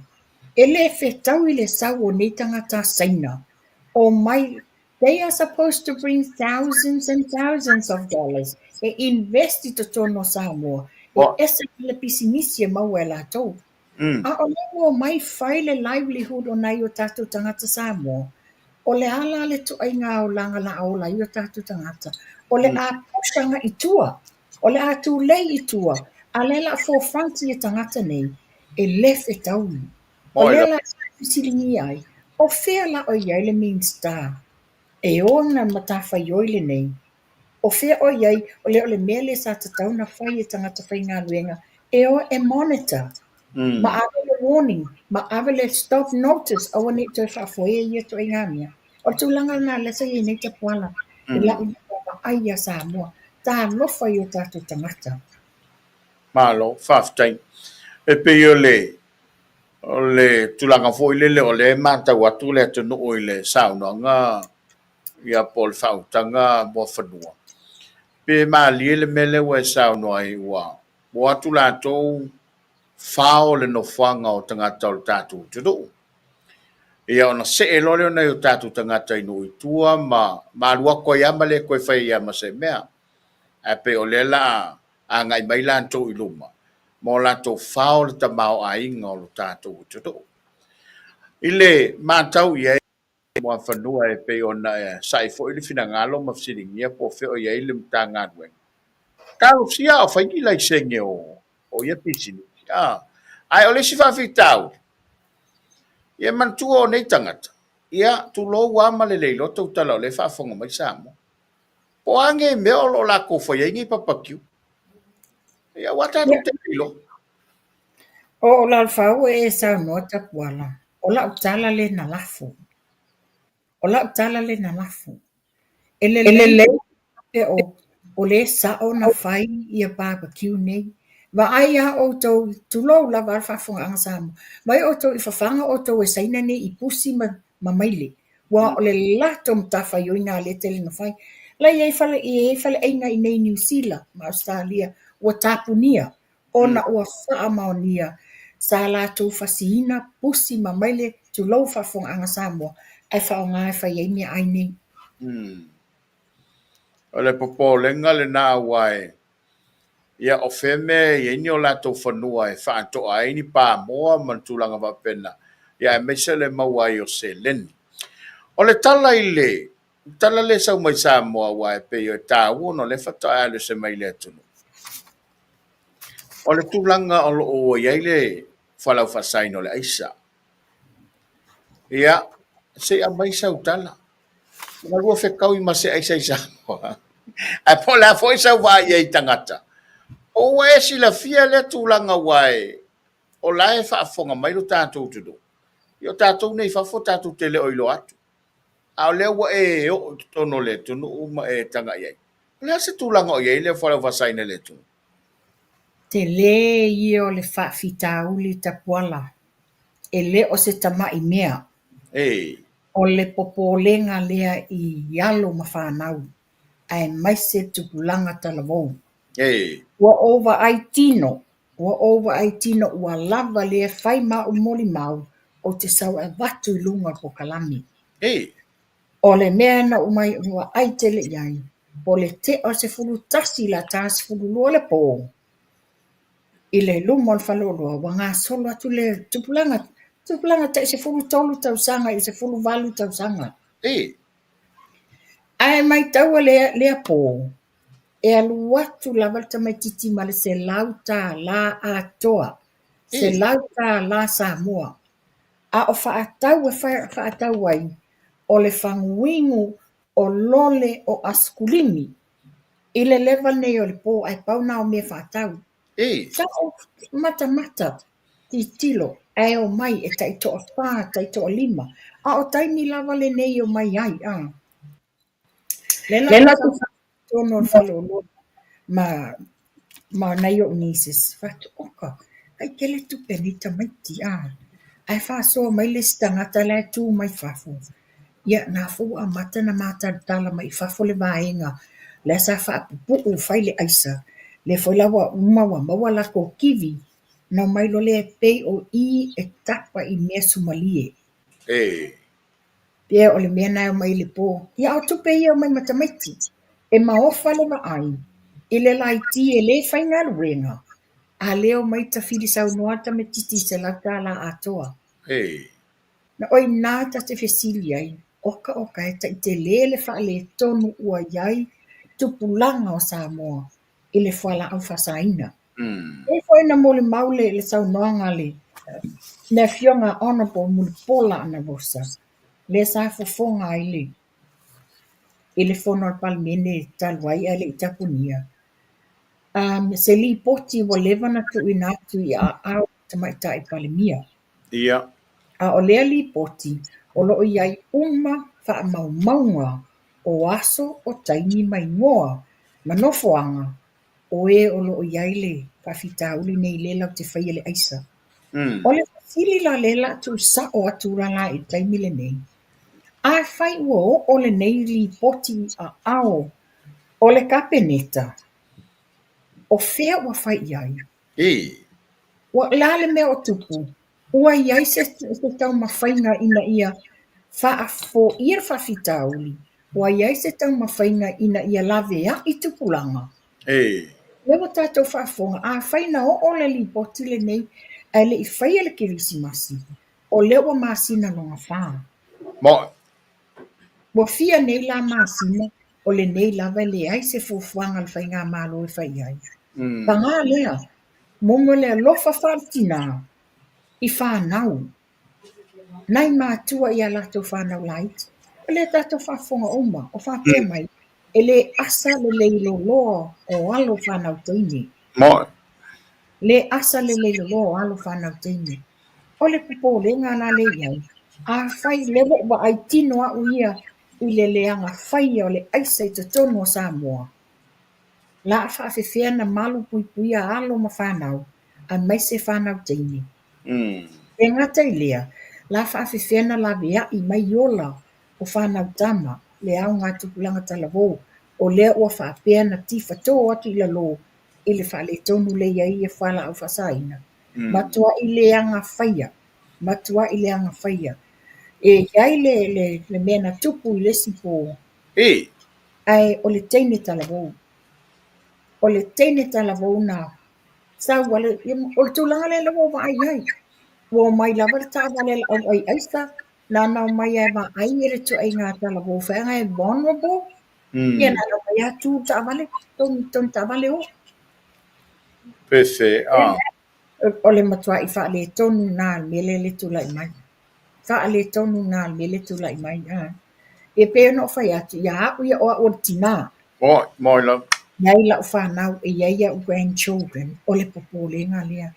S5: e le fetau i le sau o nei tagata Saina, omai, they are supposed to bring thousands and thousands of dollars e invest i totonu o Samoa, e ese mai le pisinisi e maua e latou. A o lea ua omai fai le livelihood o nai o tatou tagata Samoa, o le a la le ituaiga olaga la a ola ai o tatou tagata? O le a push agai i tua. O le a tulei i tua, a lea la a forefront ia tagata nei, e le fetaui. O lea la sa fesiligia ai, o fea la o i ai le Minista e ona le matafaioi lenei? O fea o i ai, o lea o le mea lea sa tatau ona fai e tagata faigaluega, e o e monitor, ma ave le warning, ma ave le stop notice, aua ne i toe faafoea ia ituaiga mea. O le tulaga lena lea sa i ai nei Tapuala i lau vaai ia Samoa. Talofa i o tatou tagata.
S2: Malo, faafetai. E pei o le o le tulaga foi lele o lea e matau atu le atunuu i le saunoaga ia po o le faautaga Muafanua. Pe malie le mea lea ua e saunoa ai ua o atu latou fao le nofoaga o tagata o le tatou atunuu. Ia ona see loa lea o nai o tatou tagata i nuu i tua ma ma alu atu ai lava ma le toe fai ai lava ma se mea. Ae pei o lea la a agai mai latou i luma ma o latou fao le tamaoaiga o lo tatou atunuu. I le matau i ai Muafanua e pei ona sa'i foi le finagalo ma fesiligia po o fea o i ai le Matagaluega, talosia a o fai ni laisene o ia pisinisi. Ae o le isi faafitauli, ia manatua o nei tagata, ia tulou lava ma le le iloa tou tala o lea e faafofoga mai Samoa. Po o a nei mea o lo o latou faia ai nei papakiu. Ia aua tatou te le iloa.
S5: O Lalofau e saunoa Tapuala, o lau tala lea na lafo. O lau tala lea na lafo. E lelei faapea o o lea e sao ona fai ia barbecue nei. Vaai lava outou, tulou lava le faafofogaaga Samoa, vaai outou i fafaga outou e Saina nei i pusi ma ma maile, aua o le latou matafaioi lena lea e tele ina fai. La e i ai fale i ai faleaiga i inei i Niu Sila ma Ausetalia ua tapunia ona ua faamaonia sa latou fasiina pusi ma maile, tulou faafofogaaga Samoa, ae faaaoga e fai ai meaai nei.
S2: O le popolega lena aua e, ia o fea mea e i ai ni o latou fanua e faatoa ai ni pamoa ma ni tulaga faapena, ia aemaise le maua ai o seleni. O le tala i le tala lea e sau mai Samoa aua e pei e taua ona o lea faatoa alu ese mai le atunuu. O le tulaga o lo o ua i ai le fualaau faasaina o le aisa. Ia, se i aumai sau tala. Na lua fetaui ma se aisa i Samoa. Ae po o le a foi sau vaai i ai i tagata. Po ua e silafia lea tulaga aua e, o la e faafofoga mai lo tatou atunuu. Ia o tatou nei i fafo tatou te le o iloa atu. A o lea ua e oo i totonu o le atunuu ma e tagai ai. O le a se tulaga o i ai le fualaau faasaina i le atunuu?
S5: Tele ia o le faafitauli Tapuala, e le o se tamai mea. O le popolega lea i alo ma fanau, aemaise tupulaga talavou. Ua ou vaai tino, ua ou vaai tino ua lava lea fai ma au molimau ou te sau e avatu i luga o le polokalame. O le mea na ou mai vaai tele i ai, o le tea o le 11 i le ata 12 o le po, i le luma o le faleoloa, ua gasolo atu le tupulaga, tupulaga tai 13 tausaga i le 18 tausaga. Ae Ae maitaua lea, lea pō, e alu atu lava le tamaitiiti ma le $100 atoa, $100 Samoa. A o faatau e faatau ai, o le faguinu o lole o asikulimi i le level nei o le pō, ae pau na o mea faatau. Sa ou matamata, tilotilo, ae omai e taitoafa, taitoalima, a o taimi lava lenei e omai ai, a. Lea la ou te totonu o le faleoloa ma ma nai ou nieces, fai atu, oka, ai tele tupe a nei tamaiti, a. Ae faasoa mai le isi tagata la e tu mai fafo, ia na foi ua amata ona matalatala mai i fafo le vaega la sa faapupuu fai le aisa, lea foi la ua uma ua maua latou kivi, ona omai loa lea e pei o i e tapa i mea sumalie. Pea o le mea na e omai i le po. Ia a o tupe ia e omai ma tamaiti. E maofa le vaai i le laiti e le faigaluega, a lea omai tafili saunoa tamaititi i $100 atoa. Na oi na ta te fesili ai, oka oka e taitele le faaletonu ua i ai tupulaga o Samoa i le fualaau faasaina. E foi na molimau le, le saunoaga a le, le afioga Honourable Mulipola Anarosa, lea sa fofoga ai le, i le fono a le Palemene talu ai ae le i tapunia. Se lipoti ua leva ona tuuina atu i aao o Tamaitai Palemia.
S2: Ia.
S5: A o lea lipoti, o lo o i ai uma faamaumauga o aso, o taimi ma igoa ma nofoaga o e o lo o i ai le faafitauli nei lea latou te faia le aisa. O le fesili la lea la tuusao atu la la i le taimi lenei, afai ua oo lenei lipoti i aao o le Kapeneta, o fea ua fai i ai? Ua, o le a le mea o tupu? Ua i ai se, se taumafaiga ina ia faafoia le faafitauli? Ua i ai se taumafaiga ina ia laveai tupulaga? Lea ua tatou faafofoga, afai na oo le lipoti lenei ae le i faia le Kerisimasi, o lea ua masina lona fa. Ua fia nei la masina o lenei lava e leai se fuafuaga a le Faigamalo e fai i ai. Paga lea, momo le alofa faale-tina i fanau, nai matua i a latou fanau laiti. O lea tatou faafofoga uma, o faapea mai, e le asa le leiloloa o alo fanau teine. Le asa le leiloloa o alo fanau teine. O le popolega la lea i ai, afai lea ua ou vaai tino au ia i le leaga faia o le aisa i totonu o Samoa, la a faafefea na malu puipuia alo ma fanau, aemaise fanau teine. E gata i lea, la faafefea na laveai mai ola o fanau tama, le aoga tupulaga talavou, o lea ua faapea na tifatō atu i lalo i le faaletonu lea i ai ia fualaau faasaina. Matuai leaga faia, matuai leaga faia. E i ai le, le, le mea na tupu i le isi pō, ae o le teine talavou. O le teine talavou na sau a le, o le tulaga lea lava ua vaai ai. Ua omai lava le taavale a le auai aisa, nana omai e vaai e le ituaiga talavou fai e vulnerable. Ia nana omai a tu taavale, tonu, tonu taavale o.
S2: Pese, a.
S5: O le matuai faaletonu na le mea lea le tulai mai. Faaletonu na le mea lea tulai mai. A. E pei ona ou fai atu, ia au ia o au o le tina.
S2: Moi, moi lava.
S5: E i ai lau fanau, e i ai au grandchildren, o le popolega lea.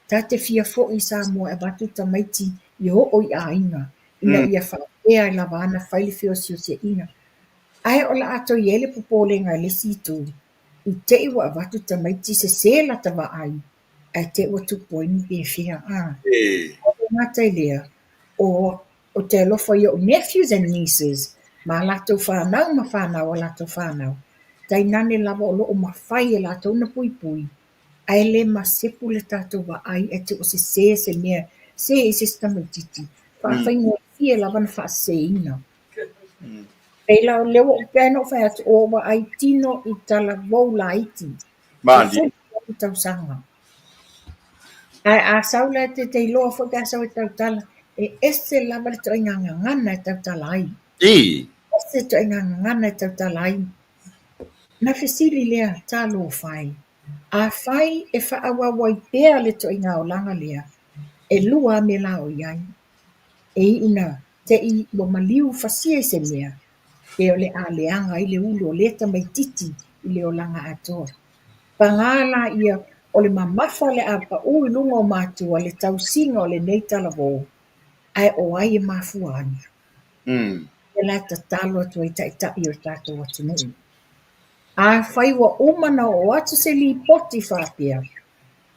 S5: Ta te fia foi i Samoa e avatu tamaiti i oo i aiga, ina ia faapea lava ana fai le feosiosiaiga. Ae o le a toe i ai le popolega i le isi itu, i te i ua avatu tamaiti sese lata vaai, ae te i ua tupu ai ni pefea. A. E le gata i lea, o ou te alofa i ou nephews and nieces ma a latou fanau ma fanau a latou fanau, tainane lava o lo o mafai e latou na puipui, ae le masepu le tatou vaai ae te ua sese se mea, se i se isi tamaititi, faafaigofie lava na faaseseina. Pei la o lea ua ou pei ona ou fai atu, o ou vaai tino i talavou laiti.
S2: Malie.
S5: Tausaga. Ae a sau la te te iloa foi pe a sau e tautala, e ese lava le ituaiga gagana e tautala ai. Ese ituaiga gagana e tautala ai. Na fesili lea, Talofa e, afai e faaauau ai pea le ituaiga olaga lea, e lua a mea la o i ai. E iu ina te i ua maliu fasia i se mea, pe o le a leaga ai le ulu o lea tamaitiiti i le olaga atoa. Paga laia o le mamafa o le a pau i luga o matua le tausiga o lenei talavou, ae o ai e mafua ai? Ia la tatalo atu ai taitai o le tatou atunuu. Afai ua uma na oo atu se lipoti faapea,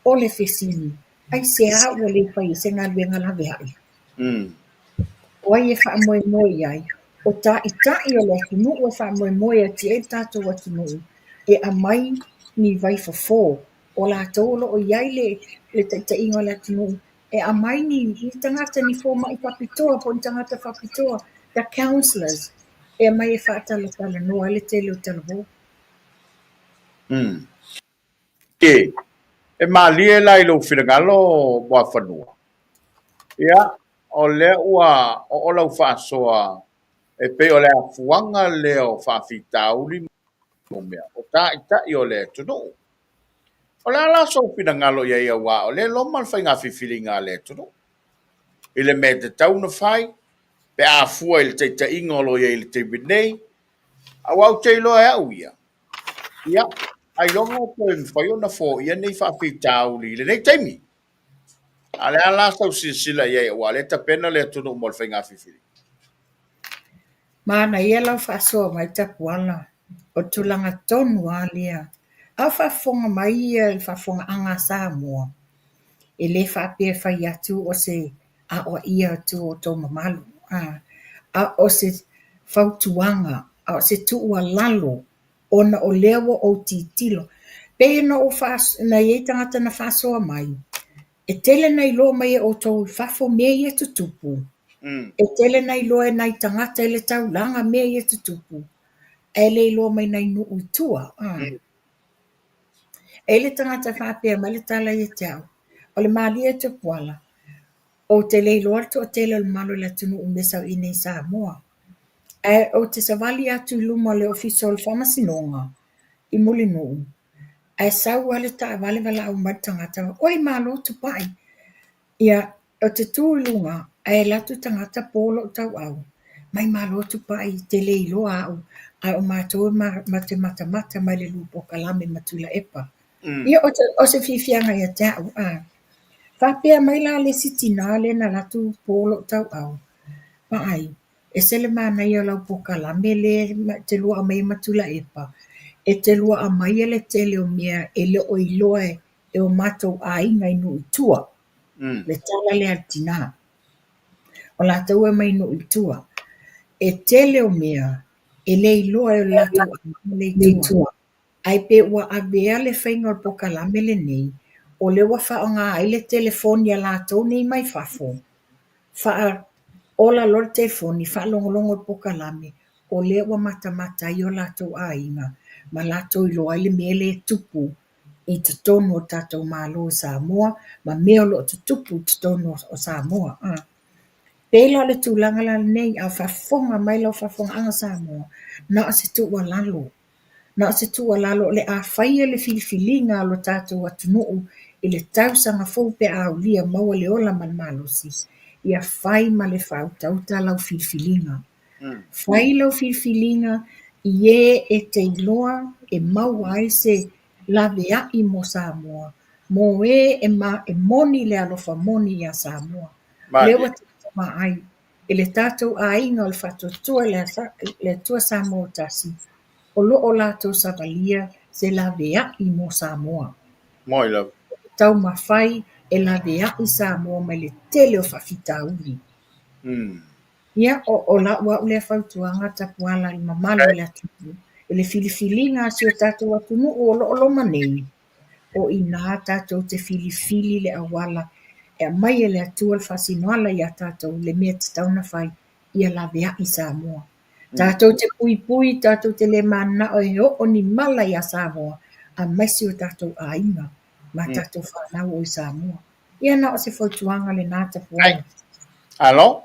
S5: o le fesili, aisea ua le fai ai se galuega laveai? O ai e faamoemoe i ai? O taitai o le atunuu e faamoemoe atu i ai le tatou atunuu e aumai ni vaifofo, o latou o lo o i ai le taitaiga o le atunuu, e aumai ni tagata, ni fomai faapitoa po o ni tagata faapitoa, the counsellors, e aumai e faatalatalanoa ai le tele o talavou.
S2: E malie la i lou finagalo Muafanua. Ia, o lea ua oo lau faasoa e pei o le afuaga lea o faafitauli ma mea o taitai o le atunuu. O le a la sou finagalo i ai aua o lea e loma le faiga filifiliga a le atunuu i le mea e tatau ona fai pe a fua i le taitaiga o lo o i ai i le taimi nei, aua ou te iloa e au ia, Ia, ailoga e toe mafai ona foia nei faafitauli i lenei taimi. A o le a la sau silasila i ai aua o lea e tapena le atunuu mo le faiga filifiliga?
S5: Manaia lau faasoa mai Tapuala, o le tulaga tonu lava lea. A o faafofoga mai le faafofogaaga a Samoa, e le faapea e fai atu o se aoaia atu o outou mamalu, a o se fautuaga, a o se tuualalo ona o lea ua ou tilotilo. Pei ona ou na i ai tagata na faasoa mai, e tele na iloa mai e outou i fafo mea ia e tutupu. E tele na iloa e nai tagata i le taulaga mea ia e tutupu, ae le iloa mai nai nuu i tua. E i ai le tagata e faapea mai le tala ia te au, o le malie o Tupuala, Ou te le iloa le toatele o le mamalu o le atunuu i mea sau i inei i Samoa. Ae ou te savali atu i luma o le Ofisa o le Faamasinoga i Mulinuu, ae sau lava le taavale valaau mai le tagata, Oi malo Tupai! Ia, ou te tu i luga ae alu atu le tagata po lou tauau, Mai malo Tupai, e te le iloa au, ae o matou e matou te matamata mai i le lua polokalame ma Tuilaepa. Ia, o se fiafiaga ia te au, a. Faapea mai la le isi tinā lea na alu atu po lou tauau, Vaai, ese le manaia o lau polokalame lea e te lua aumaia ma Tuilaepa, e te lua aumaia le tele o mea e le o iloa e o matou aiga i nuu i tua. Le tala lea a le tinā. O latou e omai i nuu i tua. E tele o mea e le iloa e o latou aiga i tua. Ae pe ua avea le faiga o le polokalame lenei, o lea ua faaaoga ai le telefoni a latou nei mai fafo, faaola loa le telefoni, faalogologo i le polokalame, o lea ua matamata ai o latou aiga ma latou iloa ai le mea lea e tupu i totonu o le tatou Malo o Samoa ma mea o lo o tutupu i totonu o Samoa. Pei la o le tulaga la lenei, a o faafofoga mai lau faafofogaaga Samoa, na o se tuualalo. Na o se tuualalo o le a faia le filifiliga a lo tatou atunuu i le tausaga fou pe a aulia maua le ola ma le malosi, ia fai ma le faautauta lau filifiliga. Fai lau filifiliga i e e te iloa e maua ai se laveai mo Samoa, mo e e moni le alofa moni ia Samoa. Lea ua tatou vaai I le tatou aiga o le Faatuatua i le Atua Samoa ua Tasi, o lo o latou savalia se laveai mo Samoa.
S2: Moi lava.
S5: Taumafai e laveai Samoa mai le tele o faafitauli. Ia, o lau au lea fautuaga Tapuala i le mamalu o le atunuu, i le filifiliga a si o tatou atunuu o lo o loma nei, O i inā tatou te filifili le auala e aumai e le Atua le faasinoala iā tatou le mea tatau ona fai ia laveai Samoa. Tatou te puipui, tatou te le mananao e oo ni mala iā Samoa aemaise o tatou aiga ma tatou fanau o i Samoa. Ia na o se fautuaga lenā Tapuala.
S2: Alo.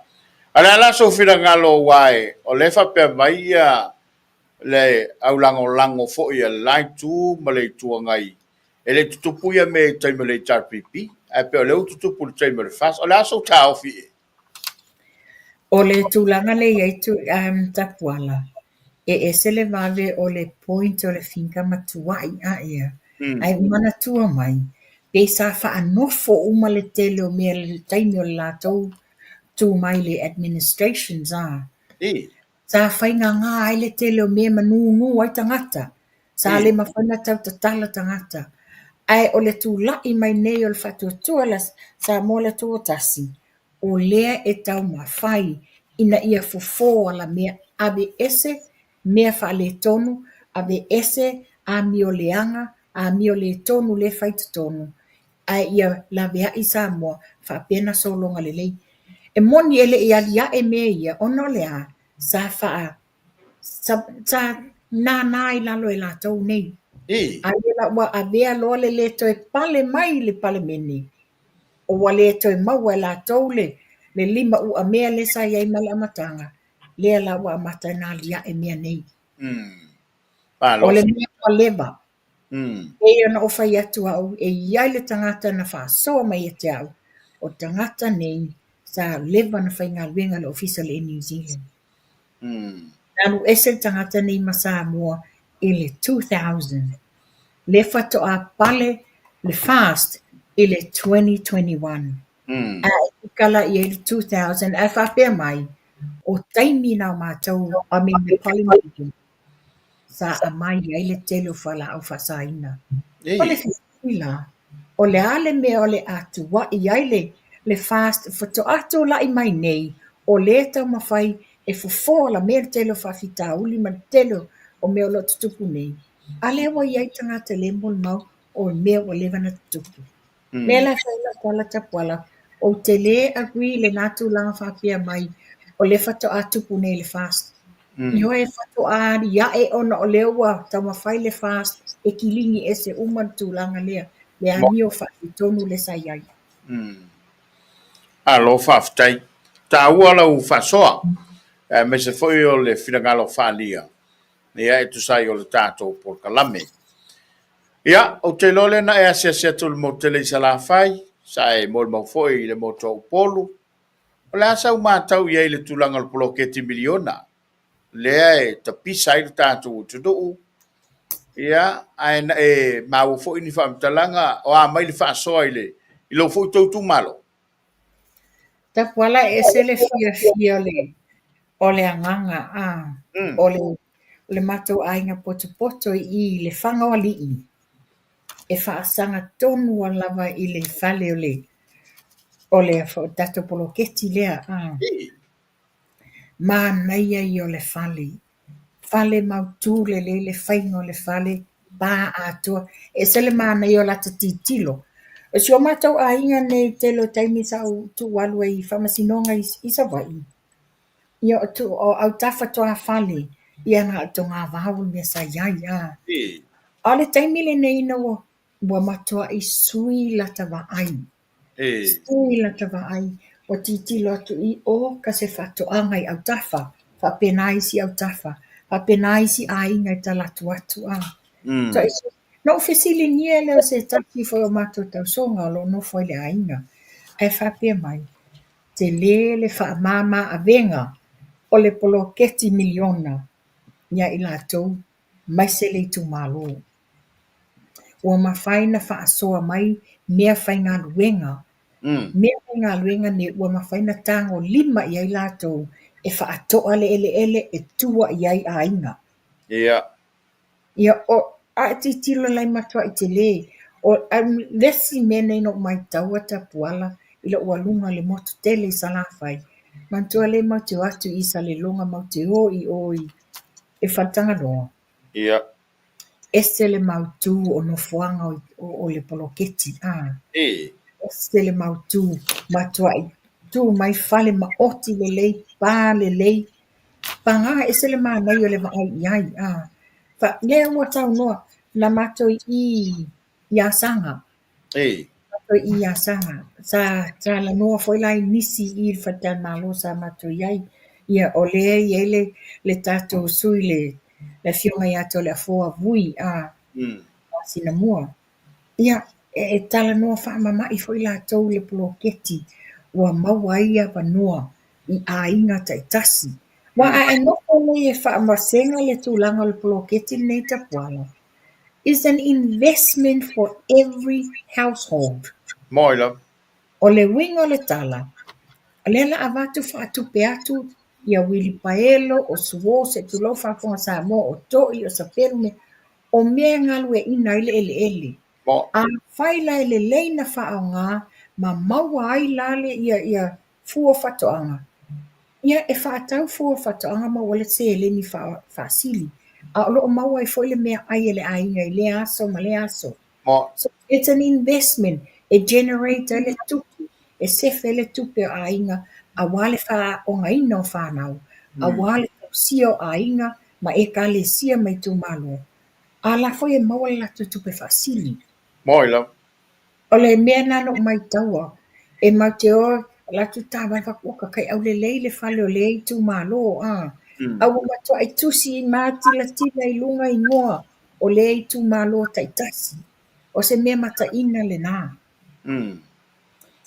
S2: A o le a la sou finagalo aua e o lea e faapea mai ia le aulagolago foi a le la itu ma le Itu Agai, e le i tutupu ia mea i taimi o le HRPP, ae pei o lea ua tutupu i le taimi o le FAST. O le a sou taofi i?
S5: O le tulaga lea e i ai Tapuala, e ese le vave o le point o le finga ma tuai ae ae manatua mai, pe sa faanofo uma le tele o mea i le taimi o le latou tu mai le administrations a. Sa faigagā ai le tele o mea ma nūnū ai tagata. Sa le mafai ona tau tatala tagata. Ae o le tula'i mai nei o le faatuatua la Samoa le Atua Tasi, o lea e taumafai ina ia fofo alamea, aveese mea faaletonu, aveese amio leaga, amio le tonu lea e fai i totonu, ae ia laveai Samoa faapea ona sologa lelei. E moni e le i aliae mea ia ona o le a? Sa faa sa, sa nānā i lalo e latou nei. A lea la ua avea loa le le toe pale mai i le Palemene, ua le toe maua e latou le le lima uamea lea sa i ai mai le amataga, lea la ua amata ona aliae mea nei. O le mea ua leva. Pei ona ou fai atu au, e i ai le tagata na faasoa mai ia te au, o le tagata nei sa leva ona faigaluega i le Ofisa o le Air New Zealand. Na alu ese le tagata nei ma Samoa i le 2000, lea faatoa pale le FAST i le 2021. Ae ika la i ai le 2000 ae faapea mai, o taimi na o matou, I mean the Polynesian, sa aumai ai le tele o fualaau faasaina. O le fesili la, o le a le mea o le a tuai ai le le FAST faatoa tulai mai nei, o lea e taumafai e fofo alamea le tele o faafitauli ma le tele o mea o lo o tutupu nei, a lea ua i ai tagata e le molimau o mea ua leva ona tutupu. Mea la e fai lau tala Tapuala, ou te le agree i lena tulaga faapea mai o lea faatoa tupu nei le FAST. Ioe, faatoa aliae ona o lea ua taumafai le FAST e kiligi ese uma le tulaga lea, le amio faaletonu lea sa i ai.
S2: Malo faafetai. Taua lau faasoa, aemaise foi o le finagalo faaalia ia e tusa ai o le tatou polokalame. Ia, ou te iloa lea na e asiasi atu i le motu tele i Salafai, sa e molimau foi i le motu o Upolu. O le a sau matau i ai i le tulaga o le poloketi miliona, lea e tapisa ai le tatou atunuu, ia, ae na e maua foi ni faamatalaga o a mai le faasoa i le i lou foi tou itumalo?
S5: Tapuala e ese le fiafia o le agaga a o le matou aiga potopoto i i le Fagaoalii e faasaga tonu lava i le fale o le tatou poloketi lea a. Manaia ia o le fale Fale mautu lelei le faiga o le fale, pa atoa. E ese le manaia o lata tilotilo. O si o matou aiga nei i le tele o taimi sa ou tuu alu ai i faamasinoga i Savaii, ia o autafa tuafale, ia na o le togavao le mea sa i ai. A o le taimi lenei ina ua matuai sui lata vaai. Sui lata vaai, ua tilotilo atu i o ka se faatoaga i autafa, faapena isi autafa, faapena isi aiga e talaatu atu a. Na ou fesiligia lea o se tasi foi o matou tausoga o lo o nofo ai i le aiga, ae faapea mai, tele le faamama avega o le poloketi miliona ia i latou maise le itumalo. Ua mafai ona faasoa mai mea faigaluega. Mea faigaluega nei ua mafai ona tagolima i ai latou e faatoa le eleele e tua i ai aiga. Ia, o, a e tilotilo la e matuai tele. O le isi mea nei na ou maitaua Tapuala i lou aluga i le motu tele i Salafai, manatua lea matou te o atu i Saleloga matou te o i o i Faletagaloa. Ese le mautu o nofoaga o le poloketi a. Ese le mautu, matuai tu mai fale maoti lelei, pa lelei, paga ese le manaia o le vaai i ai a. Lea ua saunoa na matou i i Asaga. matou i Asaga. Sa talanoa foi la i nisi i le faletalimalo sa matou i ai. Ia, o lea e i ai le, le tatou sui le, le afioga ia Toleafoa Vui a masina mua. Ia, e talanoa faamama'i foi latou i le poloketi ua maua ai avanoa i aiga taitasi. Aua a e nofo nei e faamasega le tulaga o le poloketi lenei Tapuala, is an investment for every household.
S2: Moi lava.
S5: O le uiga o le tala, o lea la avatu faatupe atu ia uilipaelo, o suo, se i tulou faafofoga Samoa, o to'i, o sapelu, o mea e galueaiina ai le eleele. Afai la e lelei na faaaoga ma maua ai la le ia ia fua o faatoaga, ia e faatau fua o faatoaga maua le seleni faasili, a o lo o maua ai foi le meaai a le aiga i lea aso ma lea aso. So it's an investment e generate ai le tupe, e sefe ai le tupe o aiga aua le faaaogaina o fanau, aua le tausia o aiga ma ekalesia ma itumalo, a la foi e maua le latou tupe faasili.
S2: Moi lava.
S5: O le mea lena na ou maitaua, e matou te o latou taavale fai atu, oka, kai aulelei le fale o lea itumalo, a. A ua matuai tusi matilatila i luga igoa o lea itumalo taitasi. O se mea mataina lena.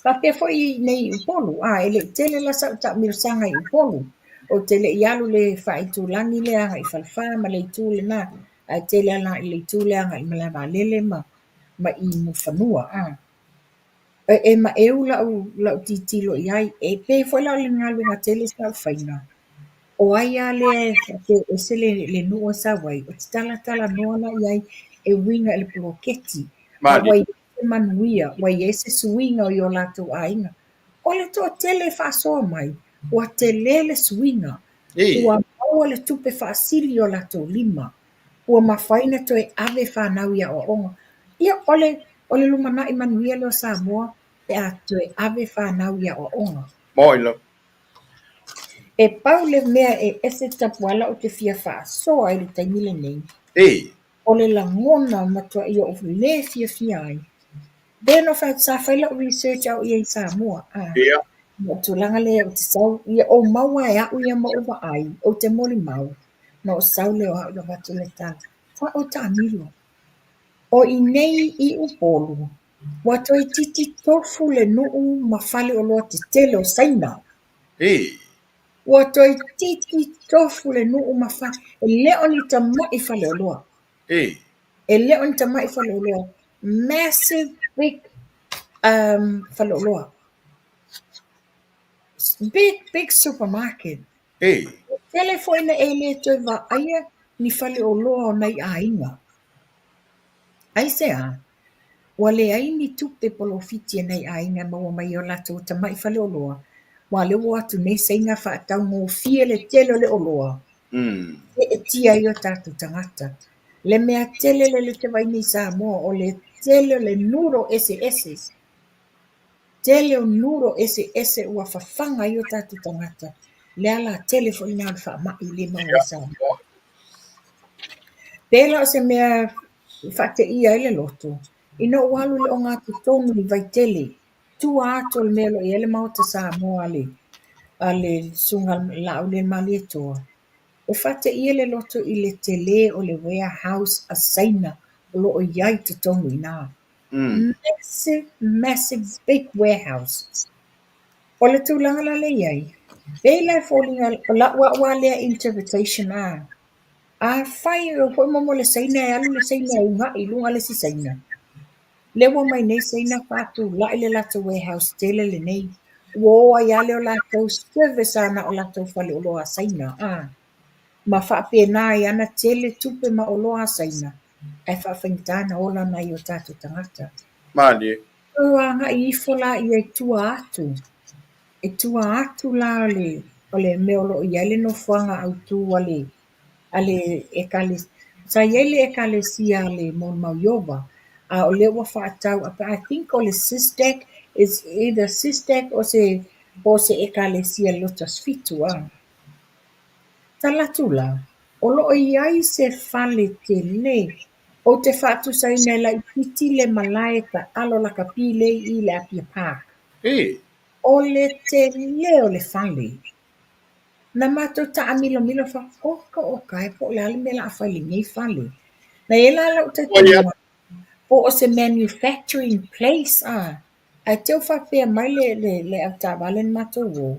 S5: Faapea foi i inei i Upolu, a e le i tele la sau taamilosaga i Upolu. Ou te le i alu i le faaitulagi lea agai i Falefa ma le itu lena, ae tele lava i le itu lea agai i Malaevaalele ma ma i Mulifanua, a. E, e maeu lau, lau tilotilo i ai, e pei foi la o le galuega tele sa ou faia, o ai lava lea e faapea e ese le, le nuu e sau ai, ou te talatalanoa la i ai e uiga i le poloketi. A ua i ai se manuia, ua i ai se suiga i o latou aiga. O le toatele e faasoa mai, ua tele le suiga, ua maua le tupe faasili i o latou lima, ua mafai ona toe ave fanau i aoaoga. Ia, o le, o le lumanai manuia lea o Samoa pe a toe ave fanau i aoaoga.
S2: Moi lava.
S5: E pau le mea e ese Tapuala ou te fia faasoa i le taimi lenei, o le lagona matuai ou le fiafia ai. Pei ona ou fai atu, sa fai lau research a o i ai i Samoa, a. O le tulaga lea ou te sau, ia ou maua e au ia ma ou vaai, ou te molimau, na ou sau lea o au avatu le tala, faatoa ou taamilo. O i nei i Upolu, ua toeitiiti tofu le nuu ma faleoloa tetele o Saina. Ua toeitiiti tofu le nuu ma fale, e le o ni tamai faleoloa. E le o ni tamai faleoloa. Massive big faleoloa. Big, big supermarket. Tele foi na e le toe vaaia ni faleoloa o nai aiga. Aisea? Ua leai ni tupe polofiti a nai aiga e maua mai i o latou tamai faleoloa, aua o lea ua o atu nei Saina faataugofie le tele o le oloa, seetia ai o tatou tagata. Le mea tele lea ou te vaai nei i Samoa, o le tele o le noodle eseese. Tele o noodle eseese ua fafaga ai o tatou tagata. Le ala tele foi lena o le faamai le maua i Samoa. Pei la o se mea faateia ai le loto, ina ua alu i le ogatotonu i Vaitele, tua atu o le mea o lo o i ai le Maota Samoa a le, a le Susuga Laaulialemalietoa, e faateia le loto i le tele o le warehouse a Saina o lo o i ai i totonu i ina. Massive, massive big warehouse. O le tulaga la lea e i ai, pei la e foliga, o lau au lava lea interpretation a, afai foi mo le Saina e alu le Saina e uga'i i luga le isi Saina, lea ua omai nei Saina faatulai le latou warehouse tele lenei, ua o ai lava lea o latou service lava na o latou faleoloa a Saina a, ma faapena ai lava ona tele tupe ma oloa a Saina ae faafaigata ona ola nai o tatou tagata.
S2: Malie.
S5: Toe agai ifo la ia i tua atu, i tua atu la o le, o le mea o lo o i ai le nofoaga autu a le, a le ekalesia. Sa i ai le ekalesia a le Molimau Iowa, a o lea ua faatau, I think o le SISTEC, it's either SISTEC o se, po o se ekalesia Lotus 7 a. Tala atu la, o lo o i ai se fale tele. Ou te faatusaina e laitiiti le malae taalo lakapi lea i i le Apia Park. O le tele o le fale. Na matou taamilomilo fa, oka oka e po o le a le mea o le a fai i lenei fale. Na i ai la lou talitonuga, po o se manufacturing place a, ae te i ua faapea mai le avetaavale na matou o,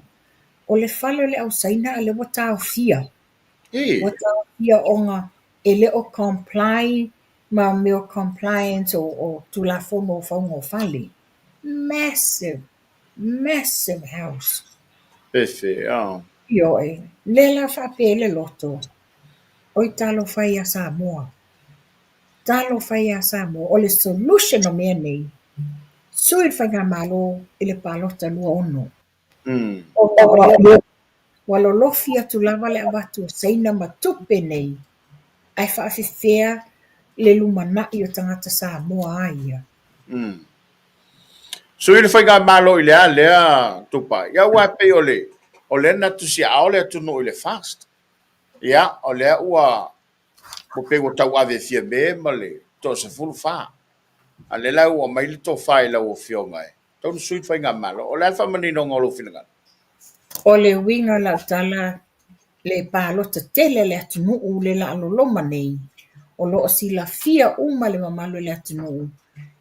S5: o le fale o le au Saina a lea ua taofia. Ua taofia ona e le o comply ma mea o compliance o Tulafono o fauga o fale. Massive, massive house.
S2: Fefe, oh.
S5: Ioe, lea la faapea ai le loto, oi talofa e ia Samoa, talofa e ia Samoa, o le solution o mea nei, sui le Faigamalo i le palota 26. Ona o lea ua lolofi atu lava le avatu o Saina ma tupe nei, ae faafefea le lumanai o tagata Samoa a ia?
S2: Sui le Faigamalo i le a lea Tupai? Ia aua e pei o le o lea na tusiaao le atunuu i le FAST. Ia, o lea ua ua pei ua tauave e Fiame ma le toa-14. A o lea la ua aumai le tofa i lau Afioga e tatau ona sui le Faigamalo. O le a le faamaninoga o lou finagalo?
S5: O le uiga o lau tala, le palota tele a le atunuu le laaloloma nei, o lo o silafia uma le mamalu o le atunuu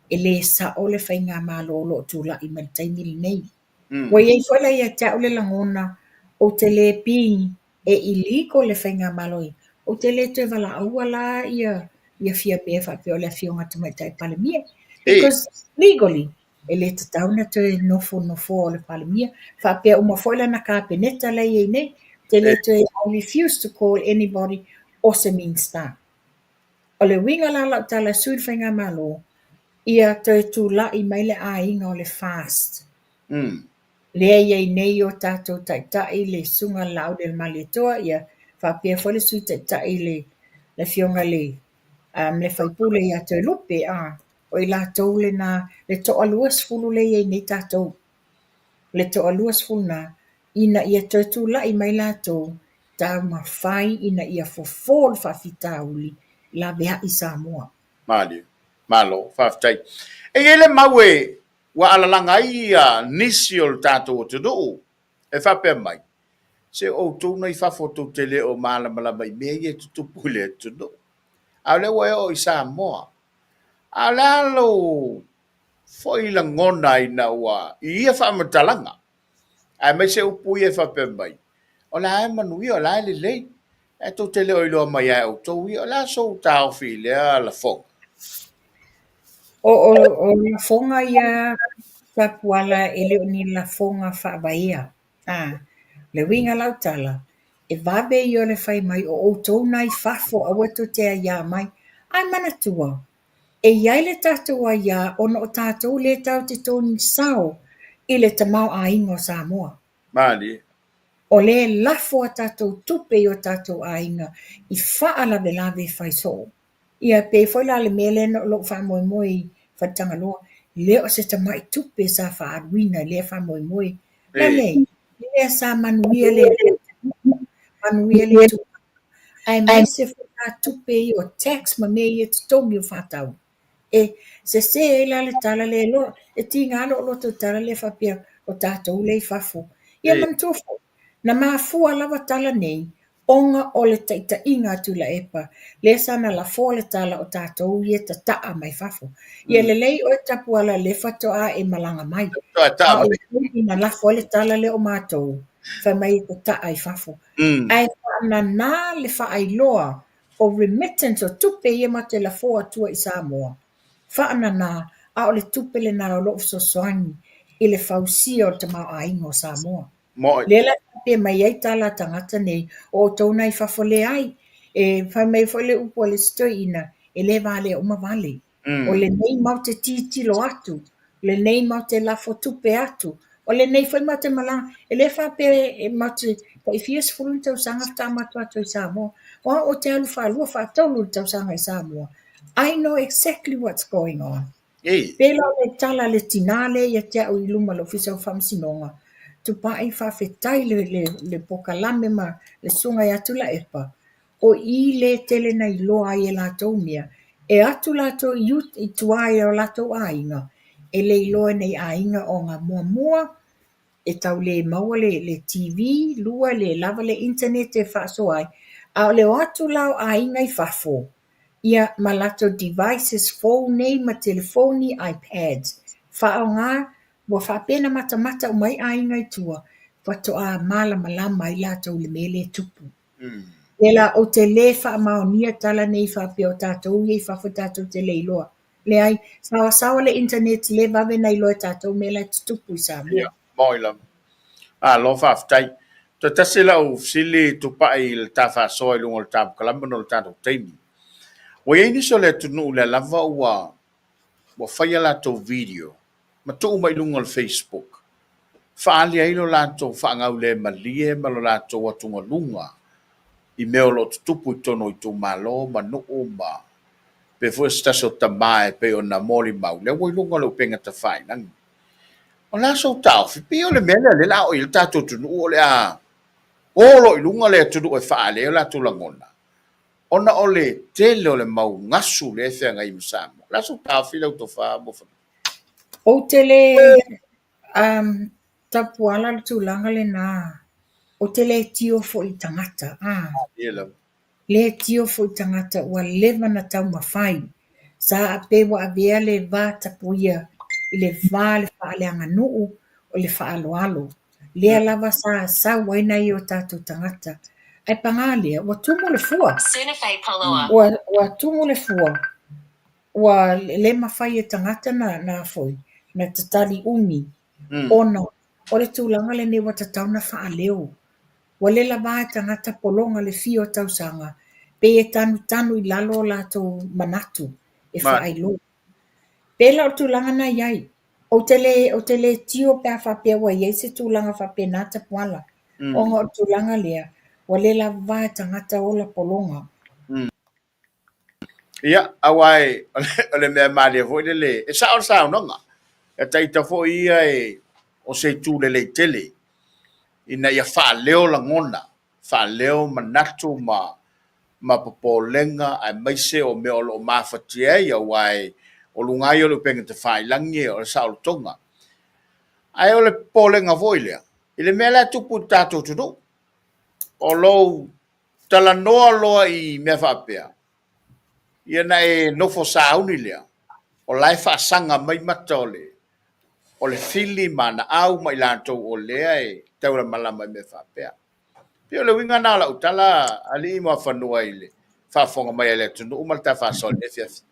S5: e le sao le Faigamalo o lo o tulai mai i le taimi lenei. Ua i ai foi la ia te au le lagona, ou te le pi e illegal le Faigamalo ia, ou te le toe valaauina la ia Fiame faapea o le Afioga i le Tamaitai Palemia, because legally e le tatau ona toe nofo nofoa o le Palemia, faapea uma foi lana Kapeneta la e i ai nei, ou te le toe, I refuse to call anybody o se Minista. O le uiga la o lau tala e sui le Faigamalo, ia toe tulai mai le aiga o le FAST. Lea e i ai nei o tatou taitai le Susuga i le Laaulialemalietoa, ia faapea foi le Sui Taitai le Afioga i le sui usufono ia Toelupe, o i latou lena, le toa-20 lea e i ai nei tatou, le toa-20 lena, ina ia toe tulai mai latou, taumafai ina ia fofo le faafitauli laveai Samoa.
S2: Malie. Malo, faafetai. E i ai le mau e Ua alalaga ai nisi o le tatou atunuu e faapea mai, Se o outou nei fafo tou te le o malamalama i mea ia e tutupu i le atunuu, a o lea ua e oo i Samoa. A o le a lou foi lagona ina ua i ia faamatalaga, aemaise upu ia e faapea mai, o la e manuia, o la e lelei, ae tou te le o iloa mai lava e outou ia. O le a sou taofi i lea lafoga?
S5: O lafoga ia Tapuala e le o ni lafoga faavaea. Le uiga o lau tala, e vave ia o le fai mai o outou na i fafo aua tou te aiā mai. Ae manatua, e i ai le tatou aiā ona o tatou lea tatou te togi sao i le tamaoaiga o Samoa.
S2: Malie.
S5: O lea e lafo a tatou tupe i o tatou aiga i faalavelave e fai soo. Ia pei foi la le mea lea na lou faamoemoe i Faletagaloa, le o se tamai tupe sa faaaluina i lea faamoemoe. La le, lea sa manuia le manuia le tulaga, aemaise foi la tupe ia o tax ma mea ia e totogi o faatau. E sese ai la le tala lea, e tiga lou loto i le tala lea faapea o tatou lea i fafo. Ia manatua foi, na mafua lava tala nei ona o le taitaiga a Tuilaepa, lea sa na lafoa le tala o tatou ia e tataa mai fafo. Ia lelei oe Tapuala lea faatoa e malaga mai. A o le taimi na lafo ai le tala lea o matou, fai mai e tataa i fafo. Ae faanana le faailoa o remittance o tupe ia matou te lafoa atua i Samoa. Faanana, a o le tupe lena o lo o fesoasoani i le fausia o le tamaoaiga o Samoa.
S2: Moe.
S5: Lea la e faapea mai ai tala a tagata nei, o outou na i fafo leai. E fai mai foi le upu a le isi toeaina, e le valea uma vale. O lenei matou te tilotilo atu, o lenei matou te lafo tupe atu, o lenei foi matou te malaga. E le faapea e matou te tai fia sefulu ni tausaga faatoa matou o atu i Samoa. O au ou te alu faalua faatolu i le tausaga i Samoa. I know exactly what's going on.
S2: Ei.
S5: Pei la o le tala a le tinā lea ia te au i luma o le Ofisa o Faamasinoga, Tupai faafetai le pokalame ma le susuga ia Tuilaepa, o i lea tele na iloa ai e latou mea, E atu latou i uta i tua i o latou aiga, e le iloa e nei aiga ona muamua e tau le maua le le TV, lua e le lava le internet e faasoa ai, a o le o atu la o aiga i fafo, ia ma latou devices fou nei ma telefoni, iPads, faaaoga ua faapea ona matamata uma ai aiga i tua, faatoa malamalama ai latou i le mea lea e tupu. Lea la ou te le faamaonia tala nei faapea o tatou ia i fafo tatou te le iloa. Leai, saoasaoa le internet le vave na iloa e tatou mea la e tutupu i Samoa.
S2: Ia, moni lava. Malo faafetai. Toe tasi lau fesili Tupai i le ta faasoa i luga o le ta polokalame ona o le tatou taimi. Ua i ai nisi o le atunuu lea lava ua ua fai a latou video ma tuu mai i luga o le Facebook, faaali ai lo latou faagaulemalie ma lo latou atugaluga i mea o lo o tutupu i totonu o itumalo ma nuu ma pei foi o se tasi o tama e pei ona molimau, lea ua i luga o le upega tafailagi. O le a sou taofi? Pei o le mea lea o lea o le a oo i ai le tatou atunuu o le a o loa i luga le atunuu e faaali ai o latou lagona, ona o le tele o le mau gasu lea e feagai ma Samoa. O le a sou taofi lau tofa Moafanua?
S5: Ou te le um, tapuala le tulaga lena. Ou te le tio foi i tagata. Ah. Le tio foi i tagata ua leva na taumafai. Sa pei ua avea le va tapuia i le va o le faaleaganuu o le faaaloalo. Lea lava sa sau ai nai o tatou tagata. Ae paga lea, ua tumu le fua. Ua tumu le fua. Ua le mafai e tagata na na foi na tatali umi ona o le tulaga lenei ua tatau na faaleo. Ua le lava e tagata pologa le fia o tausaga pei e tanutanu i lalo o latou manatu e faailoa. Pela o le tulaga na i ai. Ou te le, ou te le tio pe a faapea ua i ai se tulaga faapena Tapuala, ona o le tulaga lea, ua le lava e tagata ola pologa.
S2: Ia, aua o le mea malie foi lele, e sao le saunoaga. E taita foi ia e, o se itu lelei tele, ina ia faaleo lagona, faaleo manatu ma, ma popolega aemaise o mea o lo o mafatia ai, aua e, o luga lava ia o le upega tafailagi o le saolotoga. Ae o le popolega foi lea, i le mea la e tupu i le tatou atunuu, o lou talanoa loa i mea faapea, ia na e nofo sauni lea, o la e faasaga mai mata o le, o le fili ma ana au ma i latou o lea e taulamalama i mea faapea. Pei o le uiga lena o lau tala, alii ma fanua i le faafofoga mai a le atunuu ma le ta faasoa i lenei afiafi.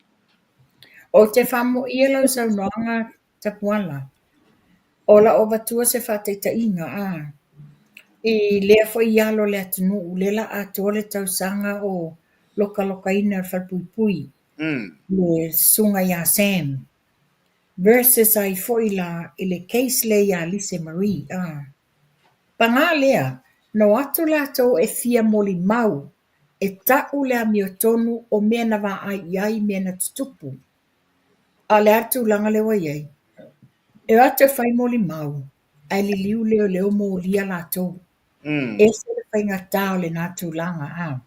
S5: Ou te faamoia lau saunoaga Tapuala. O lau avatua se faataitaiga, a, i lea foi i alo o le atunuu, lea la atoa le tausaga o lokalokaina le falepuipui, le susuga ia Sam, versus ai foi la i le case lea ia Lise Marie, a. Paga lea, na o atu latou e fia molimau e ta'u le amiotonu o mea na vaai i ai mea na tutupu. A o le a le tulaga lea ua i ai? E o atu e fai molimau, ae liliu leoleo molia latou. Ese le faigata o lena tulaga, a.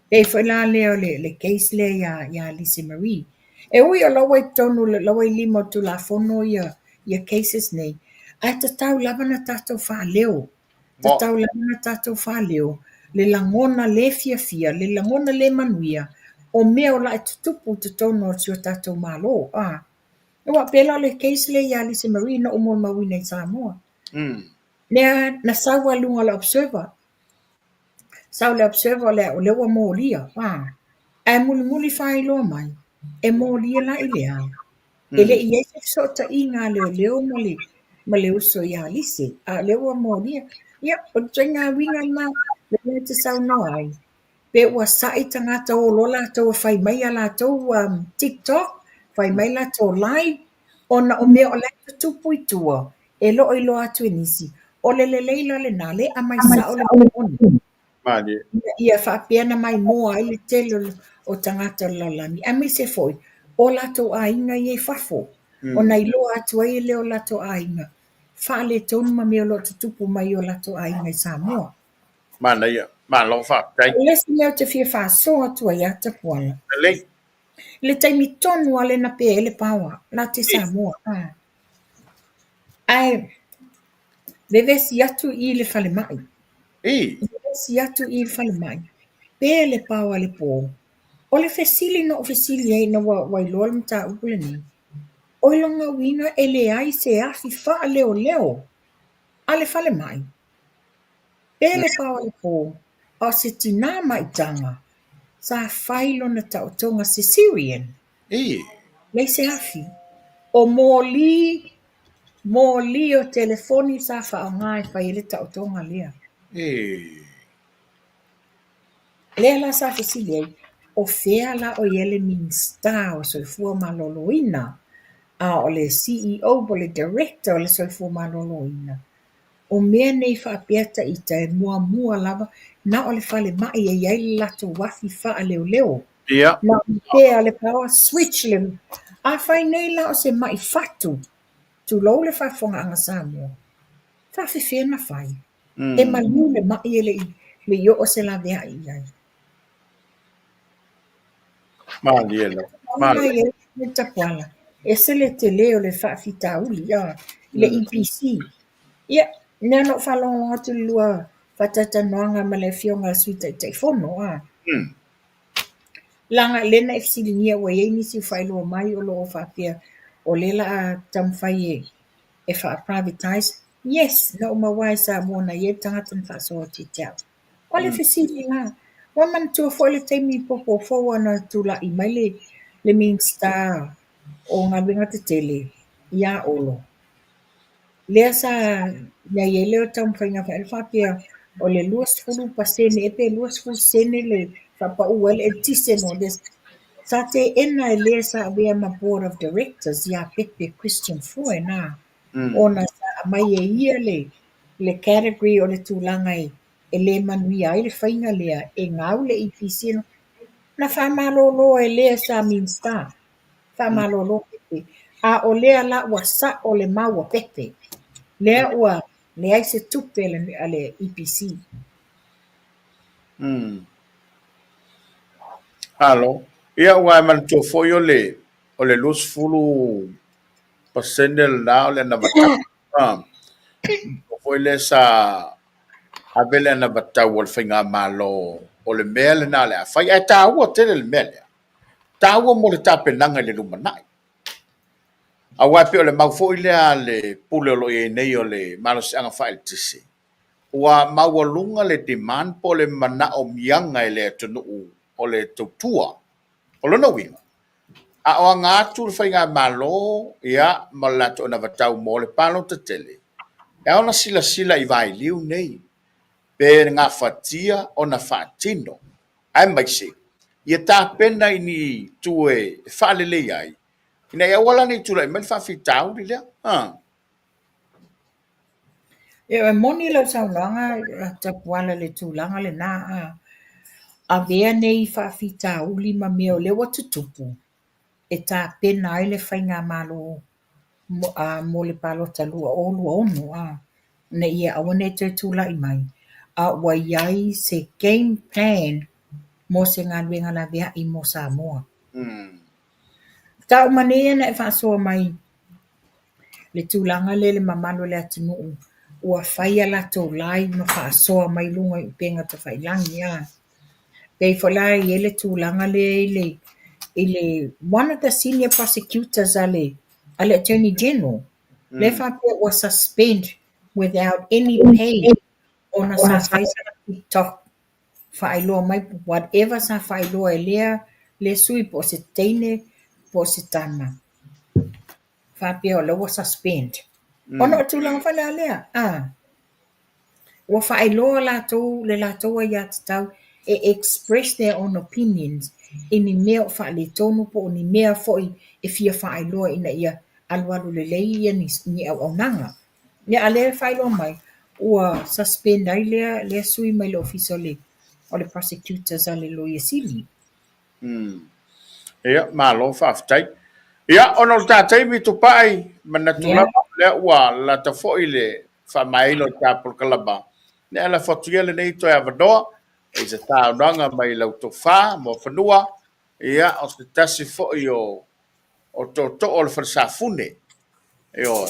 S5: Pei foi la lea o le, le case lea ia, ia Lise Marie. E ui o la ua i totonu, la ua i lima o le Tulafono ia, ia cases nei, ae tatau lava ona tatou faaleo. Tatau lava ona tatou faaleo le lagona le fiafia, le lagona le manuia o mea o la e tutupu i totonu o si o tatou Malo. A. Aua pei la o le case lea ia Lise Marie na ou molimauina i Samoa. Lea na sau lava i luga o le Observer. Sau le Observer o lea, o lea ua molia. A. Ae mulimuli faailoa mai, e molia la i le a? E le i i ai se fesootaiga a leoleo ma le, ma le uso ia Lise, a o lea ua molia. Ia, o le ituaiga uiga lena lea e te saunoa ai, pe ua sa'i tagata o loa latou e fai mai a latou TikTok, fai mai latou live, ona o mea o la e tutupu i tua, e le o iloa atu e nisi. O le lelei la lena, lea e aumai sao le mea moni.
S2: Malie.
S5: Ina ia faapea ona maimoa ai le tele o tagata o le lalolagi, aemaise foi o latou aiga ia i fafo, ona iloa atu ai lea o latou aiga faaletonu ma mea o lo o tutupu mai i o latou aiga i Samoa.
S2: Manaia. Malo faafetai.
S5: O le isi mea ou te fia faasoa atu ai ia Tapuala.
S2: Lelei.
S5: Le taimi tonu lava lea na pe ai le power, la te Samoa. Ae vevesi atu i le falemai. Vevesi atu i le falemai, pe le power i le po. O le fesili na ou fesili ai ina ua iloa le mataupu lenei, o i lona uiga e leai se afi faaleoleo a le falemai? Pe le power i le po, a o se tinā maitaga sa fai lona taotoga Caesarean. Leai se afi. O moli, moli o telefoni sa faaaoga e fai ai le taotoga lea. Lea la sa fesili ai, o fea la o i ai le Minisita o Soifua Maloloina, a o le CEO po o le Director o le Soifua Maloloina? O mea nei faapea taita e muamua lava na o le falemai e i ai le latou afi faaleoleo. Na o le pe a le power switch le. Afai nei la o se mai fatu, tulou le faafofogaaga Samoa, faafefea na fai? E maliu le mai e le i oo se laveai i ai.
S2: Malie lava. Malie.
S5: Le tapuala, ese le tele o le faafitauli i le EPC. Ia, lea na ou faalogologo atu i le lua faatalatalanoaga ma le afioga i le Sui Taitaifono. Leaga lea na e fesiligia ua i ai nisi ua faailoa mai o lo o faapea o lea o le a taumafai e faa-privatize. Yes, na ou maua lava i Samoa na i ai le tagata na faasoa atu ia te au. O le fesili la, ua manatua foi le taimi popo fou na tulai mai le Minisita o Galuega Tetele ia Olo. Lea sa i ai le taumafaiga faapea o le 20% ea pe 20 sene le faapau ai le eletise mo le sa teena e le sa avea ma Board of Directors ia Pepe Christian Fruen ona sa aumai e ia le category o le tulaga e le manuia ai le faiga lea e gau le EPC. Na faamalolo e lea sa Minisita, faamalolo Pepe. A o lea la ua sao le mau a Pepe, lea ua leai se tupe a le EPC.
S2: Alo. Ia ua e manatua foi o le 20% lena o le anavatau. O foi lea sa ave le anavatau a le faigamalo o le mea lena o le a fai. Ae taua tele le mea lea. Taua mo le tapenaga i le lumanai. Aua e pei o le mau foi lea a le pule o lo o i ai nei o le malosiaga faaeletise, ua maualuga le demand po o le manaomiaga e le atunuu o le tautua. O lona uiga, a o aga atu le faigamalo ma le latou anavatau mo le palota tele, e ao ona silasila i vailiu nei, pe gafatia ona faatino, aemaise ia tapena i ni itu e faalelei ai, ina ia aua la ne i tulai mai le faafitauli lea.
S5: E moni lau saunoaga Tapuala i le tulaga lena, avea nei faafitauli ma mea o lea ua tutupu e tapena ai le faigamalo mo le palota 2026 ina ia aua ne i toe tulai mai, a ua i ai se game plan mo se galuega laveai mo Samoa. Tau ma nei na e faasoa mai le tulaga lea i le mamalu o le atunuu ua fai a latou live ma faasoa mai luga i upega tafailagi. Pei foi la e i ai le tulaga lea i le one of the senior prosecutors a le Attorney General, lea faapea ua suspend without any pay ona sa fai sana TikTok faailoa mai whatever sa faailoa e lea le sui po o se teine po o se tama. Faapea o la ua suspend. Ona o tulaga foi la lea, ua faailoa latou le latou aiatatau e express their own opinions i ni mea o faaletonu po o ni mea foi e fia faailoa ina ia alualu lelei ia ni auaunaga. Ia a lea e faailoa mai, ua suspend ai lea sui mai le ofisa o le prosecutors a le Loia Sili.
S2: Ia, malo faafetai. Ia, ona o le ta taimi Tupai, manatu lava lea ua lata foi le faamaeaina o le ta polokalama. Ia, lafo atu ia lenei toe avanoa i se saunoaga mai lau tofa Muafanua. Ia, o se tasi foi o tootoo o le Falesafune. Ioe.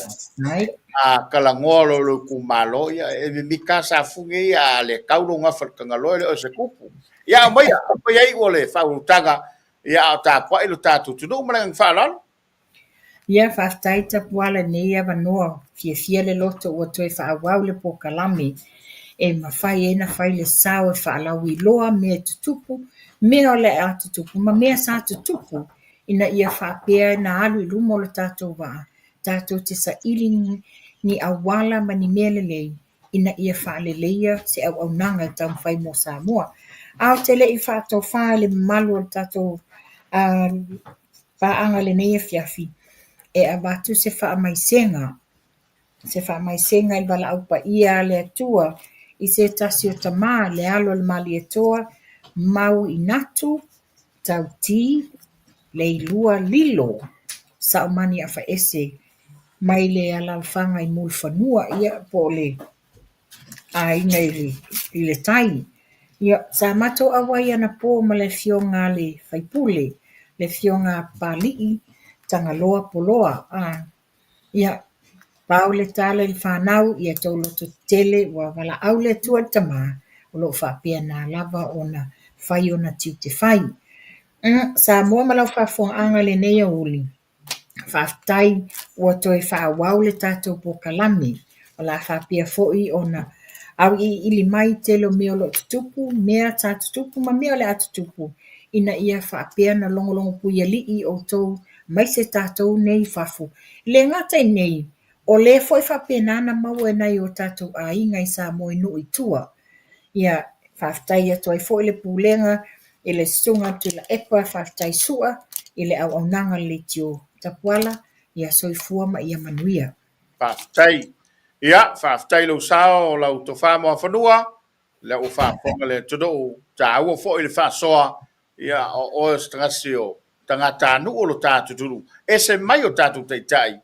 S5: Ai.
S2: A talanoa loa i lou itumalo, ia e mimita lava Safune ia, a le tau lou gafa i le Tagaloa e le o se tupu. Ia aumaia, aumaia iu o le faaulutaga, ia a o tapuai lo tatou atunuu ma le agaga faaaloalo.
S5: Ia, faafetai Tapuala i lenei avanoa. Fiafia le loto ua toe faaauau le polokalame e mafai ai ona fai le sao e faalauiloa mea e tutupu, mea o le a tutupu ma mea sa tutupu ina ia faapea ona alu i luma o le tatou vaa, tatou te saili ni auala ma ni mea lelei ina ia faaleleia se auaunaga e taumafai mo Samoa. Ae ou te le i faatofa i le mamalu o le tatou paaga i lenei afiafi, e avatu se faamaisega, se faamaisega i le valaau paia a le Atua i se tasi o tama, le alo o le Malietoa, Mauinatu Tauti Leilua Lilo, Saumani Afaese mai le alalafaga i Mulifanua, ia, po o le aiga i le tai. Ia, sa matou auai anapo ma le afioga a le faipule, le afioga a Papalii Tagaloa Poloa. A, ia, pau le tala i le fanau, ia tou lototetele, ua valaau le Atua i le tama, o lo o faapena lava ona fai ona tiute fai. Samoa ma lau faafofogaaga i lenei aoauli, faafetai ua toe faaauau le tatou polokalame. O le a faapea foi ona auiliili mai tele o mea o lo o tutupu, mea sa tutupu ma mea o le a tutupu, ina ia faapea ona logologo puialii outou aemaise tatou nei i fafo. E le gata i nei, o lea foi e faapena ona maua e nai o tatou aiga i Samoa i nuu i tua. Ia, faafetai atu ai foi le Pulega i le Susuga a Tuilaepa, faafetai Sua i le auaunaga a le Leitio Tapuala, ia soifua ma ia manuia.
S2: Faafetai. Ia, faafetai i lou sao, lau tofa Moafanua, lea ua faafofoga le atunuu, taua foi le faasoa, ia, o oe o se tagasi o tagatanuu o lo tatou atunuu, ese mai o tatou taitai,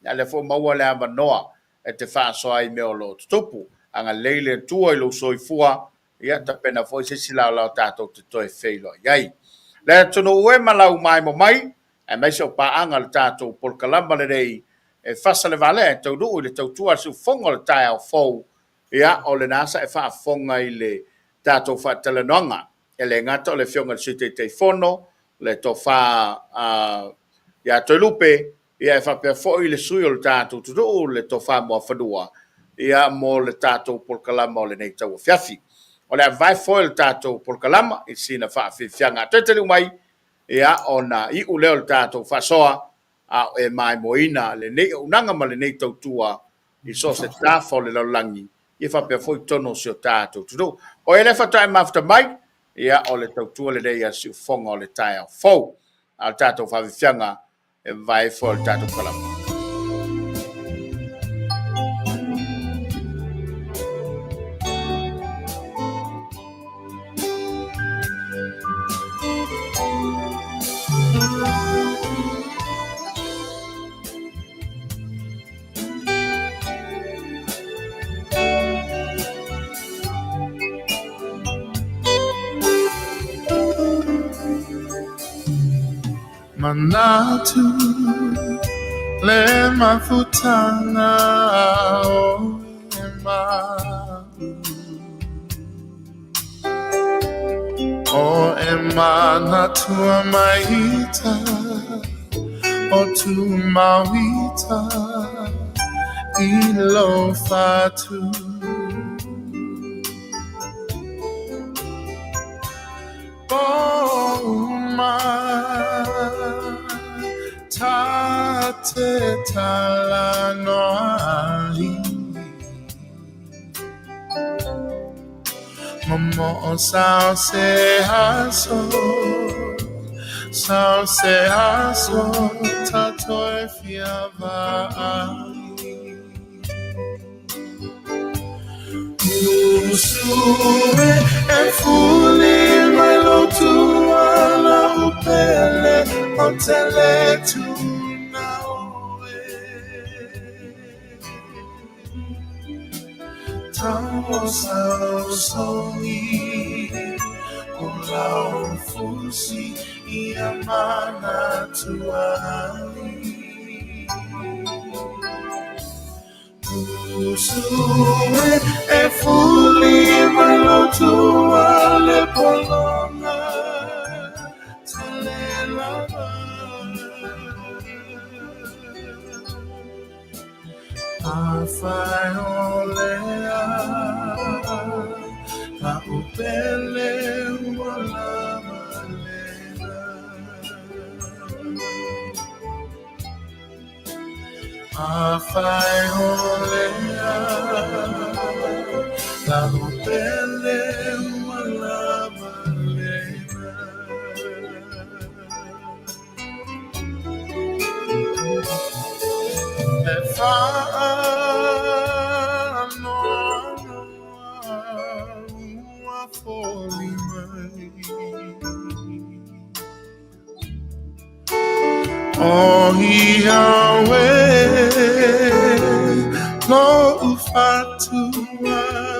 S2: a lea foi ua maua le avanoa e te faasoa ai i mea o lo o tutupu. Agalelei le Atua i lou soifua, ia tapena foi se isi laolao tatou te toe feiloai ai. Le atunuu e ma lau maemo mai, aemaise o paaga le tatou polokalama lenei e fasa le valea e taunuu i le tautua a le siufofoga o le taeao fou, ia o lena sa e faafofoga i le tatou faatalanoaga. E le gata o le Afioga i le Sui Taitaifono, le Tofa ia Toelupe, ia e faapea foi le sui o le tatou atunuu, le Tofa Muafanua, ia mo le tatou polokalama o lenei tauafiafi. O le avae foi o le tatou polokalama i sina faafiafiaga toe taliu mai, ia ona iu lea o le tatou faasoa, a o e maimoina lenei auaunaga ma lenei tautua i so o se tafa o le lalolagi, ia faapea foi totonu o si o tatou atunuu. O ia lea faatoa e mafuta mai, ia o le tautua lenei a siufofoga o le taeao fou. A o le tatou faafiafiaga e vavae foi o le tatou kalama.
S6: Manatu le mafutanga o e ma'u O e manatua mai ita O tu mauita i lo fatu O ma ta te talanoa ai Momo'o sao se aso Sao se aso tatou e fia vaai Usu e e fuli mai lo tuala upele o te le tuna oe Tau o sao songi o lau fusi. Ia manatu ai. Usu e, e fuli mai lou tua le pologa tale lava. Afai o lea la'u pele ua lava lena. Afai o lea la'u pele ua lava lena. E faanoanoa ua foli mai. O ia oe lo'u fatu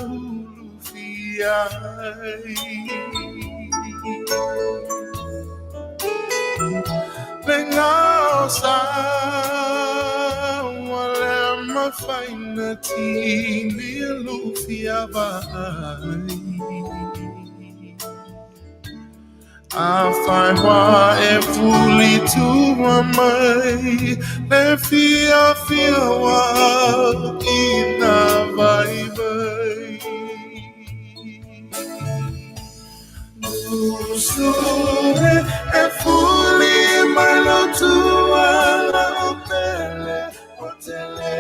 S6: ulufia ai. Le gaosa ua le mafai ona tini lufia vaai. Afai ua e fuli tua mai le fiafia ua i na vaivai. Usu e, e fuli mai lou tua la'u pele o tele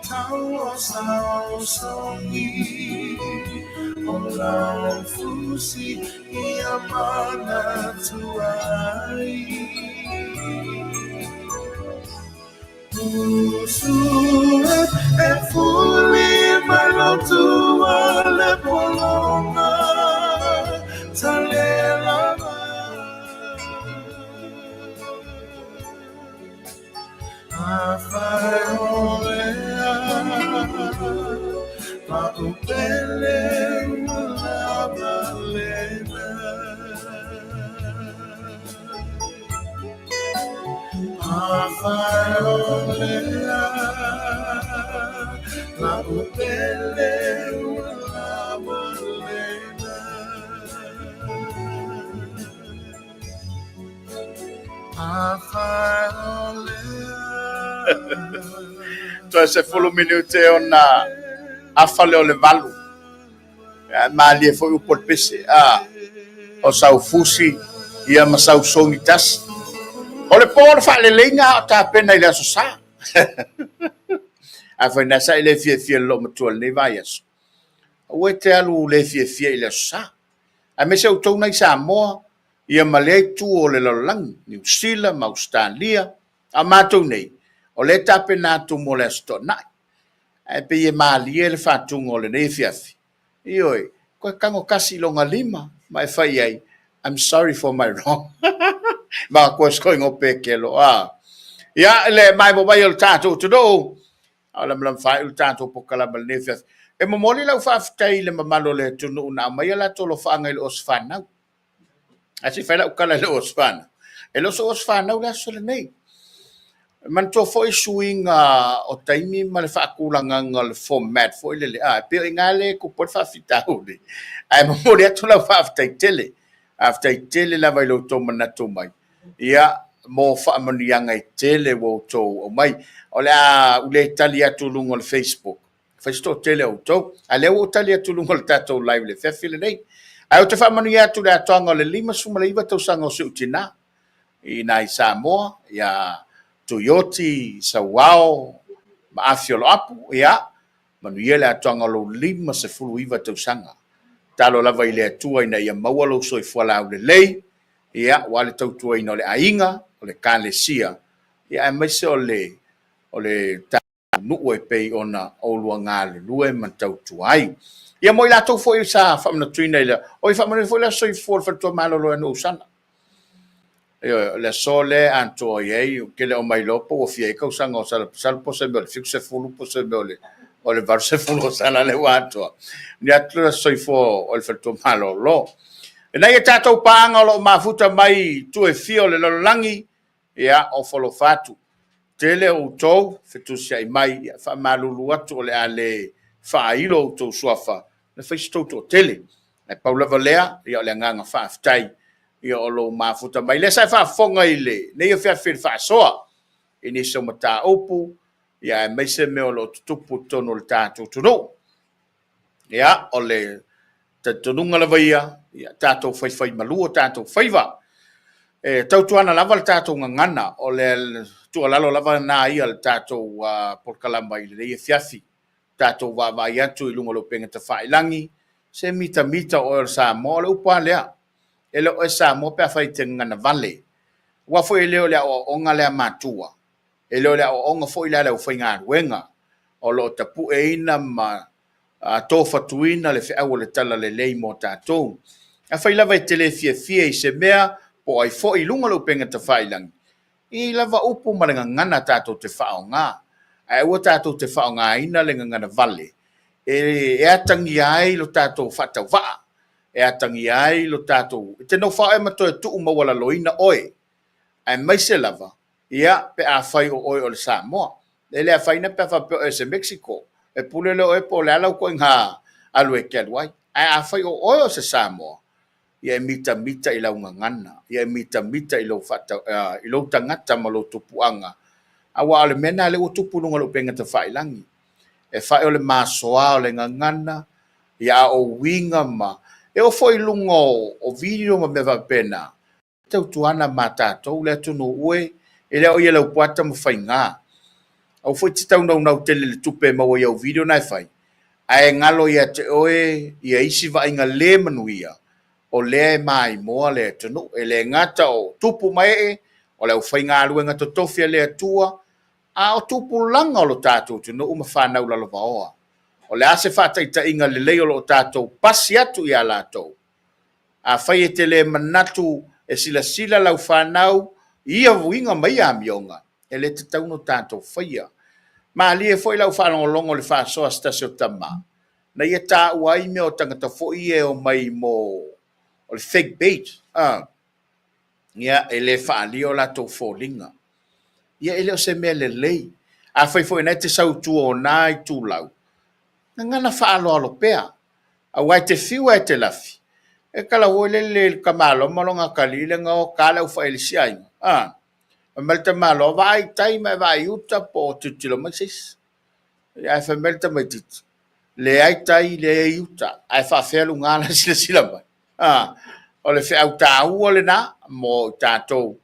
S6: Tau o saosaogi o lau fusi ia manatu ai. Usu e, e fuli mai lou tua le pologa tale lava. Afai o lea la'u pele ua lava lena. Afai o lea la'u pele ua lava lena. Afai o lea
S2: Toe 10 minute ona afa lea o le 8. Ae malie foi upu a le pese, a o sau fusi ia ma sau sogi tasi. O le po o le faaleleiga a o tapena i le Aso Sa. Afai na sa i le fiafia i le loomatua i lenei vaiaso, aua e te alu le fiafia i le Aso Sa. Aemaise outou nai Samoa, ia ma lea itu o le lalolagi, Niu Sila ma Ausetalia, a o matou nei, o lea e tapena atu mo le Aso Toonai. Ae pei e malie le faatuga o lenei afiafi. Ioe, koe tago tasi i lona lima ma e fai i ai, I'm sorry for my wrong. Ma koe skoinga o pekelo. Ah. Ia, le maemo mai o le tatou atunuu, a o lamalama faaiu le tatou polokalame i lenei afiafi. E momoli lau faafetai i le mamalu o le atunuu na aumaia latou alofaaga i le oso fanau. Ae se i fai lau tala i le oso fanau. E le o se oso fanau le aso lenei. E manatua foi suiga o taimi ma le faatulagaga o le format foi lele, a, e pei o i ina lea e tupu ai le faafitauli. Ae momoli atu lau faafetai tele. Faafetai tele lava i lo outou manatu mai. Ia, mo faamanuiaga e tele ua outou aumai. O le a ou le tali atu i luga o le Facebook. Fai se toatele o outou. A lea ua ou tali atu i luga o le tatou live i le afiafi lenei. Ae ou te faamanuia atu i le atoaga o le 59 tausaga o si ou tinā i ina i Samoa, ia Tuioti, Sauao ma Afi Oloapu, ia, manuia le atoaga o lou 59 tausaga. Tatalo lava i le Atua ina ia maua lou soifua laulelei, ia, aua le tautuaina o le aiga, o le Ekalesia, ia aemaise o le, o le nuu e pei ona oulua galulue ma tautua ai. Ia mo i latou foi sa faamanatuina i le, oi faamanuia foi le aso soifua o le faletua malolo ia Nuuausala. Ioe, o le aso lea e atoa i ai, ou te le o mailoa po ua fia i ai tausaga o Salapasala po o se mea o le 70 po o se mea o le O le 80 tausaga lea ua atoa. Ni atu le soifua o le faletua malolo. E nai a tatou paaga o lo o mafuta mai i itu e fia o le lalolagi, ia, ofa alofa atu. Tele outou fetusiai mai, ia, faamalulu atu o le a le faailo outou suafa, na fai se tou toatele. Ae pau lava lea, ia, o le agaga faafetai, ia, o lou mafuta mai. Lea sa e faafofoga i lenei afiafi i le faasoa i nisi o mataupu, ia, aemaise mea o lo o tutupu i totonu o le tatou atunuu. Ia, o le talitonuga lava ia, ia tatou faifaimalu o tatou faiva. E tautuana lava le tatou gagana, o le tuualalo lava lena ia le tatou polokalama i lenei afiafi. Tatou vaavaai atu i luga o le upega tafailagi, se mitamita oe o le Samoa, o le upu lava lea. E le o oe Samoa pe afai e te gagana vale. Aua foi e le o le aoaoga lea a matua, e le o le aoaoga foi lea a le aufaigaluega o lo o tapueina ma tofatuina le feau o le talalelei mo tatou. Afai lava e te le fiafia i se mea po o ai foi i luga o le upega tafailagi, e i ai lava upu ma le gagana tatou te faaaoga, ae aua tatou te faaaogaina le gagana vale e atagia ai lo tatou faatauvaa, e atagia ai lo tatou... E te nofo lava oe ma toe tuu maualaloina oe, aemaise lava ia pe afai o oe o le Samoa. E le afaina pe a faapea o oe o se Mexico, e pule lea o oe po o le a lau ituaiga alu e te alu ai. Ae afai o oe o se Samoa, ia e mitamita i lau gagana, ia e mitamita i lou i lou tagata ma lou tupuaga, aua o le mea lena lea ua tupu i luga o le upega tafailagi. E fai o le masoa o le gagana, ia a o uiga ma... E oo foi i luga o video ma mea faapena, tautuana ma tatou le atunuu e, e le o ia Laupua Tamafaiga. Aua foi e te tau naunau tele i le tupe e maua i au video na e fai, ae galo ia te oe ia isi vaaiga le manuia o lea e maimoa le atunuu. E le gata o tupu ma ee, o le aufaigaluega totofi a le Atua, a o tupulaga o lo tatou atunuu ma fanau lalovaoa. O le a se faataitaiga lelei o lo o tatou pasi atu ia latou? Afai e te le manatu e silasila lau fanau i ia uiga ma ia amioga, e le tatau ona tatou faia. Malie foi lau faalogologo i le faasoa a se tasi o tama, na ia taua ai mea o tagata foi ia e omai mo o le fake page, ia, e le faaalia o latou foliga. Ia, e le o se mea lelei. Afai foi na e te sau i tua o na itulau, gagana faaaloalo pea. Aua e te fiu lava e te lafi, e tala foi lele i le tamaloa ma lona atalii le na o ta le aufaelisi aiga. A, fai mai le tamaloa, vaai i tai ma e vaai i uta po o tilotilo mai se isi. Ae fai mai le tamaitiiti, leai tai, leai uta, ae faafefea luga la silasila mai. A, o le feau taua lena mo i tatou,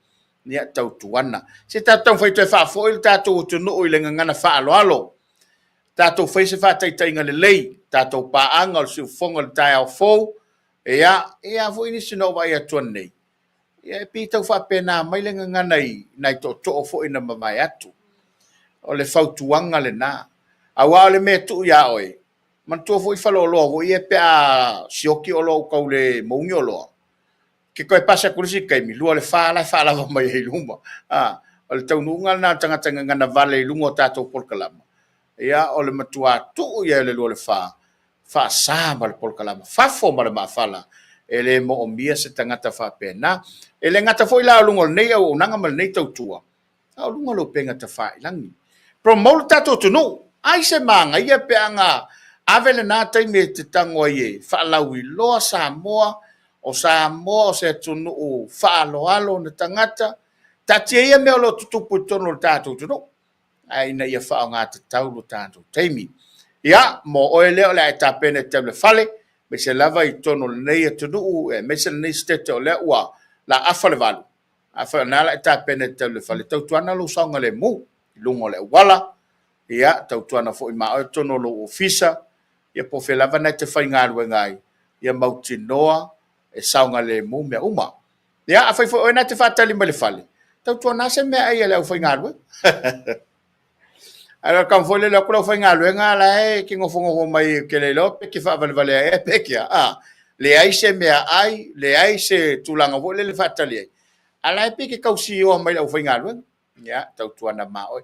S2: ia tautuana. Se tatou taumafai toe faafoi le tatou atunuu i le gagana faaaloalo. Tatou fai se faataitaiga lelei, tatou paaga o le siufofoga o le taeao fou, ia, e a foi nisi na ou vaai atu nei, ia e pei tau faapena mai le gagana i nai tootoo foi na mavae atu. O le fautuaga lena. Aua o le mea e tuu iā oe, manatua foi faleoloa foi ia pe a sioki oloa ua tau le mouni oloa, ke toe pasi atu le isi taimi, lua le fa la e faalava mai ai i luma. A, o le taunuuga lena o le tagata gagana vale i luga o tatou polokalama, ia, o le matua tuu ia le lua le fa, faasa ma le polokalama, fafo ma le maafala, e le moomia se tagata faapena. E le gata foi la o luga o lenei auaunaga ma lenei tautua, a o luga o le upega tafailagi. Promote le tatou atunuu. Ai se manaia pe ana ave lena taimi e te tago ai e faalauiloa Samoa, o Samoa o se atunuu faaaloalo ona tagata. Taatia ia mea o lo o tutupu i totonu o le tatou atunuu, ae ina ia faaaogatatau lo tatou taimi. Ia, mo oe lea o le a e tapena e te alu i le fale, aemaise lava i totonu o lenei atunuu, aemaise lenei sitete o lea ua laafa le 8. Afai o lena la e tapena e te alu i le fale, tautuana lou saogalemu i luga o le auala, ia, tautuana foi ma oe totonu o lou ofisa, ia po o fea lava na e te faigaluega ai, ia mautinoa e saogalemu mea uma. Ia, afai foi o oe na te faatali mai le fale, tautuana se meaai a le aufaigaluega. Ae o le tau foi lele atu le aufaigaluega la e ke nofonofo mai ke le iloa pe ke faavalevalea ea pe ke a. A, leai se meaai, leai se tulaga foi lele faatali ai. A la e pei ke tausioa mai le aufaigaluega. Ia, tautuana ma oe.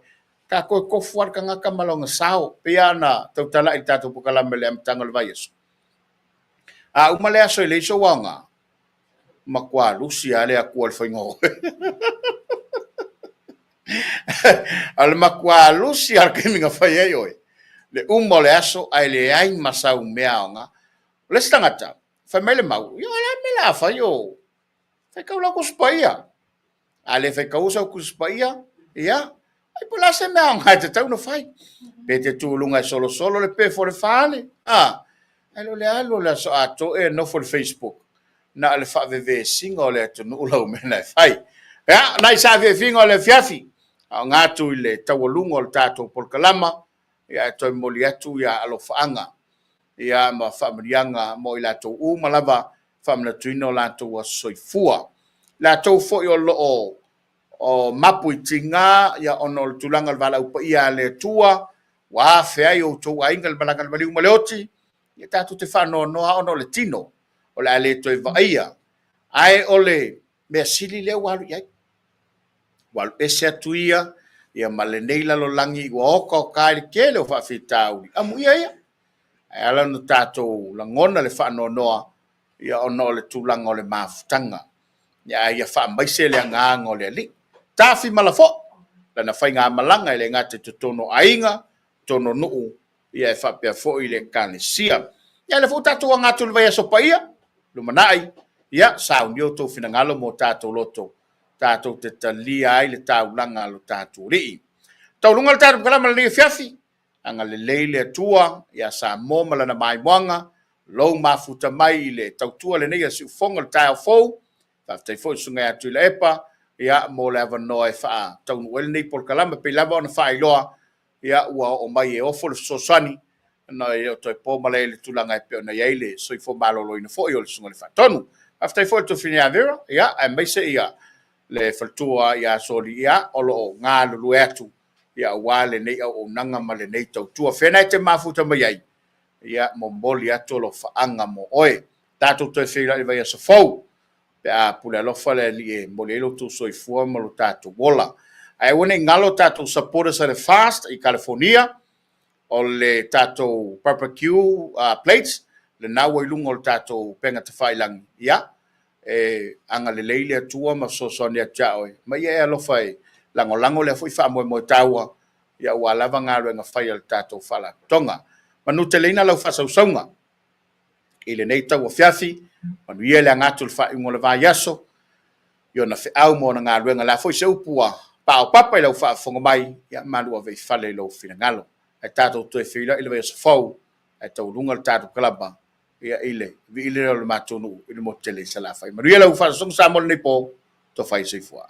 S2: Tatou e tofu lava le tagata ma lona sao, pei lava ona tautala i le tatou polokalame i le amataga o le vaiaso. A uma le aso e leai sou aoga, matua lusi lava le Atua i le faiga o oe. A o le matua lusi lava o le taimi na fai ai oe, le uma o le aso ae leai ma sau mea aoga. O le isi tagata, fai mai le mau, ia o le a le mea o le a fai o faitau lau Tusi Paia. A le faitaua sau Tusi Paia, ia, ai po o le a se mea aoga e tatau ona fai. Pe te tu i luga e solosolo le pefu o le fale, a, ae le o le alu o le aso atoa e nofo i le Facebook, na o le faavevesiga o le atunuu lau mea na e fai. Ia, nai saafiafiga o le afiafi, aoga atu i le taualuga o le tatou polokalama, ia ae toe momoli atu ia alofaaga ia ma faamanuiaga mo i latou uma lava faamanatuina o latou aso soifua. Latou foi o lo o o mapu i tiga ia ona o le tulaga o le valaau paia a le Atua, ua afe ai outou aiga i le malaga a le maliu ma le oti, ia tatou te faanoanoa ona o le tino o le a le toe vaaia. Ae o le mea sili lea ua alu i ai. Ua alu ese atu ia, ia ma lenei lalolagi ua otaota ai le tele o faafitauli. Amuia ia, ae ala ona tatou lagona le faanoanoa, ia ona o le tulaga o le mafutaga. Ia ae ia faamaise le agaga o le Alii. Tafi malafo'o lana faigamalaga e le gata i totonu o aiga, totonu o nuu, ia e faapea foi le Ekalesia. Ia lea foi ua tatou aga atu i le vaiaso paia, lumanai, ia saunia outou finagalo ma o tatou loto, tatou te talia ai le taulaga a lo tatou Alii. Taualuga le tatou kalama lenei afiafi, agalelei le Atua ia Samoa ma lana maimoaga, lou mafuta mai i le tautua lenei a Siufofoga o le taeao fou. Faafetai foi i le Susuga ia Tuilaepa ia mo le avanoa e faataunuu ai lenei polokalame. Pei lava ona faailoa, ia ua oo mai e ofo le fesoasoani ona e le o toe po malae i le tulaga e pei ona i ai le soifua maloloina foi o le Susuga i le Faatonu. Faafetai foi i le Tofi ia Vera, ia aemaise ia le faletua ia Soli, ia o lo o galulue atu ia aua lenei auaunaga ma lenei tautua. Fena e te mafuta mai ai, ia momoli atu alofaaga mo oe. Tatou toe feiloai i le vaiaso fou pe a pule alofa le Alii e momoli ai lo outou soifua ma lo tatou ola. Ae aua ne i galo tatou supporters a le FAST i California, o le tatou barbecue plates, lena ua i luga o le tatou upega tafailagi, ia, e agalelei le Atua ma fesoasoani atu ia oe, ma ia e alofa e lagolago lea foi faamoemoe taua, ia aua lava galuega fai a le tatou faalapotopotoga. Manuteleina lau faasausauga i lenei tauafiafi, manuia le aga atu i le faaiuga o le vaiaso, i ona feau ma ona galuega. O le a foi se upu ua paopapa i lau faafofoga mai, ia malu ave i fale i lou finagalo. Ae tatou toe feiloai i le vaiaso fou, ae taualuga le tatou kalama ia i le viile lea o le matou nuu i le motu tele i Salafai. Manuia lau faasosoga Samoa i lenei po, tofa i soifua.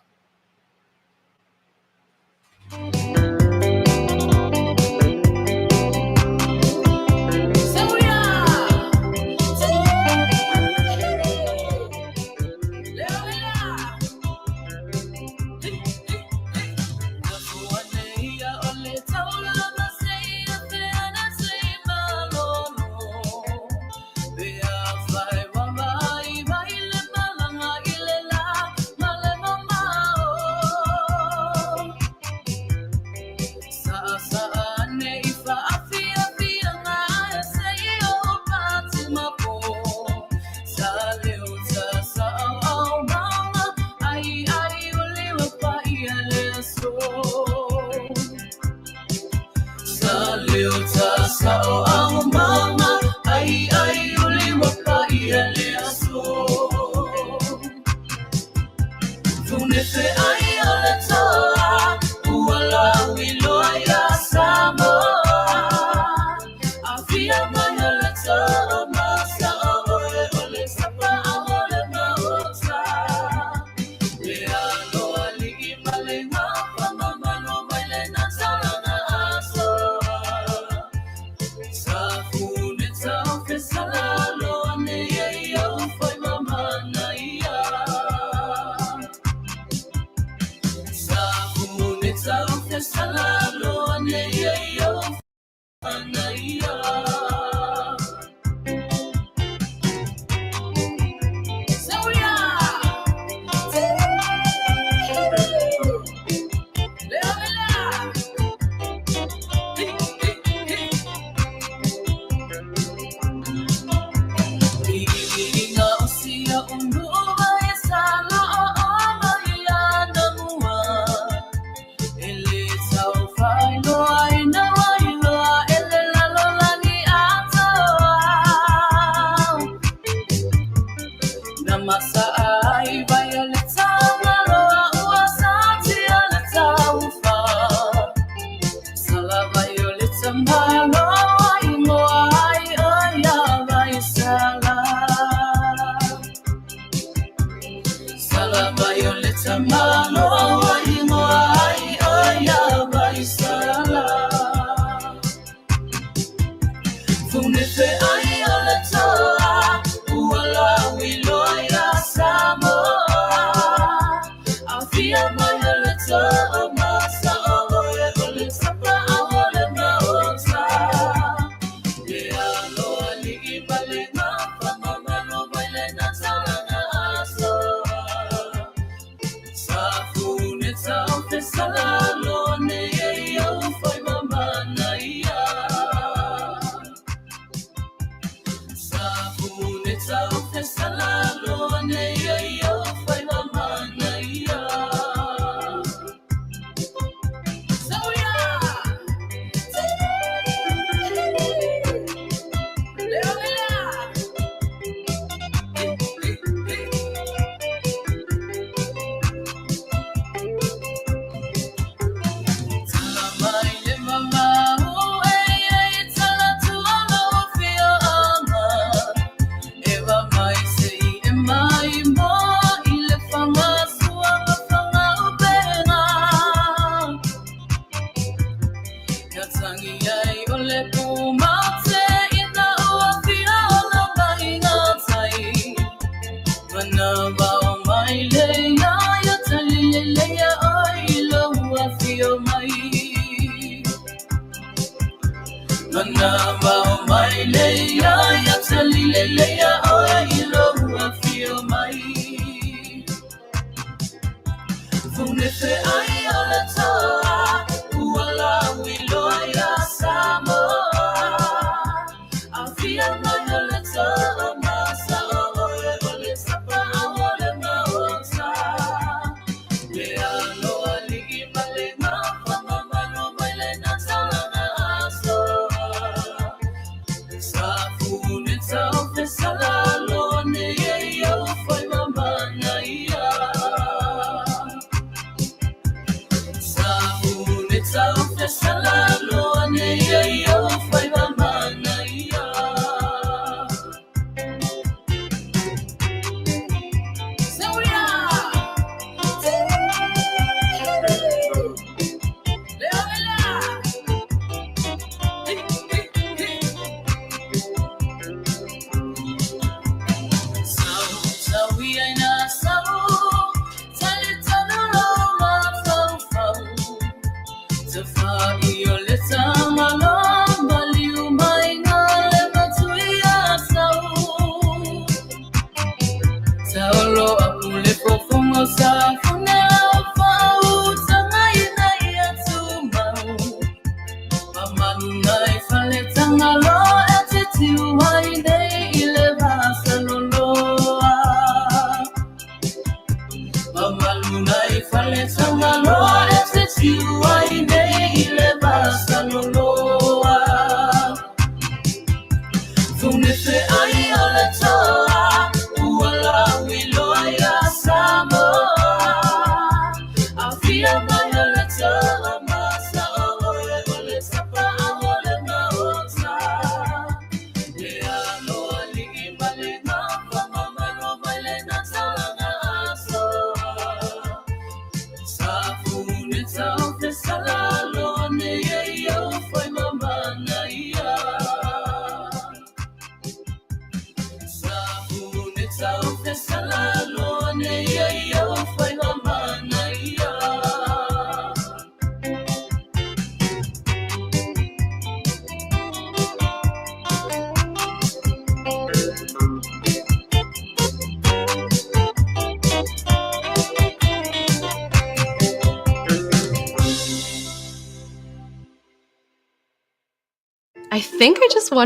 S7: I think I just won.